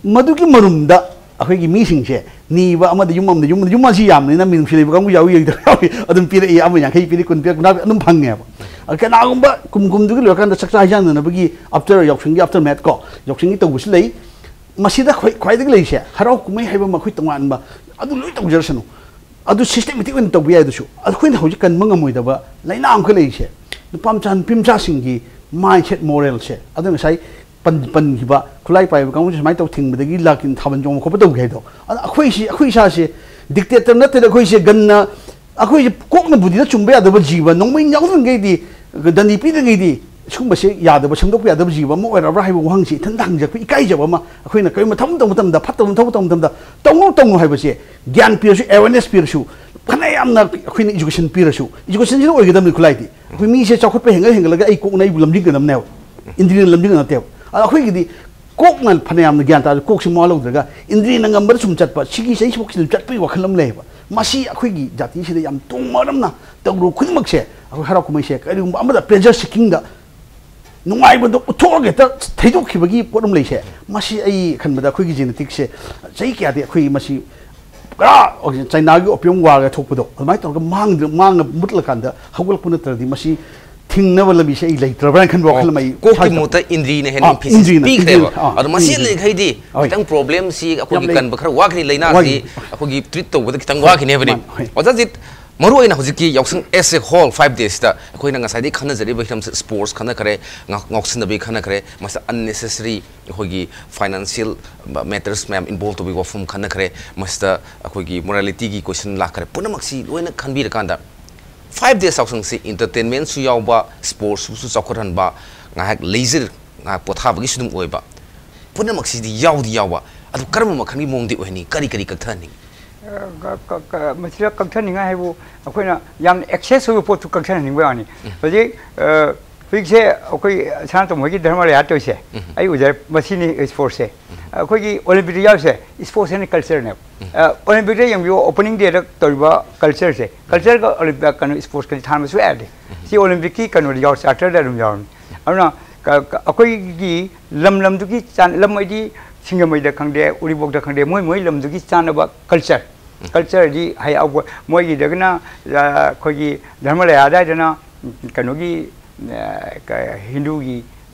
ꯃꯗꯨꯒꯤ ꯃꯔꯨꯝꯗ ꯑꯩꯈꯣꯏꯒꯤ ꯃꯤꯁꯤꯡꯁꯦ ꯅꯤꯕ ꯑꯃꯗ, ꯌꯨꯝ ꯑꯃꯗ, ꯌꯨꯝ, ꯌꯨꯝ ꯑꯁꯤ ꯌꯥꯝꯕꯅꯤꯅ ꯃꯤꯅꯨꯡꯁꯤ ꯂꯩꯕ ꯀꯥꯡꯕꯨ ꯌꯥꯎꯏ, ꯌꯥꯎꯗꯕ ꯌꯥꯎꯏ, ꯑꯗꯨꯝ ꯄꯤꯔꯛꯏ꯫ ꯑꯃ ꯌꯥꯡꯈꯩ ꯄꯤꯔꯛꯏ, ꯀꯨꯟ ꯄꯤꯔꯛꯏ, ꯀꯨꯟꯊ꯭ꯔꯥ ꯄꯤꯔꯛꯏ, ꯑꯗꯨꯝ ꯐꯪꯉꯦꯕ꯫ ꯑ, ꯀꯅꯥꯒꯨꯝꯕ ꯀꯨꯝ ꯀꯨꯝꯗꯨꯒꯤ ꯂꯣꯏꯔꯀꯥꯟꯗ ꯆꯥꯛꯆꯥ ꯍꯩꯖꯥꯟꯅꯅꯕꯒꯤ ꯑꯥꯐꯇꯔ, ꯌꯥꯎꯁꯪꯒꯤ ꯑꯥꯐꯇꯔ ꯃꯦꯠ ꯀꯣ, ꯌꯥꯎꯁꯪꯒꯤ ꯇꯧꯕꯁꯨ ꯂꯩ꯫ ꯃꯁꯤꯗ ꯈ꯭ꯋꯥꯏ-, ꯈ꯭ꯋꯥꯏꯗꯒꯤ ꯂꯩꯔꯤꯁꯦ ꯍꯔꯥꯎ ꯀꯨꯝꯍꯩ ꯍꯥꯏꯕ ꯑꯃ ꯑꯩꯈꯣꯏ ꯇꯣꯉꯥꯟꯕ ꯑꯗꯨ ꯂꯣꯏ ꯇꯧꯖꯔꯁꯅꯨ, ꯑꯗꯨ ꯁꯤꯁꯇꯦꯃꯦꯇꯤꯛ ꯑꯣꯏꯅ ꯇꯧꯕ ꯌꯥꯏ꯫ ꯑꯗꯨꯁꯨ ꯑꯩꯈꯣꯏꯅ ꯍꯧꯖꯤꯛ ꯀꯟꯕ ꯉꯝꯃꯣꯏꯗꯕ ꯂꯥꯏꯅꯥ ꯑꯃꯈꯛ ꯂꯩꯔꯤꯁꯦ, ꯅꯨꯄꯥ ꯃꯆꯥ ꯅꯨꯄꯤ ꯃꯆꯥꯁꯤꯡꯒꯤ ꯃꯥꯏꯟꯁꯦꯠ, ꯃꯣꯔꯦꯜꯁꯦ꯫ ꯑꯗꯨ ꯉꯁꯥꯏ ꯄꯟ-, ꯄꯟꯈꯤꯕ ꯈꯨꯠꯂꯥꯏ ꯄꯥꯏꯕ ꯀꯥꯡꯕꯨꯁꯦ ꯁꯨꯃꯥꯏꯅ ꯇꯧ ꯊꯤꯡꯕꯗꯒꯤ ꯂꯥꯛꯀꯤꯟ ꯊꯥꯕꯜ ꯆꯣꯡꯕ ꯈꯣꯠꯄ ꯇꯧꯒꯦ ꯍꯥꯏꯗꯣ꯫ ꯑꯗ ꯑꯩꯈꯣꯏꯁꯤ, ꯑꯩꯈꯣꯏ ꯏꯁꯥꯁꯦ ꯗꯤꯛꯇꯦꯇꯔ ꯅꯠꯇ꯭ꯔꯦ꯫ ꯑꯩꯈꯣꯏꯁꯦ ꯒꯟꯅ, ꯑꯩꯈꯣꯏꯁꯦ ꯀꯣꯛꯅ ꯕꯨꯙꯤꯗ ꯆꯨꯝꯕ ꯌꯥꯗꯕ ꯖꯤꯕ, ꯅꯣꯡꯃꯩ ꯌꯥꯎꯗ꯭ꯔꯤꯉꯩꯗꯤ, ꯗꯟꯗꯤ ꯄꯤꯗ꯭ꯔꯤꯉꯩꯗꯤ ꯁꯤꯒꯨꯝꯕꯁꯦ ꯌꯥꯗꯕ, ꯁꯦꯝꯗꯣꯛꯄ ꯌꯥꯗꯕ ꯖꯤꯕ ꯑꯃ ꯑꯣꯏꯔꯕ꯭ꯔꯥ ꯍꯥꯏꯕ ꯋꯥꯍꯪꯁꯤ ꯏꯊꯟꯇ ꯍꯪꯖꯔꯛꯄ ꯏꯀꯥꯏꯖꯕ ꯑꯃ꯫ ꯑꯩꯈꯣꯏꯅ ꯀꯔꯤꯒꯨꯝꯕ ꯊꯕꯛ ꯇꯧꯕ ꯃꯇꯝꯗ, ꯐꯠꯇꯕ ꯊꯕꯛ ꯇꯧꯕ ꯃꯇꯝꯗ ꯇꯧꯅꯨ, ꯇꯧꯅꯨ ꯍꯥꯏꯕꯁꯦ, ꯒ꯭ꯌꯥꯟ ꯄꯤꯔꯁꯨ, ꯑꯦꯋꯦꯔꯅꯦꯁ ꯄꯤꯔꯁꯨ, ꯐꯅ ꯌꯥꯝꯅ ꯑꯩꯈꯣꯏꯅ ꯏꯖꯨꯀꯦꯁꯟ ꯄꯤꯔꯁꯨ, ꯏꯖꯨꯀꯦꯁꯟꯁꯤꯅ ꯑꯣꯏꯒꯗꯕꯅꯤ ꯈꯨꯠꯂꯥꯏꯗꯤ꯫ ꯑꯩꯈꯣꯏ ꯃꯤꯁꯦ ꯆꯥꯎꯈꯠꯄ ꯍꯦꯟꯒꯠ ꯍꯦꯟꯒꯠꯂꯒ ꯑꯩ ꯀꯣꯛꯅ ꯑꯩꯕꯨ ꯂꯝꯖꯤꯡꯒꯗꯕꯅꯦꯕ, ꯏꯟꯗ꯭ꯔꯤꯅ ꯂꯝꯖꯤꯡꯒꯗꯕ ꯅꯠꯇꯦꯕ꯫ ꯑꯗꯣ ꯑꯩꯈꯣꯏꯒꯤꯗꯤ ꯀꯣꯛꯅ ꯐꯅ ꯌꯥꯝꯅ ꯒ꯭ꯌꯥꯟ ꯇꯥꯔꯁꯨ ꯀꯣꯛꯁꯤ ꯃꯋꯥ ꯂꯧꯗ꯭ꯔꯒ ꯏꯟꯗ꯭ꯔꯤꯅ ꯉꯝꯕꯗ ꯁꯨꯝ ꯆꯠꯄ, ꯁꯤꯒꯤ ꯆꯍꯤ ꯁꯤꯐꯥꯎꯁꯤꯗ ꯆꯠꯄꯒꯤ ꯋꯥꯈꯜ ꯑꯃ ꯂꯩꯌꯦꯕ꯫ ꯃꯁꯤ ꯑꯩꯈꯣꯏꯒꯤ ꯖꯥꯇꯤꯁꯤꯗ ꯌꯥꯝ ꯇꯣꯡꯕ ꯃꯔꯝꯅ ꯇꯧꯔꯨ ꯈꯨꯗꯤꯡꯃꯛꯁꯦ, ꯑꯩꯈꯣꯏ ꯍꯔꯥꯎ ꯀꯨꯝꯍꯩꯁꯦ ꯀꯔꯤꯒꯨꯝꯕ ꯑꯃꯗ ꯄ꯭ꯂꯦꯖꯔ ꯁꯤꯀꯤꯡꯗ, ꯅꯨꯡꯉꯥꯏꯕꯗꯣ ꯎꯠꯊꯣꯛꯑꯒ ꯍꯦꯛꯇ ꯊꯩꯗꯣꯛꯈꯤꯕꯒꯤ ꯄꯣꯠ ꯑꯃ ꯂꯩꯁꯦ꯫ ꯃꯁꯤ ꯑꯩ ꯈꯟꯕꯗ ꯑꯩꯈꯣꯏꯒꯤ ꯖꯦꯅꯦꯇꯤꯛꯁꯦ ꯆꯍꯤ ꯀꯌꯥꯗꯤ ꯑꯩꯈꯣꯏ ꯃꯁꯤ ꯄꯨꯔꯥ ꯆꯩꯅꯥꯒꯤ ꯑꯣꯄꯤꯌꯝ ꯋꯥꯔꯒ ꯊꯣꯛꯄꯗꯣ ꯑꯗꯨꯃꯥꯏꯅ ꯇꯧꯔꯒ ꯃꯥꯡꯗ-, ꯃꯥꯡꯉ ꯃꯨꯠꯂꯀꯥꯟꯗ ꯍꯧꯒꯠꯂꯛꯄ ꯅꯠꯇ꯭ꯔꯗꯤ ꯃꯁꯤ ꯊꯤꯡꯅꯕ ꯂꯝꯕꯤꯁꯦ ꯑꯩ ꯂꯩꯇ꯭ꯔꯕ꯭ꯔꯥ ꯍꯥꯏꯅ ꯈꯟꯕ ꯋꯥꯈꯜ ꯑꯃ ꯑꯩ ꯀꯣꯛꯀꯤ ꯏꯁꯥꯗ ꯃꯍꯨꯠꯇ ꯏꯟꯗ꯭ꯔꯤꯅ ꯍꯦꯟꯅ ꯑꯥ, emphasis ꯏꯟꯗ꯭ꯔꯤꯅ, ꯄꯤꯈ꯭ꯔꯦꯕ꯫ ꯏꯟꯗ꯭ꯔꯤꯅ, ꯑꯥ, ꯑꯗꯣ ꯃꯁꯤ ꯏꯟꯗ꯭ꯔꯤꯅ꯫ ꯂꯩꯈꯩꯗꯤ ꯍꯣꯏ꯫ ꯈꯤꯇꯪ ꯄ꯭ꯔꯣꯕ꯭ꯂꯦꯝꯁꯤ ꯌꯥꯝ ꯑꯩꯈꯣꯏꯒꯤ ꯂꯩ꯫ ꯀꯟꯕ ꯈꯔ ꯋꯥꯈꯤꯅꯤ, ꯂꯥꯏꯅꯥꯁꯤ ꯋꯥꯒꯤ꯫ ꯑꯩꯈꯣꯏꯒꯤ ꯇ꯭ꯔꯤꯠ ꯇꯧꯕꯗ ꯈꯤꯇꯪ ꯍꯣꯏ, ꯋꯥꯈꯤꯅꯦꯕꯅꯤ꯫ ꯃꯥꯅꯤ, ꯍꯣꯏ꯫ ꯑꯣꯖꯥ ꯖꯤꯠ, ꯃꯔꯨ ꯑꯣꯏꯅ ꯍꯧꯖꯤꯛꯀꯤ ꯌꯥꯎꯁꯪ as a whole five days ꯁꯤꯗ ꯑꯩꯈꯣꯏꯅ ꯉꯁꯥꯏꯗꯒꯤ ꯈꯟꯅꯖꯔꯤꯕ ꯍꯤꯔꯝꯁꯦ, sports ꯈꯟꯅꯈ꯭ꯔꯦ, ꯉꯥꯎ-, ꯉꯥꯎꯁꯤꯟꯅꯕꯒꯤ ꯈꯟꯅꯈ꯭ꯔꯦ, ꯃꯁꯤꯗ unnecessary ꯑꯩꯈꯣꯏꯒꯤ financial matters ꯃꯌꯥꯝ involve ꯇꯧꯕꯒꯤ ꯋꯥꯐꯝ ꯈꯟꯅꯈ꯭ꯔꯦ, ꯃꯁꯤꯗ ꯑꯩꯈꯣꯏꯒꯤ morality ꯒꯤ question ꯂꯥꯛꯈ꯭ꯔꯦ꯫ ꯄꯨꯝꯅꯃꯛꯁꯤ ꯂꯣꯏꯅ ꯈꯟꯕꯤꯔꯀꯥꯟꯗ five days ꯌꯥꯎꯁꯪꯁꯤ entertainment ꯁꯨ ꯌꯥꯎꯕ, sports ꯁꯨ ꯆꯥꯎꯈꯠꯍꯟꯕ, ꯉꯥꯏꯍꯥꯛ leisure, ꯉꯥꯏꯍꯥꯛ ꯄꯣꯊꯥꯕꯒꯤꯁꯨ ꯑꯗꯨꯝ ꯑꯣꯏꯕ, ꯄꯨꯝꯅꯃꯛꯁꯤꯗꯤ ꯌꯥꯎꯗꯤ ꯌꯥꯎꯕ, ꯑꯗꯨ ꯀꯔꯝꯕ ꯃꯈꯜꯒꯤ ꯃꯑꯣꯡꯗꯤ ꯑꯣꯏꯍꯟꯅꯤꯡꯉꯤ? ꯀꯔꯤ ꯀꯔꯤ ꯀꯛꯊꯍꯟꯅꯤꯡꯉꯤ? ꯑ, ꯀ-, ꯀ-, ꯀ-, ꯃꯁꯤꯗ ꯀꯛꯊꯅꯤꯡꯉꯥꯏ ꯍꯥꯏꯕꯨ ꯑꯩꯈꯣꯏꯅ ꯌꯥꯝꯅ excess ꯑꯣꯏꯕ ꯄꯣꯠꯇꯨ ꯀꯛꯊꯍꯟꯅꯤꯡꯕ ꯋꯥꯅꯤ꯫ ꯎꯝ꯫ ꯍꯧꯖꯤꯛ, ꯑ, ꯍꯧꯖꯤꯛꯁꯦ ꯑꯩꯈꯣꯏ ꯁꯅꯥꯇꯣꯝꯕ ꯍꯣꯏꯒꯤ ꯙꯔꯃ ꯂꯌꯥ ꯇꯧꯔꯤꯁꯦ, ꯎꯝ꯫ ꯑꯩ ꯎꯖꯔꯦ, ꯃꯁꯤꯅꯤ sports ꯁꯦ꯫ ꯎꯝ꯫ ꯑꯩꯈꯣꯏꯒꯤ Olympic ꯇ ꯌꯥꯎꯔꯤꯁꯦ sports and culture ꯅꯦꯕ꯫ ꯎꯝ꯫ ꯑ, Olympic ꯇ ꯌꯦꯡꯕꯤꯌꯨ, opening day ꯗ ꯇꯧꯔꯤꯕ culture ꯁꯦ, ꯎꯝ꯫ Culture ꯒ Olympic, ꯀꯩꯅꯣ, sports ꯀꯗꯤ ꯊꯥꯟꯕ ꯁꯨꯡꯌꯥ ꯌꯥꯗꯦ꯫ ꯎꯝ꯫ ꯁꯤ Olympic ꯀꯤ ꯀꯩꯅꯣꯗ ꯌꯥꯎ-, charter ꯗ ꯑꯗꯨꯝ ꯌꯥꯎꯔꯅꯤ꯫ ꯑꯗꯨꯅ ꯀ-, ꯀ-, ꯑꯩꯈꯣꯏꯒꯤ ꯂꯝ ꯂꯝꯗꯨꯒꯤ ꯆꯥꯟ-, ꯂꯝ ꯍꯥꯏꯗꯤ ꯁꯤꯡꯖꯃꯩꯗ ꯈꯪꯗꯦ, ꯎꯔꯤꯄꯣꯛꯇ ꯈꯪꯗꯦ, ꯃꯣꯏ ꯃꯣꯏ ꯂꯝꯗꯨꯒꯤ ꯆꯥꯟꯅꯕ culture, ꯎꯝ꯫ Culture ꯗꯤ ꯍꯥꯏ-, ꯑꯧꯕ-, ꯃꯣꯏꯒꯤꯗꯒꯅ, ꯑ, ꯑꯩꯈꯣꯏꯒꯤ ꯙꯔꯃ ꯂꯌꯥ ꯑꯗꯥꯏꯗꯅ, ꯎꯝ, ꯀꯩꯅꯣꯒꯤ, ꯑ, ꯀ-, ꯍꯤꯟꯗꯨꯒꯤ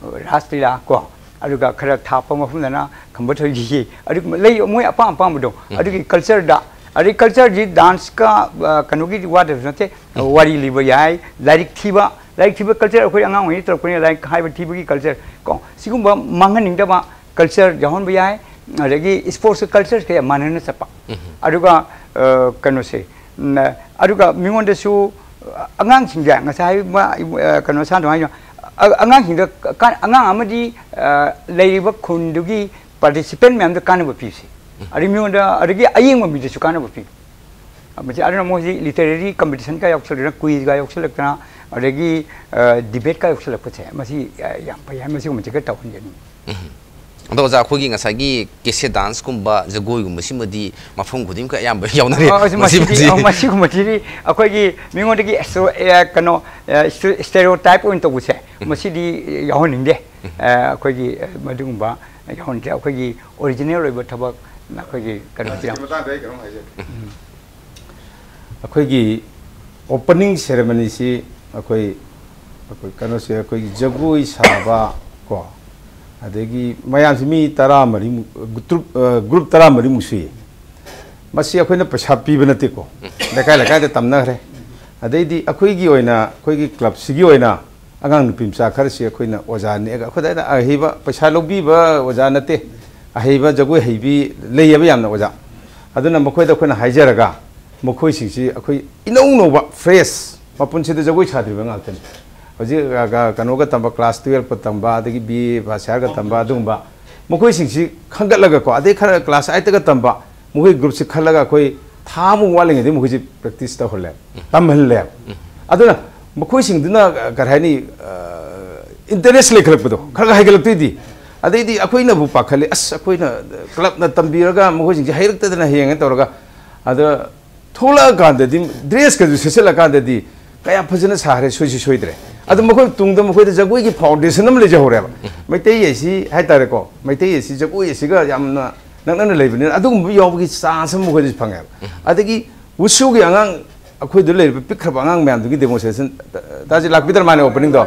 ꯔꯥꯁ ꯂꯤꯂꯥ ꯀꯣ, ꯑꯗꯨꯒ ꯈꯔ ꯊꯥꯞꯄ ꯃꯐꯝꯗꯅ ꯈꯝꯕ ꯊꯣꯏꯕꯤꯒꯤ, ꯑꯗꯨꯒꯨꯝꯕ ꯂꯩ, ꯃꯣꯏ ꯑꯄꯥꯝ ꯑꯄꯥꯝꯕꯗꯣ, ꯎꯝ꯫ ꯑꯗꯨꯒꯤ culture ꯗ, ꯑꯗꯩ culture ꯗꯤ dance ꯀ, ꯑ, ꯀꯩꯅꯣꯒꯤ ꯋꯥꯗꯁꯨ ꯅꯠꯇꯦ, ꯎꯝ꯫ ꯋꯥꯔꯤ ꯂꯤꯕ ꯌꯥꯏ, ꯂꯥꯏꯔꯤꯛ ꯊꯤꯕ, ꯂꯥꯏꯔꯤꯛ ꯊꯤꯕ culture ꯑꯩꯈꯣꯏ ꯑꯉꯥꯡ ꯑꯣꯏꯔꯤꯉꯩ ꯇꯧꯔꯛꯄꯅꯤꯅ ꯂꯥꯏꯔꯤꯛ ꯍꯥꯏꯕ ꯊꯤꯕꯒꯤ culture ꯀꯣ, ꯁꯤꯒꯨꯝꯕ ꯃꯥꯡꯍꯟꯅꯤꯡꯗꯕ culture ꯌꯥꯎꯍꯟꯕ ꯌꯥꯏ, ꯑꯗꯒꯤ sports ꯀ culture ꯀꯌꯥ ꯃꯥꯟꯅꯅ ꯆꯠꯄ꯫ ꯎꯝ꯫ ꯑꯗꯨꯒ, ꯑ, ꯀꯩꯅꯣꯁꯦ, ꯎꯝ, ꯑꯗꯨꯒ ꯃꯤꯉꯣꯟꯗꯁꯨ, ꯑ, ꯑꯉꯥꯡꯁꯤꯡꯁꯦ ꯉꯁꯥꯏ ꯃꯥ, ꯑ, ꯀꯩꯅꯣ ꯁꯥꯟꯗꯣ ꯍꯥꯏꯅꯣ, ꯑ-, ꯑꯉꯥꯡꯁꯤꯡꯗ ꯀ-, ꯑꯉꯥꯡ ꯑꯃꯗꯤ, ꯑ, ꯂꯩꯔꯤꯕ ꯈꯨꯟꯗꯨꯒꯤ participant ꯃꯌꯥꯝꯗ ꯀꯥꯟꯅꯕ ꯄꯤꯕꯁꯦ꯫ ꯎꯝ꯫ ꯑꯗꯩ ꯃꯤꯉꯣꯟꯗ, ꯑꯗꯒꯤ ꯑꯌꯦꯡꯕ ꯃꯤꯗꯁꯨ ꯀꯥꯟꯅꯕ ꯄꯤꯕ꯫ ꯃꯁꯤ ꯑꯗꯨꯅ ꯃꯣꯏꯁꯤ literary competition ꯀ ꯌꯥꯎꯁꯜꯂꯛꯇꯅ, quiz ꯀ ꯌꯥꯎꯁꯜꯂꯛꯇꯅ, ꯑꯗꯒꯤ, ꯑ, debate ꯀ ꯌꯥꯎꯁꯜꯂꯛꯄꯁꯦ, ꯃꯁꯤ, ꯑ, ꯌꯥꯝ ꯐꯩ ꯍꯥꯏ, ꯃꯁꯤꯒꯨꯝꯕꯁꯦ ꯈꯔ ꯇꯧꯍꯟꯖꯅꯤꯡꯉꯤ꯫ ꯎꯝ꯫ ꯑꯗꯣ ꯑꯣꯖꯥ, ꯑꯩꯈꯣꯏꯒꯤ ꯉꯁꯥꯏꯒꯤ cassette dance ꯀꯨꯝꯕ, ꯖꯒꯣꯏꯒꯨꯝꯕꯁꯤꯃꯗꯤ ꯃꯐꯝ ꯈꯨꯗꯤꯡꯃꯛꯇ ꯑꯌꯥꯝꯕ ꯌꯥꯎꯅꯔꯦ꯫ ꯑ, ꯑꯁ, ꯃꯁꯤꯗꯤ, ꯃꯁꯤꯃꯗꯤ ꯑ, ꯃꯁꯤꯒꯨꯝꯕꯁꯤꯗꯤ ꯑꯩꯈꯣꯏꯒꯤ ꯃꯤꯉꯣꯟꯗꯒꯤ ꯑꯦꯁꯇ꯭ꯔꯣ-, ꯑꯦ, ꯀꯩꯅꯣ, ꯑꯦ, ꯏꯁꯇꯦ-, stereotype ꯑꯣꯏꯅ ꯇꯧꯕꯁꯦ, ꯎꯝ꯫ ꯃꯁꯤꯗꯤ ꯌꯥꯎꯍꯟꯅꯤꯡꯗꯦ꯫ ꯎꯝ꯫ ꯑ, ꯑꯩꯈꯣꯏꯒꯤ, ꯑ, ꯃꯗꯨꯒꯨꯝꯕ ꯌꯥꯎꯍꯟꯗꯦ꯫ ꯑꯩꯈꯣꯏꯒꯤ original ꯑꯣꯏꯕ ꯊꯕꯛ ꯑꯩꯈꯣꯏꯒꯤ ꯀꯩꯅꯣꯁꯤꯅ ꯁꯤꯒꯤ ꯃꯇꯥꯡꯗ ꯑꯩ ꯀꯩꯅꯣꯝ ꯍꯥꯏꯖꯒꯦ꯫ ꯎꯝ꯫ ꯑꯩꯈꯣꯏꯒꯤ opening ceremony ꯁꯤ ꯑꯩꯈꯣꯏ, ꯑꯩꯈꯣꯏ ꯀꯩꯅꯣꯁꯦ, ꯑꯩꯈꯣꯏꯒꯤ ꯖꯒꯣꯏ ꯁꯥꯕ ꯀꯣ, ꯑꯗꯒꯤ ꯃꯌꯥꯝꯁꯤ ꯃꯤ ꯇꯔꯥꯃꯔꯤꯃꯨꯛ, group, ꯑ, group ꯇꯔꯥꯃꯔꯤꯃꯨꯛ ꯁꯨꯏ꯫ ꯃꯁꯤ ꯑꯩꯈꯣꯏꯅ ꯄꯩꯁꯥ ꯄꯤꯕ ꯅꯠꯇꯦꯀꯣ꯫ ꯂꯩꯀꯥꯏ ꯂꯩꯀꯥꯏꯗ ꯇꯝꯅꯈ꯭ꯔꯦ꯫ ꯑꯗꯩꯗꯤ ꯑꯩꯈꯣꯏꯒꯤ ꯑꯣꯏꯅ, ꯑꯩꯈꯣꯏꯒꯤ ꯀ꯭ꯂꯕꯁꯤꯒꯤ ꯑꯣꯏꯅ ꯑꯉꯥꯡ ꯅꯨꯄꯤ ꯃꯆꯥ ꯈꯔꯁꯤ ꯑꯩꯈꯣꯏꯅ ꯑꯣꯖꯥ ꯅꯦꯛꯑꯒ, ꯑꯩꯈꯣꯏꯗ ꯑꯩꯅ ꯑꯍꯩꯕ ꯄꯩꯁꯥ ꯂꯧꯕꯤꯕ ꯑꯣꯖꯥ ꯅꯠꯇꯦ, ꯑꯍꯩꯕ ꯖꯒꯣꯏ ꯍꯩꯕꯤ ꯂꯩꯌꯦꯕ ꯌꯥꯝꯅ ꯑꯣꯖꯥ꯫ ꯑꯗꯨꯅ ꯃꯈꯣꯏꯗ ꯑꯩꯈꯣꯏꯅ ꯍꯥꯏꯖꯔꯒ, ꯃꯈꯣꯏꯁꯤꯡꯁꯤ ꯑꯩꯈꯣꯏ ꯏꯅꯧ ꯅꯧꯕ, ꯐ꯭ꯔꯦꯁ, ꯃꯄꯨꯟꯁꯤꯗ ꯖꯒꯣꯏ ꯁꯥꯗ꯭ꯔꯤꯕ ꯉꯥꯛꯇꯅꯤ꯫ ꯍꯧꯖꯤꯛ, ꯑ, ꯀ-, ꯀꯩꯅꯣꯒ ꯇꯝꯕ, ꯀ꯭ꯂꯥꯁ ꯇꯨꯌꯦꯜꯞꯀ ꯇꯝꯕ, ꯑꯗꯒꯤ ꯕꯤ ꯑꯦ ꯐꯥꯔꯁ ꯌꯥꯔꯒ ꯇꯝꯕ, ꯑꯗꯨꯒꯨꯝꯕ ꯃꯈꯣꯏꯁꯤꯡꯁꯤ ꯈꯟꯒꯠꯂꯒꯀꯣ, ꯑꯗꯩ ꯈꯔ ꯀ꯭ꯂꯥꯁ ꯑꯩꯠꯇꯒ ꯇꯝꯕ, ꯃꯈꯣꯏ ꯒ꯭ꯔꯨꯞꯁꯤ ꯈꯜꯂꯒ ꯑꯩꯈꯣꯏ ꯊꯥ ꯑꯃꯨꯛ ꯋꯥꯠꯂꯤꯉꯩꯗꯩ ꯃꯈꯣꯏꯁꯤ ꯄ꯭ꯔꯦꯛꯇꯤꯁ ꯇꯧꯍꯜꯂꯦ, ꯇꯝꯍꯜꯂꯦ꯫ ꯑꯗꯨꯅ ꯃꯈꯣꯏꯁꯤꯡꯗꯨꯅ, ꯑ, ꯀꯔꯤ ꯍꯥꯏꯅꯤ, ꯑ, ꯏꯟꯇꯔꯦꯁ ꯂꯩꯈꯠꯂꯛꯄꯗꯣ, ꯈꯔ ꯈꯔ ꯍꯩꯒꯠꯂꯛꯇꯣꯏꯗꯤ꯫ ꯑꯗꯩꯗꯤ ꯑꯩꯈꯣꯏꯅꯕꯨ ꯄꯥꯈꯠꯂꯤ, "ꯑꯁ, ꯑꯩꯈꯣꯏꯅ ꯀ꯭ꯂꯕꯅ ꯇꯝꯕꯤꯔꯒ ꯃꯈꯣꯏꯁꯤꯡꯁꯦ ꯍꯩꯔꯛꯇꯗꯅ ꯍꯌꯦꯡ" ꯇꯧꯔꯒ꯫ ꯑꯗ ꯊꯣꯛꯂꯛꯑꯀꯥꯟꯗꯗꯤ, ꯗ꯭ꯔꯦꯁꯀꯁꯨ ꯁꯦꯠꯆꯜꯂꯀꯥꯟꯗꯗꯤ ꯀꯌꯥ ꯐꯖꯅ ꯁꯥꯈ꯭ꯔꯦ, ꯁꯣꯏꯁꯨ ꯁꯣꯏꯗ꯭ꯔꯦ꯫ ꯑꯗꯣ ꯃꯈꯣꯏ ꯇꯨꯡꯗ ꯃꯈꯣꯏꯗ ꯖꯒꯣꯏꯒꯤ ꯐꯥꯎꯟꯗꯦꯁꯟ ꯑꯃ ꯂꯩꯖꯍꯧꯔꯦꯕ꯫ ꯃꯩꯇꯩ ꯑꯁꯤ ꯍꯥꯏꯇꯥꯔꯦꯀꯣ, ꯃꯩꯇꯩ ꯑꯁꯤ ꯖꯒꯣꯏ ꯑꯁꯤꯒ ꯌꯥꯝꯅ ꯅꯛꯅꯅ ꯂꯩꯕꯅꯤꯅ ꯑꯗꯨꯒꯨꯝꯕ ꯌꯥꯎꯕꯒꯤ ꯆꯥꯟꯁ ꯑꯃ ꯃꯈꯣꯏꯗꯁꯨ ꯐꯪꯉꯦꯕ꯫ ꯑꯗꯒꯤ ꯋꯨꯁꯨꯒꯤ ꯑꯉꯥꯡ, ꯑꯩꯈꯣꯏꯗ ꯂꯩꯔꯤꯕ ꯄꯤꯛꯈ꯭ꯔꯕ ꯑꯉꯥꯡ ꯃꯌꯥꯝꯗꯨꯒꯤ ꯗꯦꯃꯣꯟꯁꯇ꯭ꯔꯦꯁꯟ, ꯇꯥꯁꯤ ꯂꯥꯛꯄꯤꯗ꯭ꯔ ꯃꯥꯅꯦ ꯑꯣꯄꯅꯤꯡꯗꯣ?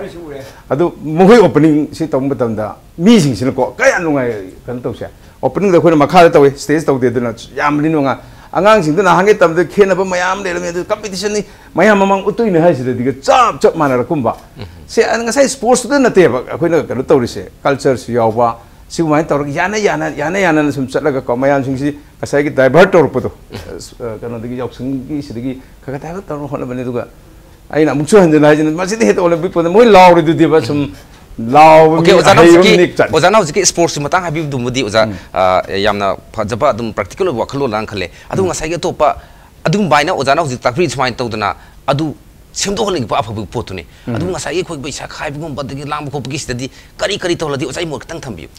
ꯑꯗꯨ ꯃꯈꯣꯏ ꯑꯣꯄꯅꯤꯡꯁꯤ ꯇꯧꯕ ꯃꯇꯝꯗ ꯃꯤꯁꯤꯡꯁꯤꯅꯀꯣ ꯀꯌꯥ ꯅꯨꯡꯉꯥꯏ, ꯀꯩꯅꯣ ꯇꯧꯁꯦ꯫ ꯑꯣꯄꯅꯤꯡꯗ ꯑꯩꯈꯣꯏꯅ ꯃꯈꯥꯗ ꯇꯧꯋꯤ, ꯁ꯭ꯇꯦꯖ ꯇꯧꯗꯦ, ꯑꯗꯨꯅ ꯌꯥꯝꯕꯅꯤ ꯅꯨꯡꯉꯥꯏ꯫ ꯑꯉꯥꯡꯁꯤꯡꯗꯨ ꯅꯍꯥꯟꯒꯩ ꯇꯝꯕꯗ ꯈꯦꯠꯅꯕ ꯃꯌꯥꯝ ꯂꯩꯔꯝꯃꯤ, ꯑꯗꯨ ꯀꯝꯄꯤꯇꯤꯁꯟꯅꯤ, ꯃꯌꯥꯝ ꯃꯃꯥꯡ ꯎꯠꯇꯣꯏꯅꯦ ꯍꯥꯏꯁꯤꯗꯗꯤꯒ ꯆꯞ ꯆꯞ ꯃꯥꯟꯅꯔꯛꯀꯨꯝꯕ꯫ ꯁꯦ, ꯑ, ꯉꯁꯥꯏ ꯁ꯭ꯄꯣꯔꯠꯁꯇꯨꯗ ꯅꯠꯇꯦꯕ ꯑꯩꯈꯣꯏꯅ ꯀꯩꯅꯣ ꯇꯧꯔꯤꯁꯦ, ꯀꯜꯆꯔꯁꯨ ꯌꯥꯎꯕ, ꯁꯤꯒꯨꯃꯥꯏꯅ ꯇꯧꯔꯒ ꯌꯥꯅ ꯌꯥꯅ, ꯌꯥꯅ ꯌꯥꯅꯅ ꯁꯨꯝ ꯆꯠꯂꯒꯀꯣ, ꯃꯌꯥꯝꯁꯤꯡꯁꯤ ꯉꯁꯥꯏꯒꯤ ꯗꯥꯏꯚꯔꯠ ꯇꯧꯔꯛꯄꯗꯣ, ꯑ, ꯀꯩꯅꯣꯗꯒꯤ, ꯌꯥꯎꯁꯪꯒꯤ ꯁꯤꯗꯒꯤ ꯈꯔ ꯈꯔ ꯗꯥꯏꯚꯔꯠ ꯇꯧꯔꯒ ꯍꯣꯠꯅꯕꯅꯤ꯫ ꯑꯗꯨꯒ ꯑꯩꯅ ꯑꯃꯨꯛꯁꯨ ꯍꯟꯖꯟꯅ ꯍꯥꯏꯁꯤꯅ, ꯃꯁꯤꯗꯤ ꯍꯦꯛꯇ ꯑꯣꯂꯦꯝꯄꯤꯛ ꯄꯣꯗ ꯃꯣꯏ ꯂꯥꯎꯔꯤꯗꯨꯗꯤꯕ, ꯁꯨꯝ ꯂꯥꯎꯕ ꯑꯣꯀꯦ, ꯃꯤ ꯑꯣꯖꯥꯅ ꯑꯍꯩꯕ ꯑꯃ ꯍꯧꯖꯤꯛꯀꯤ, ꯅꯦꯛ ꯆꯠꯂꯤ꯫ ꯑꯣꯖꯥꯅ ꯍꯧꯖꯤꯛꯀꯤ ꯁ꯭ꯄꯣꯔꯠꯁꯀꯤ ꯃꯇꯥꯡ ꯍꯥꯏꯕꯤꯕꯗꯨꯃꯗꯤ ꯑꯣꯖꯥ, ꯎꯝ꯫ ꯑ, ꯌꯥꯝꯅ ꯐꯖꯕ, ꯑꯗꯨꯝ ꯄ꯭ꯔꯦꯛꯇꯤꯀꯦꯜ ꯑꯣꯏꯕ ꯋꯥꯈꯜꯂꯣꯟ ꯑꯃ ꯈꯜꯂꯦ꯫ ꯑꯗꯨ ꯎꯝ꯫ ꯉꯁꯥꯏꯒꯤ ꯑꯇꯣꯞꯄ ꯑꯗꯨꯒꯨꯝꯕ ꯍꯥꯏꯅ ꯑꯣꯖꯥꯅ ꯍꯧꯖꯤꯛ ꯇꯥꯛꯄꯤꯔꯤ ꯁꯨꯃꯥꯏꯅ ꯇꯧꯗꯅ ꯑꯗꯨ ꯁꯦꯝꯗꯣꯛꯍꯟꯅꯤꯡꯕ ꯑꯐꯕ ꯄꯣꯠꯇꯨꯅꯤ꯫ ꯎꯝ꯫ ꯑꯗꯨ ꯉꯁꯥꯏꯒꯤ ꯑꯩꯈꯣꯏ ꯄꯩꯁꯥ ꯈꯥꯏꯕꯒꯨꯝꯕ ꯑꯗꯒꯤ ꯂꯥꯡꯕ ꯈꯣꯠꯄꯒꯤꯁꯤꯗꯗꯤ ꯀꯔꯤ ꯀꯔꯤ ꯇꯧꯍꯜꯂꯗꯤ ꯑꯣꯖꯥ, ꯑꯩ ꯃꯣꯠ ꯈꯤꯇꯪ ꯊꯝꯕꯤꯌꯨ꯫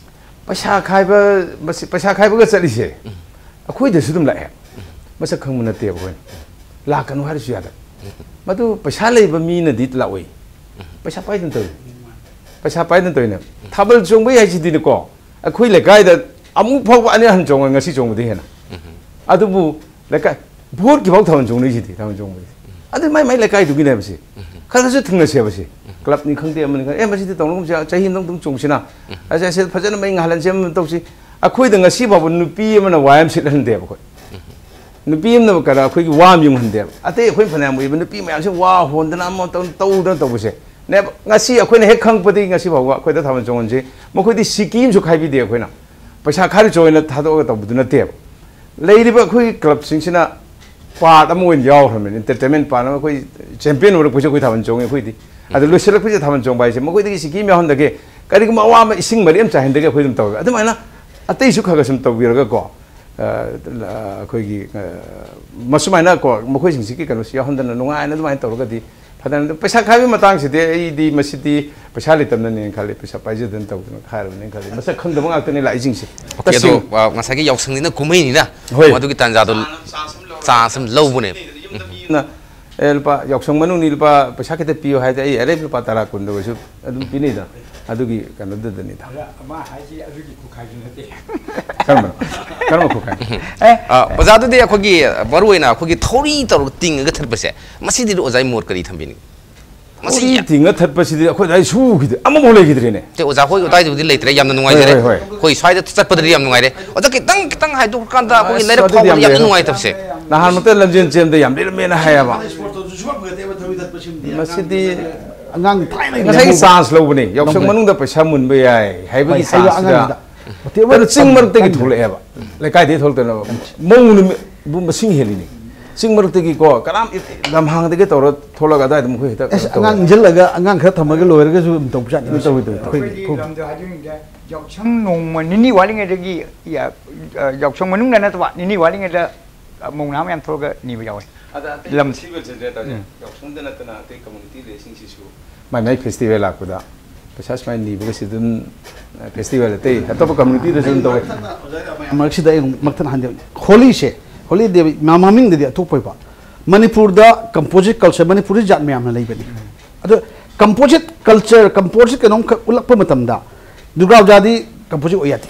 ꯄꯩꯁꯥ ꯈꯥꯏꯕ, ꯃꯁꯤ ꯄꯩꯁꯥ ꯈꯥꯏꯕꯒ ꯆꯠꯂꯤꯁꯦ ꯎꯝ꯫ ꯑꯩꯈꯣꯏꯗꯁꯨ ꯑꯗꯨꯝ ꯂꯥꯛꯑꯦ꯫ ꯎꯝ꯫ ꯃꯁꯛ ꯈꯪꯕ ꯅꯠꯇꯦꯕ ꯑꯩꯈꯣꯏꯅ꯫ ꯂꯥꯛꯀꯅꯨ ꯍꯥꯏꯔꯁꯨ ꯌꯥꯗꯕ꯫ ꯎꯝ꯫ ꯃꯗꯨ ꯄꯩꯁꯥ ꯂꯩꯕ ꯃꯤꯅꯗꯤ ꯂꯥꯛꯑꯣꯏ꯫ ꯎꯝ꯫ ꯄꯩꯁꯥ ꯄꯥꯏꯗꯅ ꯇꯧꯏ꯫ ꯄꯩꯁꯥ ꯄꯥꯏꯗꯅ ꯇꯧꯔꯤꯅꯦ꯫ ꯊꯥꯕꯜ ꯆꯣꯡꯕꯩ ꯍꯥꯏꯁꯤꯗꯤꯅꯦꯀꯣ, ꯑꯩꯈꯣꯏ ꯂꯩꯀꯥꯏꯗ ꯑꯃꯨꯛ ꯐꯥꯎꯕ ꯑꯅꯤ ꯑꯍꯟ ꯆꯣꯡꯉ ꯉꯁꯤ ꯆꯣꯡꯕꯗꯤ ꯍꯦꯟꯅ꯫ ꯎꯝ꯫ ꯑꯗꯨꯕꯨ ꯂꯩꯀꯥꯏ, ꯚꯣꯠꯀꯤ ꯐꯥꯎ ꯊꯥꯕꯜ ꯆꯣꯡꯅꯩꯁꯤꯗꯤ, ꯊꯥꯕꯜ ꯆꯣꯡꯕꯗꯤ꯫ ꯑꯗꯨ ꯃꯥꯏ ꯃꯥꯏ ꯂꯩꯀꯥꯏꯗꯨꯒꯤꯅꯦꯕ ꯁꯤ꯫ ꯎꯝ꯫ ꯈꯔ ꯈꯔꯁꯨ ꯊꯨꯡꯅꯁꯦꯕ ꯁꯤ꯫ ꯎꯝ꯫ ꯀ꯭ꯂꯕꯅꯤ ꯈꯪꯗꯦ, ꯑꯃꯅꯤ ꯈꯪꯗꯦ, "ꯑꯦ, ꯃꯁꯤꯗꯤ ꯇꯧꯅꯒꯨꯝꯁꯤ, ꯆꯍꯤ ꯑꯃꯗꯪ ꯑꯗꯨꯝ ꯆꯣꯡꯁꯤꯅ꯫ ꯎꯝ꯫ ꯑꯁ, ꯑꯁ, ꯐꯖꯅ ꯃꯩ ꯉꯥꯍꯜꯍꯟꯁꯤ, ꯑꯃ ꯇꯧꯁꯤ"꯫ ꯑꯩꯈꯣꯏꯗ ꯉꯁꯤ ꯐꯥꯎꯕ ꯅꯨꯄꯤ ꯑꯃꯅ ꯋꯥꯏ ꯑꯃ ꯁꯤꯠꯍꯟꯗꯦꯕ ꯑꯩꯈꯣꯏ꯫ ꯎꯝ꯫ ꯅꯨꯄꯤ ꯑꯃꯅ ꯀꯩꯅꯣ ꯑꯩꯈꯣꯏꯒꯤ ꯋꯥ ꯑꯃ ꯌꯨꯡꯍꯟꯗꯦꯕ꯫ ꯑꯇꯩ ꯑꯩꯈꯣꯏ ꯐꯅꯌꯥꯝ ꯎꯏꯕ, ꯅꯨꯄꯤ ꯃꯌꯥꯝꯁꯦ ꯋꯥ ꯍꯣꯟꯗꯅ ꯑꯃ ꯇꯧ-, ꯇꯧꯗꯅ ꯇꯧꯕꯁꯦ꯫ ꯅꯦꯕ, ꯉꯁꯤ ꯑꯩꯈꯣꯏꯅ ꯍꯦꯛ ꯈꯪꯉꯛꯄꯗꯒꯤ ꯉꯁꯤ ꯐꯥꯎꯕ ꯑꯩꯈꯣꯏꯗ ꯊꯥꯕꯜ ꯆꯣꯡꯍꯟꯁꯤ, ꯃꯈꯣꯏꯗꯤ ꯁꯤꯀꯤ ꯑꯃꯁꯨ ꯈꯥꯏꯕꯤꯗꯦ꯫ ꯑꯩꯈꯣꯏꯅ ꯄꯩꯁꯥ ꯈꯥꯏꯔꯨꯆꯣ ꯍꯥꯏꯅ ꯊꯥꯗꯣꯛꯑꯒ ꯇꯧꯕꯗꯨ ꯅꯠꯇꯦꯕ꯫ ꯂꯩꯔꯤꯕ ꯑꯩꯈꯣꯏꯒꯤ ꯀ꯭ꯂꯕꯁꯤꯡꯁꯤꯅ ꯄꯥꯔꯠ ꯑꯃ ꯑꯣꯏꯅ ꯌꯥꯎꯈ꯭ꯔꯕꯅꯤ, ꯏꯟꯇꯔꯇꯦꯟꯃꯦꯟ ꯄꯥꯔꯠ ꯑꯃ꯫ ꯑꯩꯈꯣꯏ ꯆꯦꯝꯄꯤꯌꯟ ꯑꯣꯏꯔꯛꯄꯁꯨ ꯑꯩꯈꯣꯏ ꯊꯥꯕꯜ ꯆꯣꯡꯉꯤ ꯑꯩꯈꯣꯏꯗꯤ꯫ ꯑꯗꯣ ꯂꯣꯏꯁꯤꯜꯂꯛꯄꯁꯤꯗ ꯊꯥꯕꯜ ꯆꯣꯡꯕ ꯍꯥꯏꯁꯦ ꯃꯈꯣꯏꯗꯒꯤ ꯁꯤꯀꯤ ꯑꯃ ꯌꯥꯎꯍꯟꯗꯒꯦ, ꯀꯔꯤꯒꯨꯝꯕ ꯑꯋꯥꯕ ꯏꯁꯤꯡ ꯃꯔꯤ ꯑꯃ ꯆꯥꯏꯍꯟꯗꯒꯦ ꯑꯩꯈꯣꯏ ꯑꯗꯨꯝ ꯇꯧꯋꯦ꯫ ꯑꯗꯨꯃꯥꯏꯅ ꯑꯇꯩꯁꯨ ꯈꯔ ꯈꯔ ꯁꯨꯝ ꯇꯧꯕꯤꯔꯒꯀꯣ, ꯑ, ꯑꯩꯈꯣꯏꯒꯤ, ꯑ, ꯃꯁꯨꯃꯥꯏꯅ ꯀꯣ, ꯃꯈꯣꯏꯁꯤꯡꯁꯤꯒꯤ ꯀꯩꯅꯣꯁꯤ ꯌꯥꯎꯍꯟꯗꯅ ꯅꯨꯡꯉꯥꯏꯅ ꯑꯗꯨꯃꯥꯏꯅ ꯇꯧꯔꯒꯗꯤ ꯐꯖꯅ꯫ ꯑꯗꯨ ꯄꯩꯁꯥ ꯈꯥꯏꯕꯒꯤ ꯃꯇꯥꯡꯁꯤꯗꯤ ꯑꯩꯗꯤ ꯃꯁꯤꯗꯤ ꯄꯩꯁꯥ ꯂꯩꯇꯕꯅꯅꯦꯅ ꯈꯜꯂꯤ, ꯄꯩꯁꯥ ꯄꯥꯏꯖꯗꯅ ꯇꯧꯗꯅ ꯈꯥꯏꯔꯕꯅꯦꯅ ꯈꯜꯂꯤ꯫ ꯃꯁꯛ ꯈꯪꯗꯕ ꯉꯥꯛꯇꯅꯤ ꯂꯥꯛꯏꯁꯤꯡꯁꯦ꯫ ꯑꯣꯀꯦ, ꯑꯗꯣ, ꯇꯁꯦꯡꯅ꯫ ꯑ, ꯉꯁꯥꯏꯒꯤ ꯌꯥꯎꯁꯪꯅꯤꯅ ꯀꯨꯝꯍꯩꯅꯤꯅ ꯍꯣꯏ꯫ ꯃꯗꯨꯒꯤ ꯇꯥꯟꯖꯥꯗꯣ ꯆꯥꯟꯁ ꯑꯃ ꯂꯧꯕꯅꯦ꯫ ꯎꯝ꯫ ꯑꯗꯨꯅ, "ꯑꯦ, ꯂꯨꯄꯥ ꯌꯥꯎꯁꯪ ꯃꯅꯨꯡꯅꯤ, ꯂꯨꯄꯥ ꯄꯩꯁꯥ ꯈꯤꯇ ꯄꯤꯌꯨ" ꯍꯥꯏꯗꯤ ꯑꯩ ꯑꯔꯩꯕ ꯂꯨꯄꯥ ꯇꯔꯥ ꯀꯨꯟꯗ ꯑꯣꯏꯔꯁꯨ ꯑꯗꯨꯝ ꯄꯤꯅꯩꯗ꯫ ꯑꯗꯨꯒꯤ ꯀꯩꯅꯣꯗꯨꯗꯅꯤꯗ꯫ ꯑꯗ ꯃꯥ ꯍꯥꯏꯁꯤ ꯑꯗꯨꯒꯤ ꯈꯨꯈꯥꯏꯁꯨ ꯅꯠꯇꯦ꯫ ꯀꯔꯝꯕꯅꯣ? ꯀꯔꯝꯕ ꯈꯨꯈꯥꯏ? ꯑꯦ, ꯑ, ꯑꯣꯖꯥ, ꯑꯗꯨꯗꯤ ꯑꯩꯈꯣꯏꯒꯤ ꯃꯔꯨ ꯑꯣꯏꯅ ꯑꯩꯈꯣꯏꯒꯤ ꯊꯧꯔꯤ ꯇꯧꯔꯒ ꯇꯤꯡꯉꯒ ꯊꯠꯄꯁꯦ, ꯃꯁꯤꯗꯤ ꯑꯣꯖꯥꯒꯤ ꯃꯣꯠ ꯀꯔꯤ ꯊꯝꯕꯤꯅꯤꯡꯉꯤ? ꯃꯁꯤ ꯊꯧꯔꯤ ꯌꯥ- ꯇꯤꯡꯉ ꯊꯠꯄꯁꯤꯗꯤ ꯑꯩꯈꯣꯏꯗ ꯑꯩ ꯁꯨꯈꯤꯗꯦ, ꯑꯃꯐꯥꯎ ꯂꯩꯈꯤꯗ꯭ꯔꯦꯅꯦ꯫ ꯇꯦ, ꯑꯣꯖꯥ ꯍꯣꯏ ꯑꯗꯨꯋꯥꯏꯗꯨꯕꯨꯗꯤ ꯂꯩꯇ꯭ꯔꯦ, ꯌꯥꯝꯅ ꯅꯨꯡꯉꯥꯏꯖꯔꯦ꯫ ꯍꯣꯏ, ꯍꯣꯏ, ꯍꯣꯏ꯫ ꯑꯩꯈꯣꯏ ꯁ꯭ꯋꯥꯏꯗ ꯆꯠꯄꯗꯗꯤ ꯌꯥꯝ ꯅꯨꯡꯉꯥꯏꯔꯦ꯫ ꯑꯣꯖꯥ, ꯈꯤꯇꯪ, ꯈꯤꯇꯪ ꯍꯥꯏꯗꯣꯛꯈ꯭ꯔꯀꯥꯟꯗ ꯑꯩꯈꯣꯏꯒꯤ ꯑꯁ, ꯂꯩꯔꯛ ꯑꯗꯨꯗꯤ ꯐꯥꯎꯕꯗ ꯌꯥꯝ ꯌꯥꯝ ꯂꯩꯔꯝꯃꯦ꯫ ꯅꯨꯡꯉꯥꯏꯇꯕꯁꯦ꯫ ꯅꯍꯥꯟꯃꯛꯇ ꯂꯝꯖꯦꯟ ꯆꯦꯟꯕꯗ ꯌꯥꯝ ꯂꯩꯔꯝꯃꯦꯅ ꯍꯥꯏꯌꯦꯕ꯫ ꯏꯁꯄꯣꯔꯠꯇꯁꯨ ꯁꯨꯡꯐꯪ ꯐꯪꯒꯗꯦꯕ ꯊꯧꯔꯤ ꯊꯠꯄꯁꯤꯃꯗꯤ꯫ ꯃꯁꯤꯗꯤ ꯑꯉꯥꯡ ꯊꯥꯏꯅꯒꯤ ꯉꯁꯥꯏꯒꯤ ꯂꯩꯍꯧꯕ꯫ ꯆꯥꯟꯁ ꯂꯧꯕꯅꯦ꯫ ꯌꯥꯎꯁꯪ ꯂꯧꯕꯅꯦ꯫ ꯃꯅꯨꯡꯗ ꯄꯩꯁꯥ ꯃꯨꯟꯕ ꯌꯥꯏ ꯍꯥꯏꯕꯒꯤ ꯍꯣꯏ, ꯍꯥꯏꯕ ꯆꯥꯟꯁꯇꯨꯗ꯫ ꯑꯉꯥꯡꯗꯨꯗ꯫ ꯃꯇꯦꯛ ꯑꯃ ꯑꯗꯨꯅ ꯆꯤꯡ ꯃꯔꯛꯇꯒꯤ ꯀꯟꯕ꯫ ꯊꯣꯛꯂꯛꯑꯦꯕ꯫ ꯂꯩꯀꯥꯏꯗꯒꯤ ꯊꯣꯛꯂꯛꯇꯅꯕ꯫ ꯃꯧ ꯅꯨꯃꯤꯠ ꯕꯨ ꯃꯁꯤꯡ ꯍꯦꯜꯂꯤꯅꯦ꯫ ꯆꯤꯡ ꯃꯔꯛꯇꯒꯤꯀꯣ, ꯀꯅꯥꯝ ꯂꯝꯍꯥꯡꯗꯒꯤ ꯇꯧꯔ ꯊꯣꯛꯂꯛꯑꯒ ꯑꯗꯥꯏꯗ ꯃꯈꯣꯏ ꯍꯦꯛꯇ ꯑꯁ, ꯀꯩꯅꯣ ꯇꯧꯋꯦ꯫ ꯑꯉꯥꯡ ꯏꯟꯁꯤꯜꯂꯒ ꯑꯉꯥꯡ ꯈꯔ ꯊꯝꯃꯒ ꯂꯣꯏꯔꯒꯁꯨ ꯑꯗꯨꯝ ꯇꯧꯕꯖꯥꯠꯅꯤ꯫ ꯑꯗꯨ ꯇꯧꯋꯤ, ꯇꯧꯋꯤ, ꯇꯧꯋꯤ꯫ ꯑꯩꯈꯣꯏꯒꯤ ꯑꯩꯈꯣꯏꯒꯤ ꯂꯝꯗ ꯍꯥꯏꯖꯅꯤꯡꯉꯤꯁꯦ, ꯌꯥꯎꯁꯪ ꯅꯣꯡꯃ ꯅꯤꯅꯤ ꯋꯥꯠꯂꯤꯉꯩꯗꯒꯤ, ꯌꯥ-, ꯑ, ꯌꯥꯎꯁꯪ ꯃꯅꯨꯡꯗ ꯅꯠꯇꯕ, ꯅꯤꯅꯤ ꯋꯥꯠꯂꯤꯉꯩꯗ, ꯑ, ꯃꯧ ꯅꯍꯥ ꯃꯌꯥꯝ ꯊꯣꯛꯂꯒ ꯅꯤꯕ ꯌꯥꯎꯋꯦ꯫ ꯑꯗ ꯑꯇꯩ ꯂꯝꯁꯦ꯫ ꯐꯦꯁꯇꯤꯚꯦꯜꯁꯤꯡꯁꯦ ꯇꯧꯔꯤꯁꯦ, ꯎꯝ꯫ ꯌꯥꯎꯁꯪꯗ ꯅꯠꯇꯅ ꯑꯇꯩ ꯀꯝꯃꯨꯅꯤꯇꯤ ꯂꯩꯁꯤꯡꯁꯤꯁꯨ ꯃꯥꯏ ꯃꯥꯏ ꯐꯦꯁꯇꯤꯚꯦꯜ ꯂꯥꯛꯄꯗ ꯄꯩꯁꯥ ꯁꯨꯃꯥꯏꯅ ꯅꯤꯕꯒꯁꯤ ꯑꯗꯨꯝ, ꯑ, ꯐꯦꯁꯇꯤꯚꯦꯜ ꯑꯇꯩ ꯑꯇꯣꯞꯄ ꯀꯝꯃꯨꯅꯤꯇꯤꯗꯁꯨ ꯑꯗꯨꯝ ꯇꯧꯋꯦ꯫ ꯃꯔꯛꯁꯤꯗ ꯑꯩ ꯑꯃꯨꯛ ꯃꯛꯊꯠ ꯍꯟꯖ-, ꯍꯣꯂꯤꯁꯦ, ꯍꯣꯂꯤꯗꯦ ꯃ-, ꯃꯃꯤꯡꯗꯗꯤ ꯑꯇꯣꯞꯄ ꯑꯣꯏꯕ꯫ ꯃꯅꯤꯄꯨꯔꯗ ꯀꯝꯄꯣꯖꯤꯠ ꯀꯜꯆꯔ, ꯃꯅꯤꯄꯨꯔꯗ ꯖꯥꯠ ꯃꯌꯥꯝꯅ ꯂꯩꯕꯅꯤ꯫ ꯑꯗꯣ ꯀꯝꯄꯣꯖꯤꯠ ꯀꯜꯆꯔ, ꯀꯝꯄꯣꯖꯤꯠ ꯀꯩꯅꯣꯝꯈꯛ ꯎꯠꯂꯛꯄ ꯃꯇꯝꯗ ꯗꯨꯔꯒꯥ ꯄꯨꯖꯥꯗꯤ ꯀꯝꯄꯣꯖꯤꯠ ꯑꯣꯏ ꯌꯥꯗꯦ꯫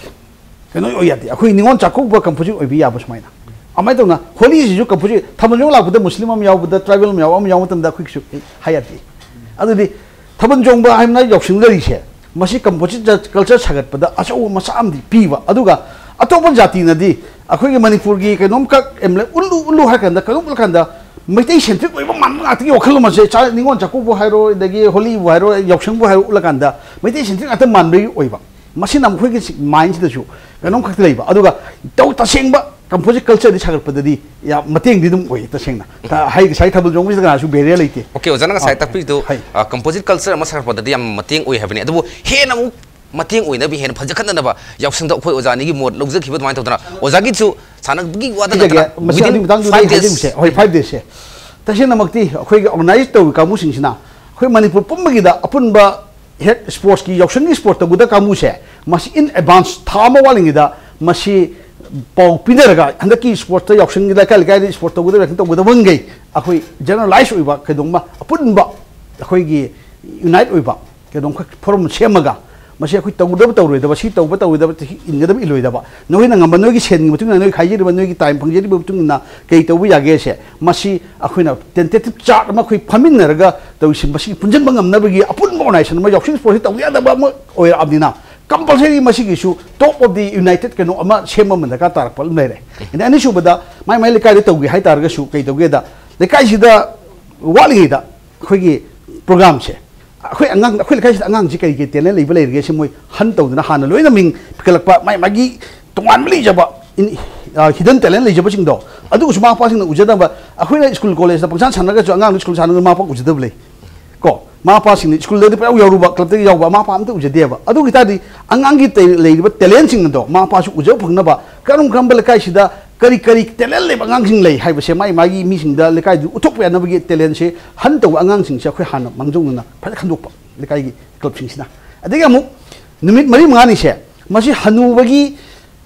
ꯀꯩꯅꯣ ꯑꯣꯏ ꯌꯥꯗꯦ꯫ ꯑꯩꯈꯣꯏ ꯅꯤꯉꯣꯜ ꯆꯥꯛꯀꯧꯕ ꯀꯝꯄꯣꯖꯤꯠ ꯑꯣꯏꯕ ꯌꯥꯕ ꯁꯨꯃꯥꯏꯅ꯫ ꯑꯗꯨꯃꯥꯏꯅ ꯇꯧꯅ ꯍꯣꯂꯤꯁꯤꯁꯨ ꯀꯝꯄꯣꯖꯤꯠ, ꯊꯥꯕꯜ ꯆꯣꯡ ꯂꯥꯛꯄꯗ ꯃꯨꯁꯂꯤꯝ ꯑꯃ ꯌꯥꯎꯕꯗ, ꯇ꯭ꯔꯥꯏꯕꯦꯜ ꯑꯃ ꯌꯥꯎꯕ, ꯑꯃ ꯌꯥꯎꯕ ꯃꯇꯝꯗ ꯑꯩꯈꯣꯏꯒꯤꯁꯨ ꯍꯥꯏ ꯌꯥꯗꯦ꯫ ꯑꯗꯨꯗꯤ ꯊꯥꯕꯜ ꯆꯣꯡꯕ ꯍꯥꯏꯕꯅ ꯌꯥꯎꯁꯪꯗ ꯂꯩꯔꯤꯁꯦ, ꯃꯁꯤ ꯀꯝꯄꯣꯖꯤꯠ ꯀꯜꯆꯔ ꯁꯥꯒꯠꯄꯗ ꯑꯆꯧꯕ ꯃꯆꯥ ꯑꯃꯗꯤ ꯄꯤꯕ꯫ ꯑꯗꯨꯒ ꯑꯇꯣꯞꯄ ꯖꯥꯇꯤꯅꯗꯤ ꯑꯩꯈꯣꯏꯒꯤ ꯃꯅꯤꯄꯨꯔꯒꯤ ꯀꯩꯅꯣꯝꯈꯛ ꯑꯦꯝꯂꯦꯠ ꯎꯠꯂꯨ ꯎꯠꯂꯨ ꯍꯥꯏꯔ ꯀꯥꯟꯗ, ꯀꯩꯅꯣꯝ ꯎꯠꯂ ꯀꯥꯟꯗ ꯃꯩꯇꯩ ꯁꯦꯟꯇ꯭ꯔꯤꯛ ꯑꯣꯏꯕ ꯃꯥꯟꯕ ꯉꯥꯛꯇꯒꯤ ꯋꯥꯈꯜꯂꯣꯟ ꯑꯁꯦ, ꯆꯥ-, ꯅꯤꯉꯣꯜ ꯆꯥꯛꯀꯧꯕ ꯍꯥꯏꯔꯣ, ꯑꯗꯒꯤ ꯍꯣꯂꯤꯕꯨ ꯍꯥꯏꯔꯣ, ꯌꯥꯎꯁꯪꯕꯨ ꯍꯥꯏꯔꯣ, ꯎꯠꯂꯀꯥꯟꯗ ꯃꯩꯇꯩ ꯁꯦꯟꯇ꯭ꯔꯤꯛ ꯉꯥꯛꯇ ꯃꯥꯟꯕꯒꯤ ꯑꯣꯏꯕ꯫ ꯃꯁꯤꯅ ꯃꯈꯣꯏꯒꯤ ꯁꯤ-, ꯃꯥꯏꯟꯁꯤꯗꯁꯨ ꯀꯩꯅꯣꯝ ꯈꯛꯇ ꯂꯩꯕ꯫ ꯑꯗꯨꯒ ꯇꯧ-, ꯇꯁꯦꯡꯕ ꯀꯝꯄꯣꯖꯤꯠ ꯀꯜꯆꯔꯗꯤ ꯁꯥꯒꯠꯄꯗꯗꯤ ꯌꯥꯝ ꯃꯇꯦꯡꯗꯤ ꯑꯗꯨꯝ ꯑꯣꯏ ꯇꯁꯦꯡꯅ꯫ ꯇ-, ꯍꯥꯏ-, ꯉꯁꯥꯏ ꯊꯥꯕꯜ ꯆꯣꯡꯕꯁꯤꯗ ꯀꯅꯥꯁꯨ ꯕꯦꯔꯤꯌꯔ ꯂꯩꯇꯦ꯫ ꯑꯣꯀꯦ, ꯑꯣꯖꯥꯅ ꯉꯁꯥꯏ ꯑꯥ, ꯇꯥꯛꯄꯤꯗꯣ, ꯍꯥꯏ꯫ ꯑ, ꯀꯝꯄꯣꯖꯤꯠ ꯀꯜꯆꯔ ꯑꯃ ꯁꯥꯒꯠꯄꯗꯗꯤ ꯌꯥꯝ ꯃꯇꯦꯡ ꯑꯣꯏ ꯍꯥꯏꯕꯅꯤ꯫ ꯑꯗꯨꯕꯨ ꯍꯦꯟꯅ ꯑꯃꯨꯛ ꯃꯇꯦꯡ ꯑꯣꯏꯅꯕ, ꯍꯦꯟꯅ ꯐꯖꯈꯠꯅꯅꯕ ꯌꯥꯎꯁꯪꯗ ꯑꯩꯈꯣꯏ ꯑꯣꯖꯥ ꯑꯅꯤꯒꯤ ꯃꯣꯠ ꯂꯧꯖꯈꯤꯕ ꯑꯗꯨꯃꯥꯏꯅ ꯇꯧꯗꯅ, ꯑꯣꯖꯥꯒꯤꯁꯨ ꯁꯥꯟꯅꯕꯒꯤ ꯋꯥꯗ ꯍꯥꯏꯖꯒꯦ, ꯅꯠꯇꯅ ꯃꯁꯤ within ꯑꯗꯨꯒꯤ ꯃꯇꯥꯡꯗꯨꯗꯤ five days ꯍꯥꯏꯖꯅꯤꯡꯁꯦ꯫ ꯍꯣꯏ, five days ꯁꯦ꯫ ꯇꯁꯦꯡꯅꯃꯛꯇꯤ ꯑꯩꯈꯣꯏꯒꯤ ꯑꯣꯔꯒꯅꯥꯏꯖ ꯇꯧꯔꯤꯕ ꯀꯥꯡꯕꯨꯁꯤꯡꯁꯤꯅ ꯑꯩꯈꯣꯏ ꯃꯅꯤꯄꯨꯔ ꯄꯨꯝꯕꯒꯤꯗ ꯑꯄꯨꯟꯕ ꯍꯦꯛ ꯁ꯭ꯄꯣꯔꯠꯁꯀꯤ, ꯌꯥꯎꯁꯪꯒꯤ ꯁ꯭ꯄꯣꯔꯠ ꯇꯧꯒꯗꯕ ꯀꯥꯡꯕꯨꯁꯦ, ꯃꯁꯤ in advance ꯊꯥ ꯑꯃ ꯋꯥꯠꯂꯤꯉꯩꯗ ꯃꯁꯤ ꯄꯥꯎ ꯄꯤꯅꯔꯒ, ꯍꯟꯗꯛꯀꯤ ꯁ꯭ꯄꯣꯔꯠꯇ ꯌꯥꯎꯁꯪꯒꯤ ꯂꯩꯀꯥꯏ ꯂꯩꯀꯥꯏꯗ ꯁ꯭ꯄꯣꯔꯠ ꯇꯧꯒꯗꯕ, ꯌꯥꯎꯁꯪ ꯇꯧꯒꯗꯕꯈꯩ ꯑꯩꯈꯣꯏ ꯖꯦꯅꯔꯦꯂꯥꯏꯁ ꯑꯣꯏꯕ ꯀꯩꯗꯧꯕ ꯑꯄꯨꯟꯕ ꯑꯩꯈꯣꯏꯒꯤ ꯌꯨꯅꯥꯏꯠ ꯑꯣꯏꯕ ꯀꯩꯅꯣꯝꯈꯛ ꯐꯣꯔꯝ ꯁꯦꯝꯃꯒ, ꯃꯁꯤ ꯑꯩꯈꯣꯏ ꯇꯧꯒꯗꯕ ꯇꯧꯔꯣꯏꯗꯕ, ꯁꯤ ꯇꯧꯕ ꯇꯧꯔꯣꯏꯗꯕ, ꯁꯤ ꯏꯟꯒꯗꯕ ꯏꯜꯂꯣꯏꯗꯕ, ꯅꯈꯣꯏꯅ ꯉꯝꯕ ꯅꯣꯏꯒꯤ ꯁꯦꯟꯒꯤ ꯃꯇꯨꯡ ꯏꯟꯅ, ꯅꯣꯏ ꯈꯥꯏꯖꯔꯤꯕ, ꯅꯣꯏꯒꯤ ꯇꯥꯏꯝ ꯐꯪꯖꯔꯤꯕ ꯃꯇꯨꯡ ꯏꯟꯅ ꯀꯩ ꯇꯧꯕ ꯌꯥꯒꯦꯁꯦ, ꯃꯁꯤ ꯑꯩꯈꯣꯏꯅ ꯇꯦꯟꯇꯦꯇꯤꯞ ꯆꯥꯔꯠ ꯑꯃ ꯑꯩꯈꯣꯏ ꯐꯝꯃꯤꯟꯅꯔꯒ ꯇꯧꯔꯤꯁꯤ, ꯃꯁꯤ ꯄꯨꯟꯁꯤꯟꯕ ꯉꯝꯅꯕꯒꯤ ꯑꯄꯨꯟꯕ ꯑꯣꯔꯒꯅꯥꯏꯖꯦꯁꯟ ꯑꯃ, ꯌꯥꯎꯁꯪ ꯁ꯭ꯄꯣꯔꯠꯁꯤ ꯇꯧꯕ ꯌꯥꯗꯕ ꯑꯃ ꯑꯣꯏꯔꯛꯑꯕꯅꯤꯅ, ꯀꯝꯄꯜꯁꯔꯤ ꯃꯁꯤꯒꯤꯁꯨ ꯇꯣꯞ ꯑꯣꯐ ꯗꯤ ꯌꯨꯅꯥꯏꯇꯦꯠ ꯀꯩꯅꯣ ꯑꯃ ꯁꯦꯝꯕ ꯑꯃ ꯗꯔꯀꯥꯔ ꯇꯥꯔꯛꯄ ꯑꯃ ꯂꯩꯔꯦ꯫ ꯑꯗꯩ ꯑꯅꯤꯁꯨꯕꯗ, ꯃꯥꯏ ꯃꯥꯏ ꯂꯩꯀꯥꯏꯗ ꯇꯧꯒꯦ ꯍꯥꯏ ꯇꯥꯔꯒꯁꯨ, ꯀꯩ ꯇꯧꯒꯦꯗ, ꯂꯩꯀꯥꯏꯁꯤꯗ ꯋꯥꯠꯂꯤꯉꯩꯗ ꯑꯩꯈꯣꯏꯒꯤ ꯄ꯭ꯔꯣꯒ꯭ꯔꯥꯝꯁꯦ, ꯑꯩꯈꯣꯏ ꯑꯉꯥꯡ, ꯑꯩꯈꯣꯏ ꯂꯩꯀꯥꯏꯁꯤꯗ ꯑꯉꯥꯡꯁꯤ ꯀꯔꯤ ꯀꯔꯤ ꯇꯦꯂꯦꯟ ꯂꯩꯕ ꯂꯩꯔꯒꯦ ꯁꯤ ꯃꯣꯏ ꯍꯟ ꯇꯧꯗꯅ ꯍꯥꯟꯅ ꯂꯣꯏꯅ ꯃꯤꯡ ꯄꯤꯈꯠꯂꯛꯄ, ꯃꯥꯏ ꯃꯥꯒꯤ ꯇꯣꯉꯥꯟꯕ ꯂꯩꯖꯕ ꯏꯟ-, ꯑ, ꯍꯤꯗꯟ ꯇꯦꯂꯦꯟ ꯂꯩꯖꯕꯁꯤꯡꯗꯣ, ꯑꯗꯨꯒꯁꯨ ꯃꯃꯥ ꯃꯄꯥꯁꯤꯡꯅ ꯎꯖꯗꯕ, ꯑꯩꯈꯣꯏꯅ ꯁ꯭ꯀꯨꯜ ꯀꯣꯂꯦꯖꯇ ꯄꯪꯁꯥꯟ ꯁꯥꯟꯅꯔꯒꯁꯨ ꯑꯉꯥꯡꯗꯨ ꯁ꯭ꯀꯨꯜ ꯁꯥꯟꯅꯕꯗ ꯃꯃꯥ ꯃꯄꯥ ꯎꯖꯗꯕ ꯂꯩ꯫ ꯀꯣ, ꯃꯃꯥ ꯃꯄꯥꯁꯤꯡꯅ ꯁ꯭ꯀꯨꯜꯗꯗꯤ ꯄꯨꯔꯥ ꯌꯥꯎꯔꯨꯕ, ꯀ꯭ꯂꯕꯇꯒꯤ ꯌꯥꯎꯕ, ꯃꯃꯥ ꯃꯄꯥ ꯑꯝꯇ ꯎꯖꯗꯦꯕ꯫ ꯑꯗꯨ ꯑꯣꯏ ꯇꯥꯔꯗꯤ ꯑꯉꯥꯡꯒꯤ ꯇꯦ-, ꯂꯩꯔꯤꯕ ꯇꯦꯂꯦꯟꯁꯤꯡ ꯑꯗꯣ ꯃꯃꯥ ꯃꯄꯥꯁꯨ ꯎꯖꯕ ꯐꯪꯅꯕ, ꯀꯔꯝ ꯀꯔꯝꯕ ꯂꯩꯀꯥꯏꯁꯤꯗ ꯀꯔꯤ ꯀꯔꯤ ꯇꯦꯂꯦꯟ ꯂꯩꯕ ꯑꯉꯥꯡꯁꯤꯡ ꯂꯩ ꯍꯥꯏꯕꯁꯦ ꯃꯥꯒꯤ ꯃꯥꯒꯤ ꯃꯤꯁꯤꯡꯗ, ꯂꯩꯀꯥꯏꯗꯨ ꯎꯠꯊꯣꯛꯄ ꯌꯥꯅꯕꯒꯤ ꯇꯦꯂꯦꯟꯁꯦ ꯍꯟ ꯇꯧꯕ ꯑꯉꯥꯡꯁꯤꯡꯁꯦ ꯑꯩꯈꯣꯏ ꯍꯥꯟꯅ ꯃꯥꯡꯖꯧꯅꯅ ꯐꯖꯅ ꯈꯟꯗꯣꯛꯄ, ꯂꯩꯀꯥꯏꯒꯤ ꯀ꯭ꯂꯕꯁꯤꯡꯁꯤꯅ꯫ ꯑꯗꯒꯤ ꯑꯃꯨꯛ ꯅꯨꯃꯤꯠ ꯃꯔꯤ ꯃꯉꯥꯅꯤꯁꯦ, ꯃꯁꯤ ꯍꯅꯨꯕꯒꯤ,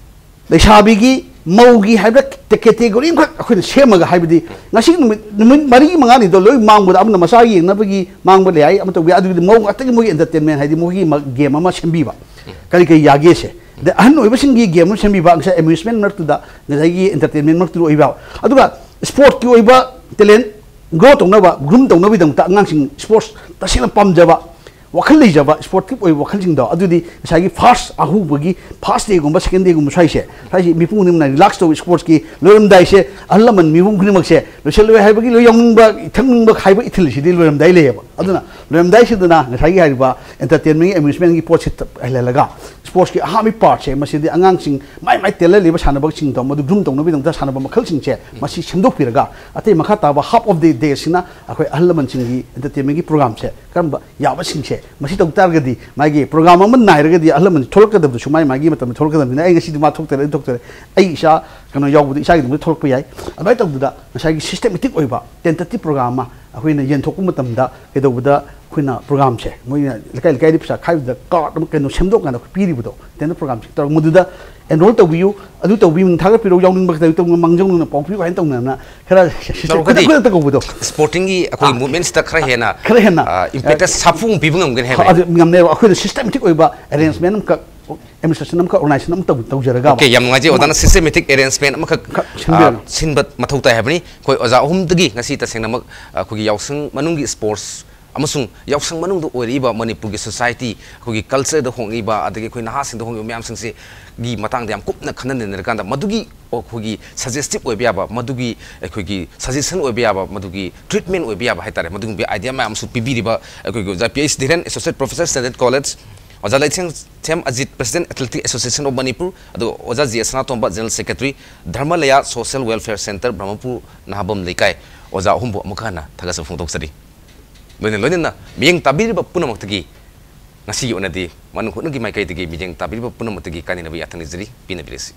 ꯂꯩꯁꯥꯕꯤꯒꯤ, ꯃꯧꯒꯤ ꯍꯥꯏꯕ ꯇꯦ-, ꯀꯦꯇꯦꯒꯣꯔꯤ ꯑꯃꯈꯛ ꯑꯩꯈꯣꯏꯅ ꯁꯦꯝꯃꯒ, ꯍꯥꯏꯕꯗꯤ ꯉꯁꯤ ꯅꯨꯃꯤꯠ, ꯅꯨꯃꯤꯠ ꯃꯔꯤ ꯃꯉꯥꯅꯤꯗꯣ ꯂꯣꯏ ꯃꯥꯡꯕꯗ, ꯑꯃꯅ ꯃꯆꯥ ꯌꯦꯡꯅꯕꯒꯤ ꯃꯥꯡꯕ ꯂꯩ ꯍꯥꯏ, ꯑꯃ ꯇꯧꯕ ꯌꯥꯏ, ꯑꯗꯨꯒꯤꯗꯤ ꯃꯧ ꯉꯥꯛꯇꯒꯤ ꯃꯣꯏꯒꯤ ꯑꯦꯟꯇꯔꯇꯦꯟꯃꯦꯟ ꯍꯥꯏꯗꯤ ꯃꯣꯏꯒꯤ ꯃ-, ꯒꯦꯝ ꯑꯃ ꯁꯦꯝꯕꯤꯕ, ꯀꯔꯤ ꯀꯔꯤ ꯌꯥꯒꯦꯁꯦ꯫ ꯑꯗꯩ ꯑꯍꯟ ꯑꯣꯏꯕꯁꯤꯡꯒꯤ ꯒꯦꯝ ꯑꯃ ꯁꯦꯝꯕꯤꯕ, ꯉꯁꯥꯏ ꯑꯦꯃ꯭ꯌꯨꯁꯃꯦꯟ ꯃꯔꯛꯇꯨꯗ, ꯉꯁꯥꯏꯒꯤ ꯑꯦꯟꯇꯔꯇꯦꯟꯃꯦꯟ ꯃꯔꯛꯇꯨꯗ ꯑꯣꯏꯕ꯫ ꯑꯗꯨꯒ ꯁ꯭ꯄꯣꯔꯠꯀꯤ ꯑꯣꯏꯕ ꯇꯦꯂꯦꯟ ꯒ꯭ꯔꯣ ꯇꯧꯅꯕ, ꯒ꯭ꯔꯨꯝ ꯇꯧꯅꯕꯒꯤꯗꯃꯛꯇ ꯑꯉꯥꯡꯁꯤꯡ ꯁ꯭ꯄꯣꯔꯠꯁ ꯇꯁꯦꯡꯅ ꯄꯥꯝꯖꯕ, ꯋꯥꯈꯜ ꯂꯩꯖꯕ, ꯁ꯭ꯄꯣꯔꯇꯤꯞ ꯑꯣꯏꯕ ꯋꯥꯈꯜꯁꯤꯡꯗꯣ, ꯑꯗꯨꯗꯤ ꯉꯁꯥꯏꯒꯤ ꯐꯥꯔꯁ ꯑꯍꯧꯕꯒꯤ ꯐꯥꯔꯁ ꯗꯦꯒꯨꯝꯕ, ꯁꯦꯀꯦꯟ ꯗꯦꯒꯨꯝꯕ ꯁ꯭ꯋꯥꯏꯁꯦ, ꯁ꯭ꯋꯥꯏꯁꯤ ꯃꯤꯄꯨꯝ ꯈꯨꯗꯤꯡꯃꯛꯅ ꯔꯤꯂꯥꯛꯁ ꯇꯧꯕ, ꯁ꯭ꯄꯣꯔꯠꯁꯀꯤ ꯂꯣꯏꯔꯝꯗꯥꯏꯁꯦ ꯑꯍꯜ ꯂꯃꯟ ꯃꯤꯄꯨꯝ ꯈꯨꯗꯤꯡꯃꯛꯁꯦ ꯂꯣꯏꯁꯤꯜꯂꯣꯏ ꯍꯥꯏꯕꯒꯤ ꯂꯣꯏ ꯌꯥꯎꯅꯤꯡꯕ, ꯊꯛꯅꯤꯡꯕ ꯈꯥꯏꯕ ꯏꯊꯤꯜꯁꯤꯗꯤ ꯂꯣꯏꯔꯝꯗꯥꯏ ꯂꯩꯌꯦꯕ꯫ ꯑꯗꯨꯅ ꯂꯣꯏꯔꯝꯗꯥꯏꯁꯤꯗꯅ ꯉꯁꯥꯏꯒꯤ ꯍꯥꯏꯔꯤꯕ ꯑꯦꯟꯇꯔꯇꯦꯟꯃꯦꯟꯒꯤ, ꯑꯦꯃ꯭ꯌꯨꯁꯃꯦꯟꯒꯤ ꯄꯣꯠꯁꯤ ꯍꯩꯍꯜꯂꯒ, ꯁ꯭ꯄꯣꯔꯠꯁꯀꯤ ꯑꯍꯥꯟꯕꯒꯤ ꯄꯥꯔꯠꯁꯦ, ꯃꯁꯤꯗꯤ ꯑꯉꯥꯡꯁꯤꯡ ꯃꯥꯏ ꯃꯥꯏ ꯇꯦꯂꯦꯟ ꯂꯩꯕ ꯁꯥꯟꯅꯕꯁꯤꯡꯗꯣ ꯃꯗꯨ ꯒ꯭ꯔꯨꯝ ꯇꯧꯅꯕꯒꯤꯗꯃꯛꯇ ꯁꯥꯟꯅꯕ ꯃꯈꯜꯁꯤꯡꯁꯦ ꯃꯁꯤ ꯁꯦꯝꯗꯣꯛꯄꯤꯔꯒ, ꯑꯇꯩ ꯃꯈꯥ ꯇꯥꯕ ꯍꯥꯐ ꯑꯣꯐ ꯗꯤ ꯗꯦꯁꯤꯅ ꯑꯩꯈꯣꯏ ꯑꯍꯜ ꯂꯃꯟꯁꯤꯡꯒꯤ ꯑꯦꯟꯇꯔꯇꯦꯟꯃꯦꯟꯒꯤ ꯄ꯭ꯔꯣꯒ꯭ꯔꯥꯝꯁꯦ ꯀꯔꯝꯕ ꯌꯥꯕꯁꯤꯡꯁꯦ ꯃꯁꯤ ꯇꯧ ꯇꯥꯔꯒꯗꯤ, ꯃꯥꯒꯤ ꯄ꯭ꯔꯣꯒ꯭ꯔꯥꯝ ꯑꯃ ꯅꯥꯏꯔꯒꯗꯤ ꯑꯍꯜ ꯂꯃꯟ ꯊꯣꯛꯂꯛꯀꯗꯕꯗꯨꯁꯨ ꯃꯥꯏ ꯃꯥꯒꯤ ꯃꯇꯝꯗ ꯊꯣꯛꯂꯛꯀꯗꯕꯅꯤꯅ, ꯑꯩ ꯉꯁꯤꯗꯤ ꯃꯥ ꯊꯣꯛꯇꯔꯦ, ꯑꯩ ꯊꯣꯛꯇꯔꯦ, ꯑꯩ ꯏꯆꯥ ꯀꯩꯅꯣ ꯌꯥꯎꯕꯗ ꯏꯆꯥꯒꯤꯗꯃꯛꯇ ꯊꯣꯛꯂꯛꯄ ꯌꯥꯏ꯫ ꯑꯗꯨꯃꯥꯏꯅ ꯇꯧꯗꯅ ꯉꯁꯥꯏꯒꯤ ꯁꯤꯁꯇꯦꯃꯦꯇꯤꯛ ꯑꯣꯏꯕ ꯇꯦꯟꯇꯦꯇꯤꯞ ꯄ꯭ꯔꯣꯒ꯭ꯔꯥꯝ ꯑꯃ ꯑꯩꯈꯣꯏꯅ ꯌꯦꯟꯊꯣꯛꯄ ꯃꯇꯝꯗ ꯀꯩꯗꯧꯕꯗ ꯑꯩꯈꯣꯏꯅ ꯄ꯭ꯔꯣꯒ꯭ꯔꯥꯝꯁꯦ ꯃꯣꯏꯅ ꯂꯩꯀꯥꯏ ꯂꯩꯀꯥꯏꯗ ꯄꯩꯁꯥ ꯈꯥꯏꯕꯗ ꯀꯥꯔꯠ ꯑꯃ ꯀꯩꯅꯣ ꯁꯦꯝꯗꯣꯛꯀꯥꯟꯗ ꯑꯩꯈꯣꯏ ꯄꯤꯔꯤꯕꯗꯣ, ꯇꯦꯟꯗꯔ ꯄ꯭ꯔꯣꯒ꯭ꯔꯥꯝꯁꯦ ꯇꯧꯔꯒ ꯃꯗꯨꯗ ꯑꯦꯟꯔꯣꯜ ꯇꯧꯕꯤꯌꯨ, ꯑꯗꯨ ꯇꯧꯕꯤꯌꯨ, ꯃꯤꯡ ꯊꯥꯒꯠꯄꯤꯔꯛꯎ, ꯌꯥꯎꯅꯤꯡꯕ ꯀꯩꯗꯧ ꯇꯧꯅꯤꯡꯕ ꯃꯥꯡꯖꯧꯅꯅ ꯄꯥꯎ ꯄꯤꯌꯨ ꯍꯥꯏꯅ ꯇꯧꯅꯗꯅ ꯈꯔ ꯇꯧꯔꯒꯗꯤ ꯈꯨꯗꯛ ꯈꯨꯗꯛꯇ ꯀꯧꯕꯗꯣ꯫ ꯁ꯭ꯄꯣꯔꯇꯤꯡꯒꯤ ꯑꯩꯈꯣꯏꯒꯤ ꯑꯥ꯫ ꯃꯨꯚꯃꯦꯟꯠꯁꯤꯗ ꯈꯔ ꯍꯦꯟꯅ, ꯈꯔ ꯍꯦꯟꯅ, ꯑ, ꯏꯝꯄꯦꯇꯁ ꯁꯥꯐꯨ ꯄꯤꯕ ꯉꯝꯒꯅꯤ ꯍꯥꯏꯕꯅꯤ꯫ ꯑꯗꯨ ꯉꯝꯅꯦꯕ꯫ ꯑꯩꯈꯣꯏꯅ ꯁꯤꯁꯇꯦꯃꯦꯇꯤꯛ ꯑꯣꯏꯕ ꯑꯦꯔꯦꯟꯖꯃꯦꯟ ꯑꯃꯈꯛ, ꯑꯦꯗꯃꯤꯅꯤꯁꯇ꯭ꯔꯦꯁꯟ ꯑꯃꯈꯛ, ꯑꯣꯔꯒꯅꯥꯏꯖꯦꯁꯟ ꯑꯃ ꯇꯧ-, ꯇꯧꯖꯔꯒ ꯑꯣꯀꯦ, ꯌꯥꯝ ꯅꯨꯡꯉꯥꯏꯖꯩ꯫ ꯑꯣꯖꯥꯅ ꯁꯤꯁꯇꯦꯃꯦꯇꯤꯛ ꯑꯦꯔꯦꯟꯖꯃꯦꯟ ꯑꯃꯈꯛ, ꯈꯛ ꯁꯤꯟꯕꯤꯔꯒ꯫ ꯑ, ꯁꯤꯟꯕ ꯃꯊꯧ ꯇꯥꯏ ꯍꯥꯏꯕꯅꯤ꯫ ꯑꯩꯈꯣꯏ ꯑꯣꯖꯥ ꯑꯍꯨꯝꯗꯒꯤ ꯉꯁꯤ ꯇꯁꯦꯡꯅꯃꯛ ꯑꯩꯈꯣꯏꯒꯤ ꯌꯥꯎꯁꯪ ꯃꯅꯨꯡꯒꯤ ꯁ꯭ꯄꯣꯔꯠꯁ ꯑꯃꯁꯨꯡ ꯌꯥꯎꯁꯪ ꯃꯅꯨꯡꯗ ꯑꯣꯏꯔꯛꯏꯕ ꯃꯅꯤꯄꯨꯔꯒꯤ ꯁꯣꯁꯥꯏꯇꯤ, ꯑꯩꯈꯣꯏꯒꯤ ꯀꯜꯆꯔꯗ ꯍꯣꯡꯉꯛꯏꯕ, ꯑꯗꯒꯤ ꯑꯩꯈꯣꯏ ꯅꯍꯥꯁꯤꯡꯗ ꯍꯣꯡꯉꯛꯏꯕ ꯃꯌꯥꯝꯁꯤꯡꯁꯤꯒꯤ ꯃꯇꯥꯡꯗ ꯌꯥꯝ ꯀꯨꯞꯅ ꯈꯟꯅ ꯅꯩꯅꯔꯀꯥꯟꯗ, ꯃꯗꯨꯒꯤ ꯑꯩꯈꯣꯏꯒꯤ ꯁꯖꯦꯁꯇꯤꯞ ꯑꯣꯏꯕ ꯌꯥꯕ, ꯃꯗꯨꯒꯤ ꯑꯩꯈꯣꯏꯒꯤ ꯁꯖꯦꯁꯟ ꯑꯣꯏꯕ ꯌꯥꯕ, ꯃꯗꯨꯒꯤ ꯇ꯭ꯔꯤꯠꯃꯦꯟ ꯑꯣꯏꯕ ꯌꯥꯕ ꯍꯥꯏꯇꯥꯔꯦ, ꯃꯗꯨꯒꯨꯝꯕ ꯑꯥꯏꯗꯤꯌꯥ ꯃꯌꯥꯝ ꯑꯃꯁꯨ ꯄꯤꯕꯤꯔꯤꯕ ꯑꯩꯈꯣꯏꯒꯤ Oja P H Dhiren, associate professor, standard college, Oja Leithem Them Ajit, president, athletic association of Manipur, ꯑꯗꯨꯒ Oja G S Sanatomba, general secretary, Dharmalaya social welfare centre, Brahmapur Nahabam ꯂꯩꯀꯥꯏ, ꯑꯣꯖꯥ ꯑꯍꯨꯝꯕꯨ ꯑꯃꯨꯛꯀ ꯍꯟꯅ ꯊꯥꯒꯠꯆꯕ ꯐꯣꯡꯗꯣꯛꯆꯔꯤ꯫ ꯂꯣꯏꯅ ꯂꯣꯏꯅꯅ ꯃꯤꯠꯌꯦꯡ ꯇꯥꯕꯤꯔꯤꯕ ꯄꯨꯝꯅꯃꯛꯇꯒꯤ, ꯉꯁꯤꯒꯤ ꯑꯣꯏꯅꯗꯤ ꯃꯅꯨꯡ ꯍꯨꯠꯅꯒꯤ ꯃꯥꯏꯀꯩꯗꯒꯤ ꯃꯤꯠꯌꯦꯡ ꯇꯥꯕꯤꯔꯤꯕ ꯄꯨꯝꯅꯃꯛꯇꯒꯤ ꯀꯥꯏꯅꯅꯕ ꯌꯥꯊꯪ ꯅꯤꯖꯔꯤ, ꯄꯤꯅꯕꯤꯔꯁꯤ꯫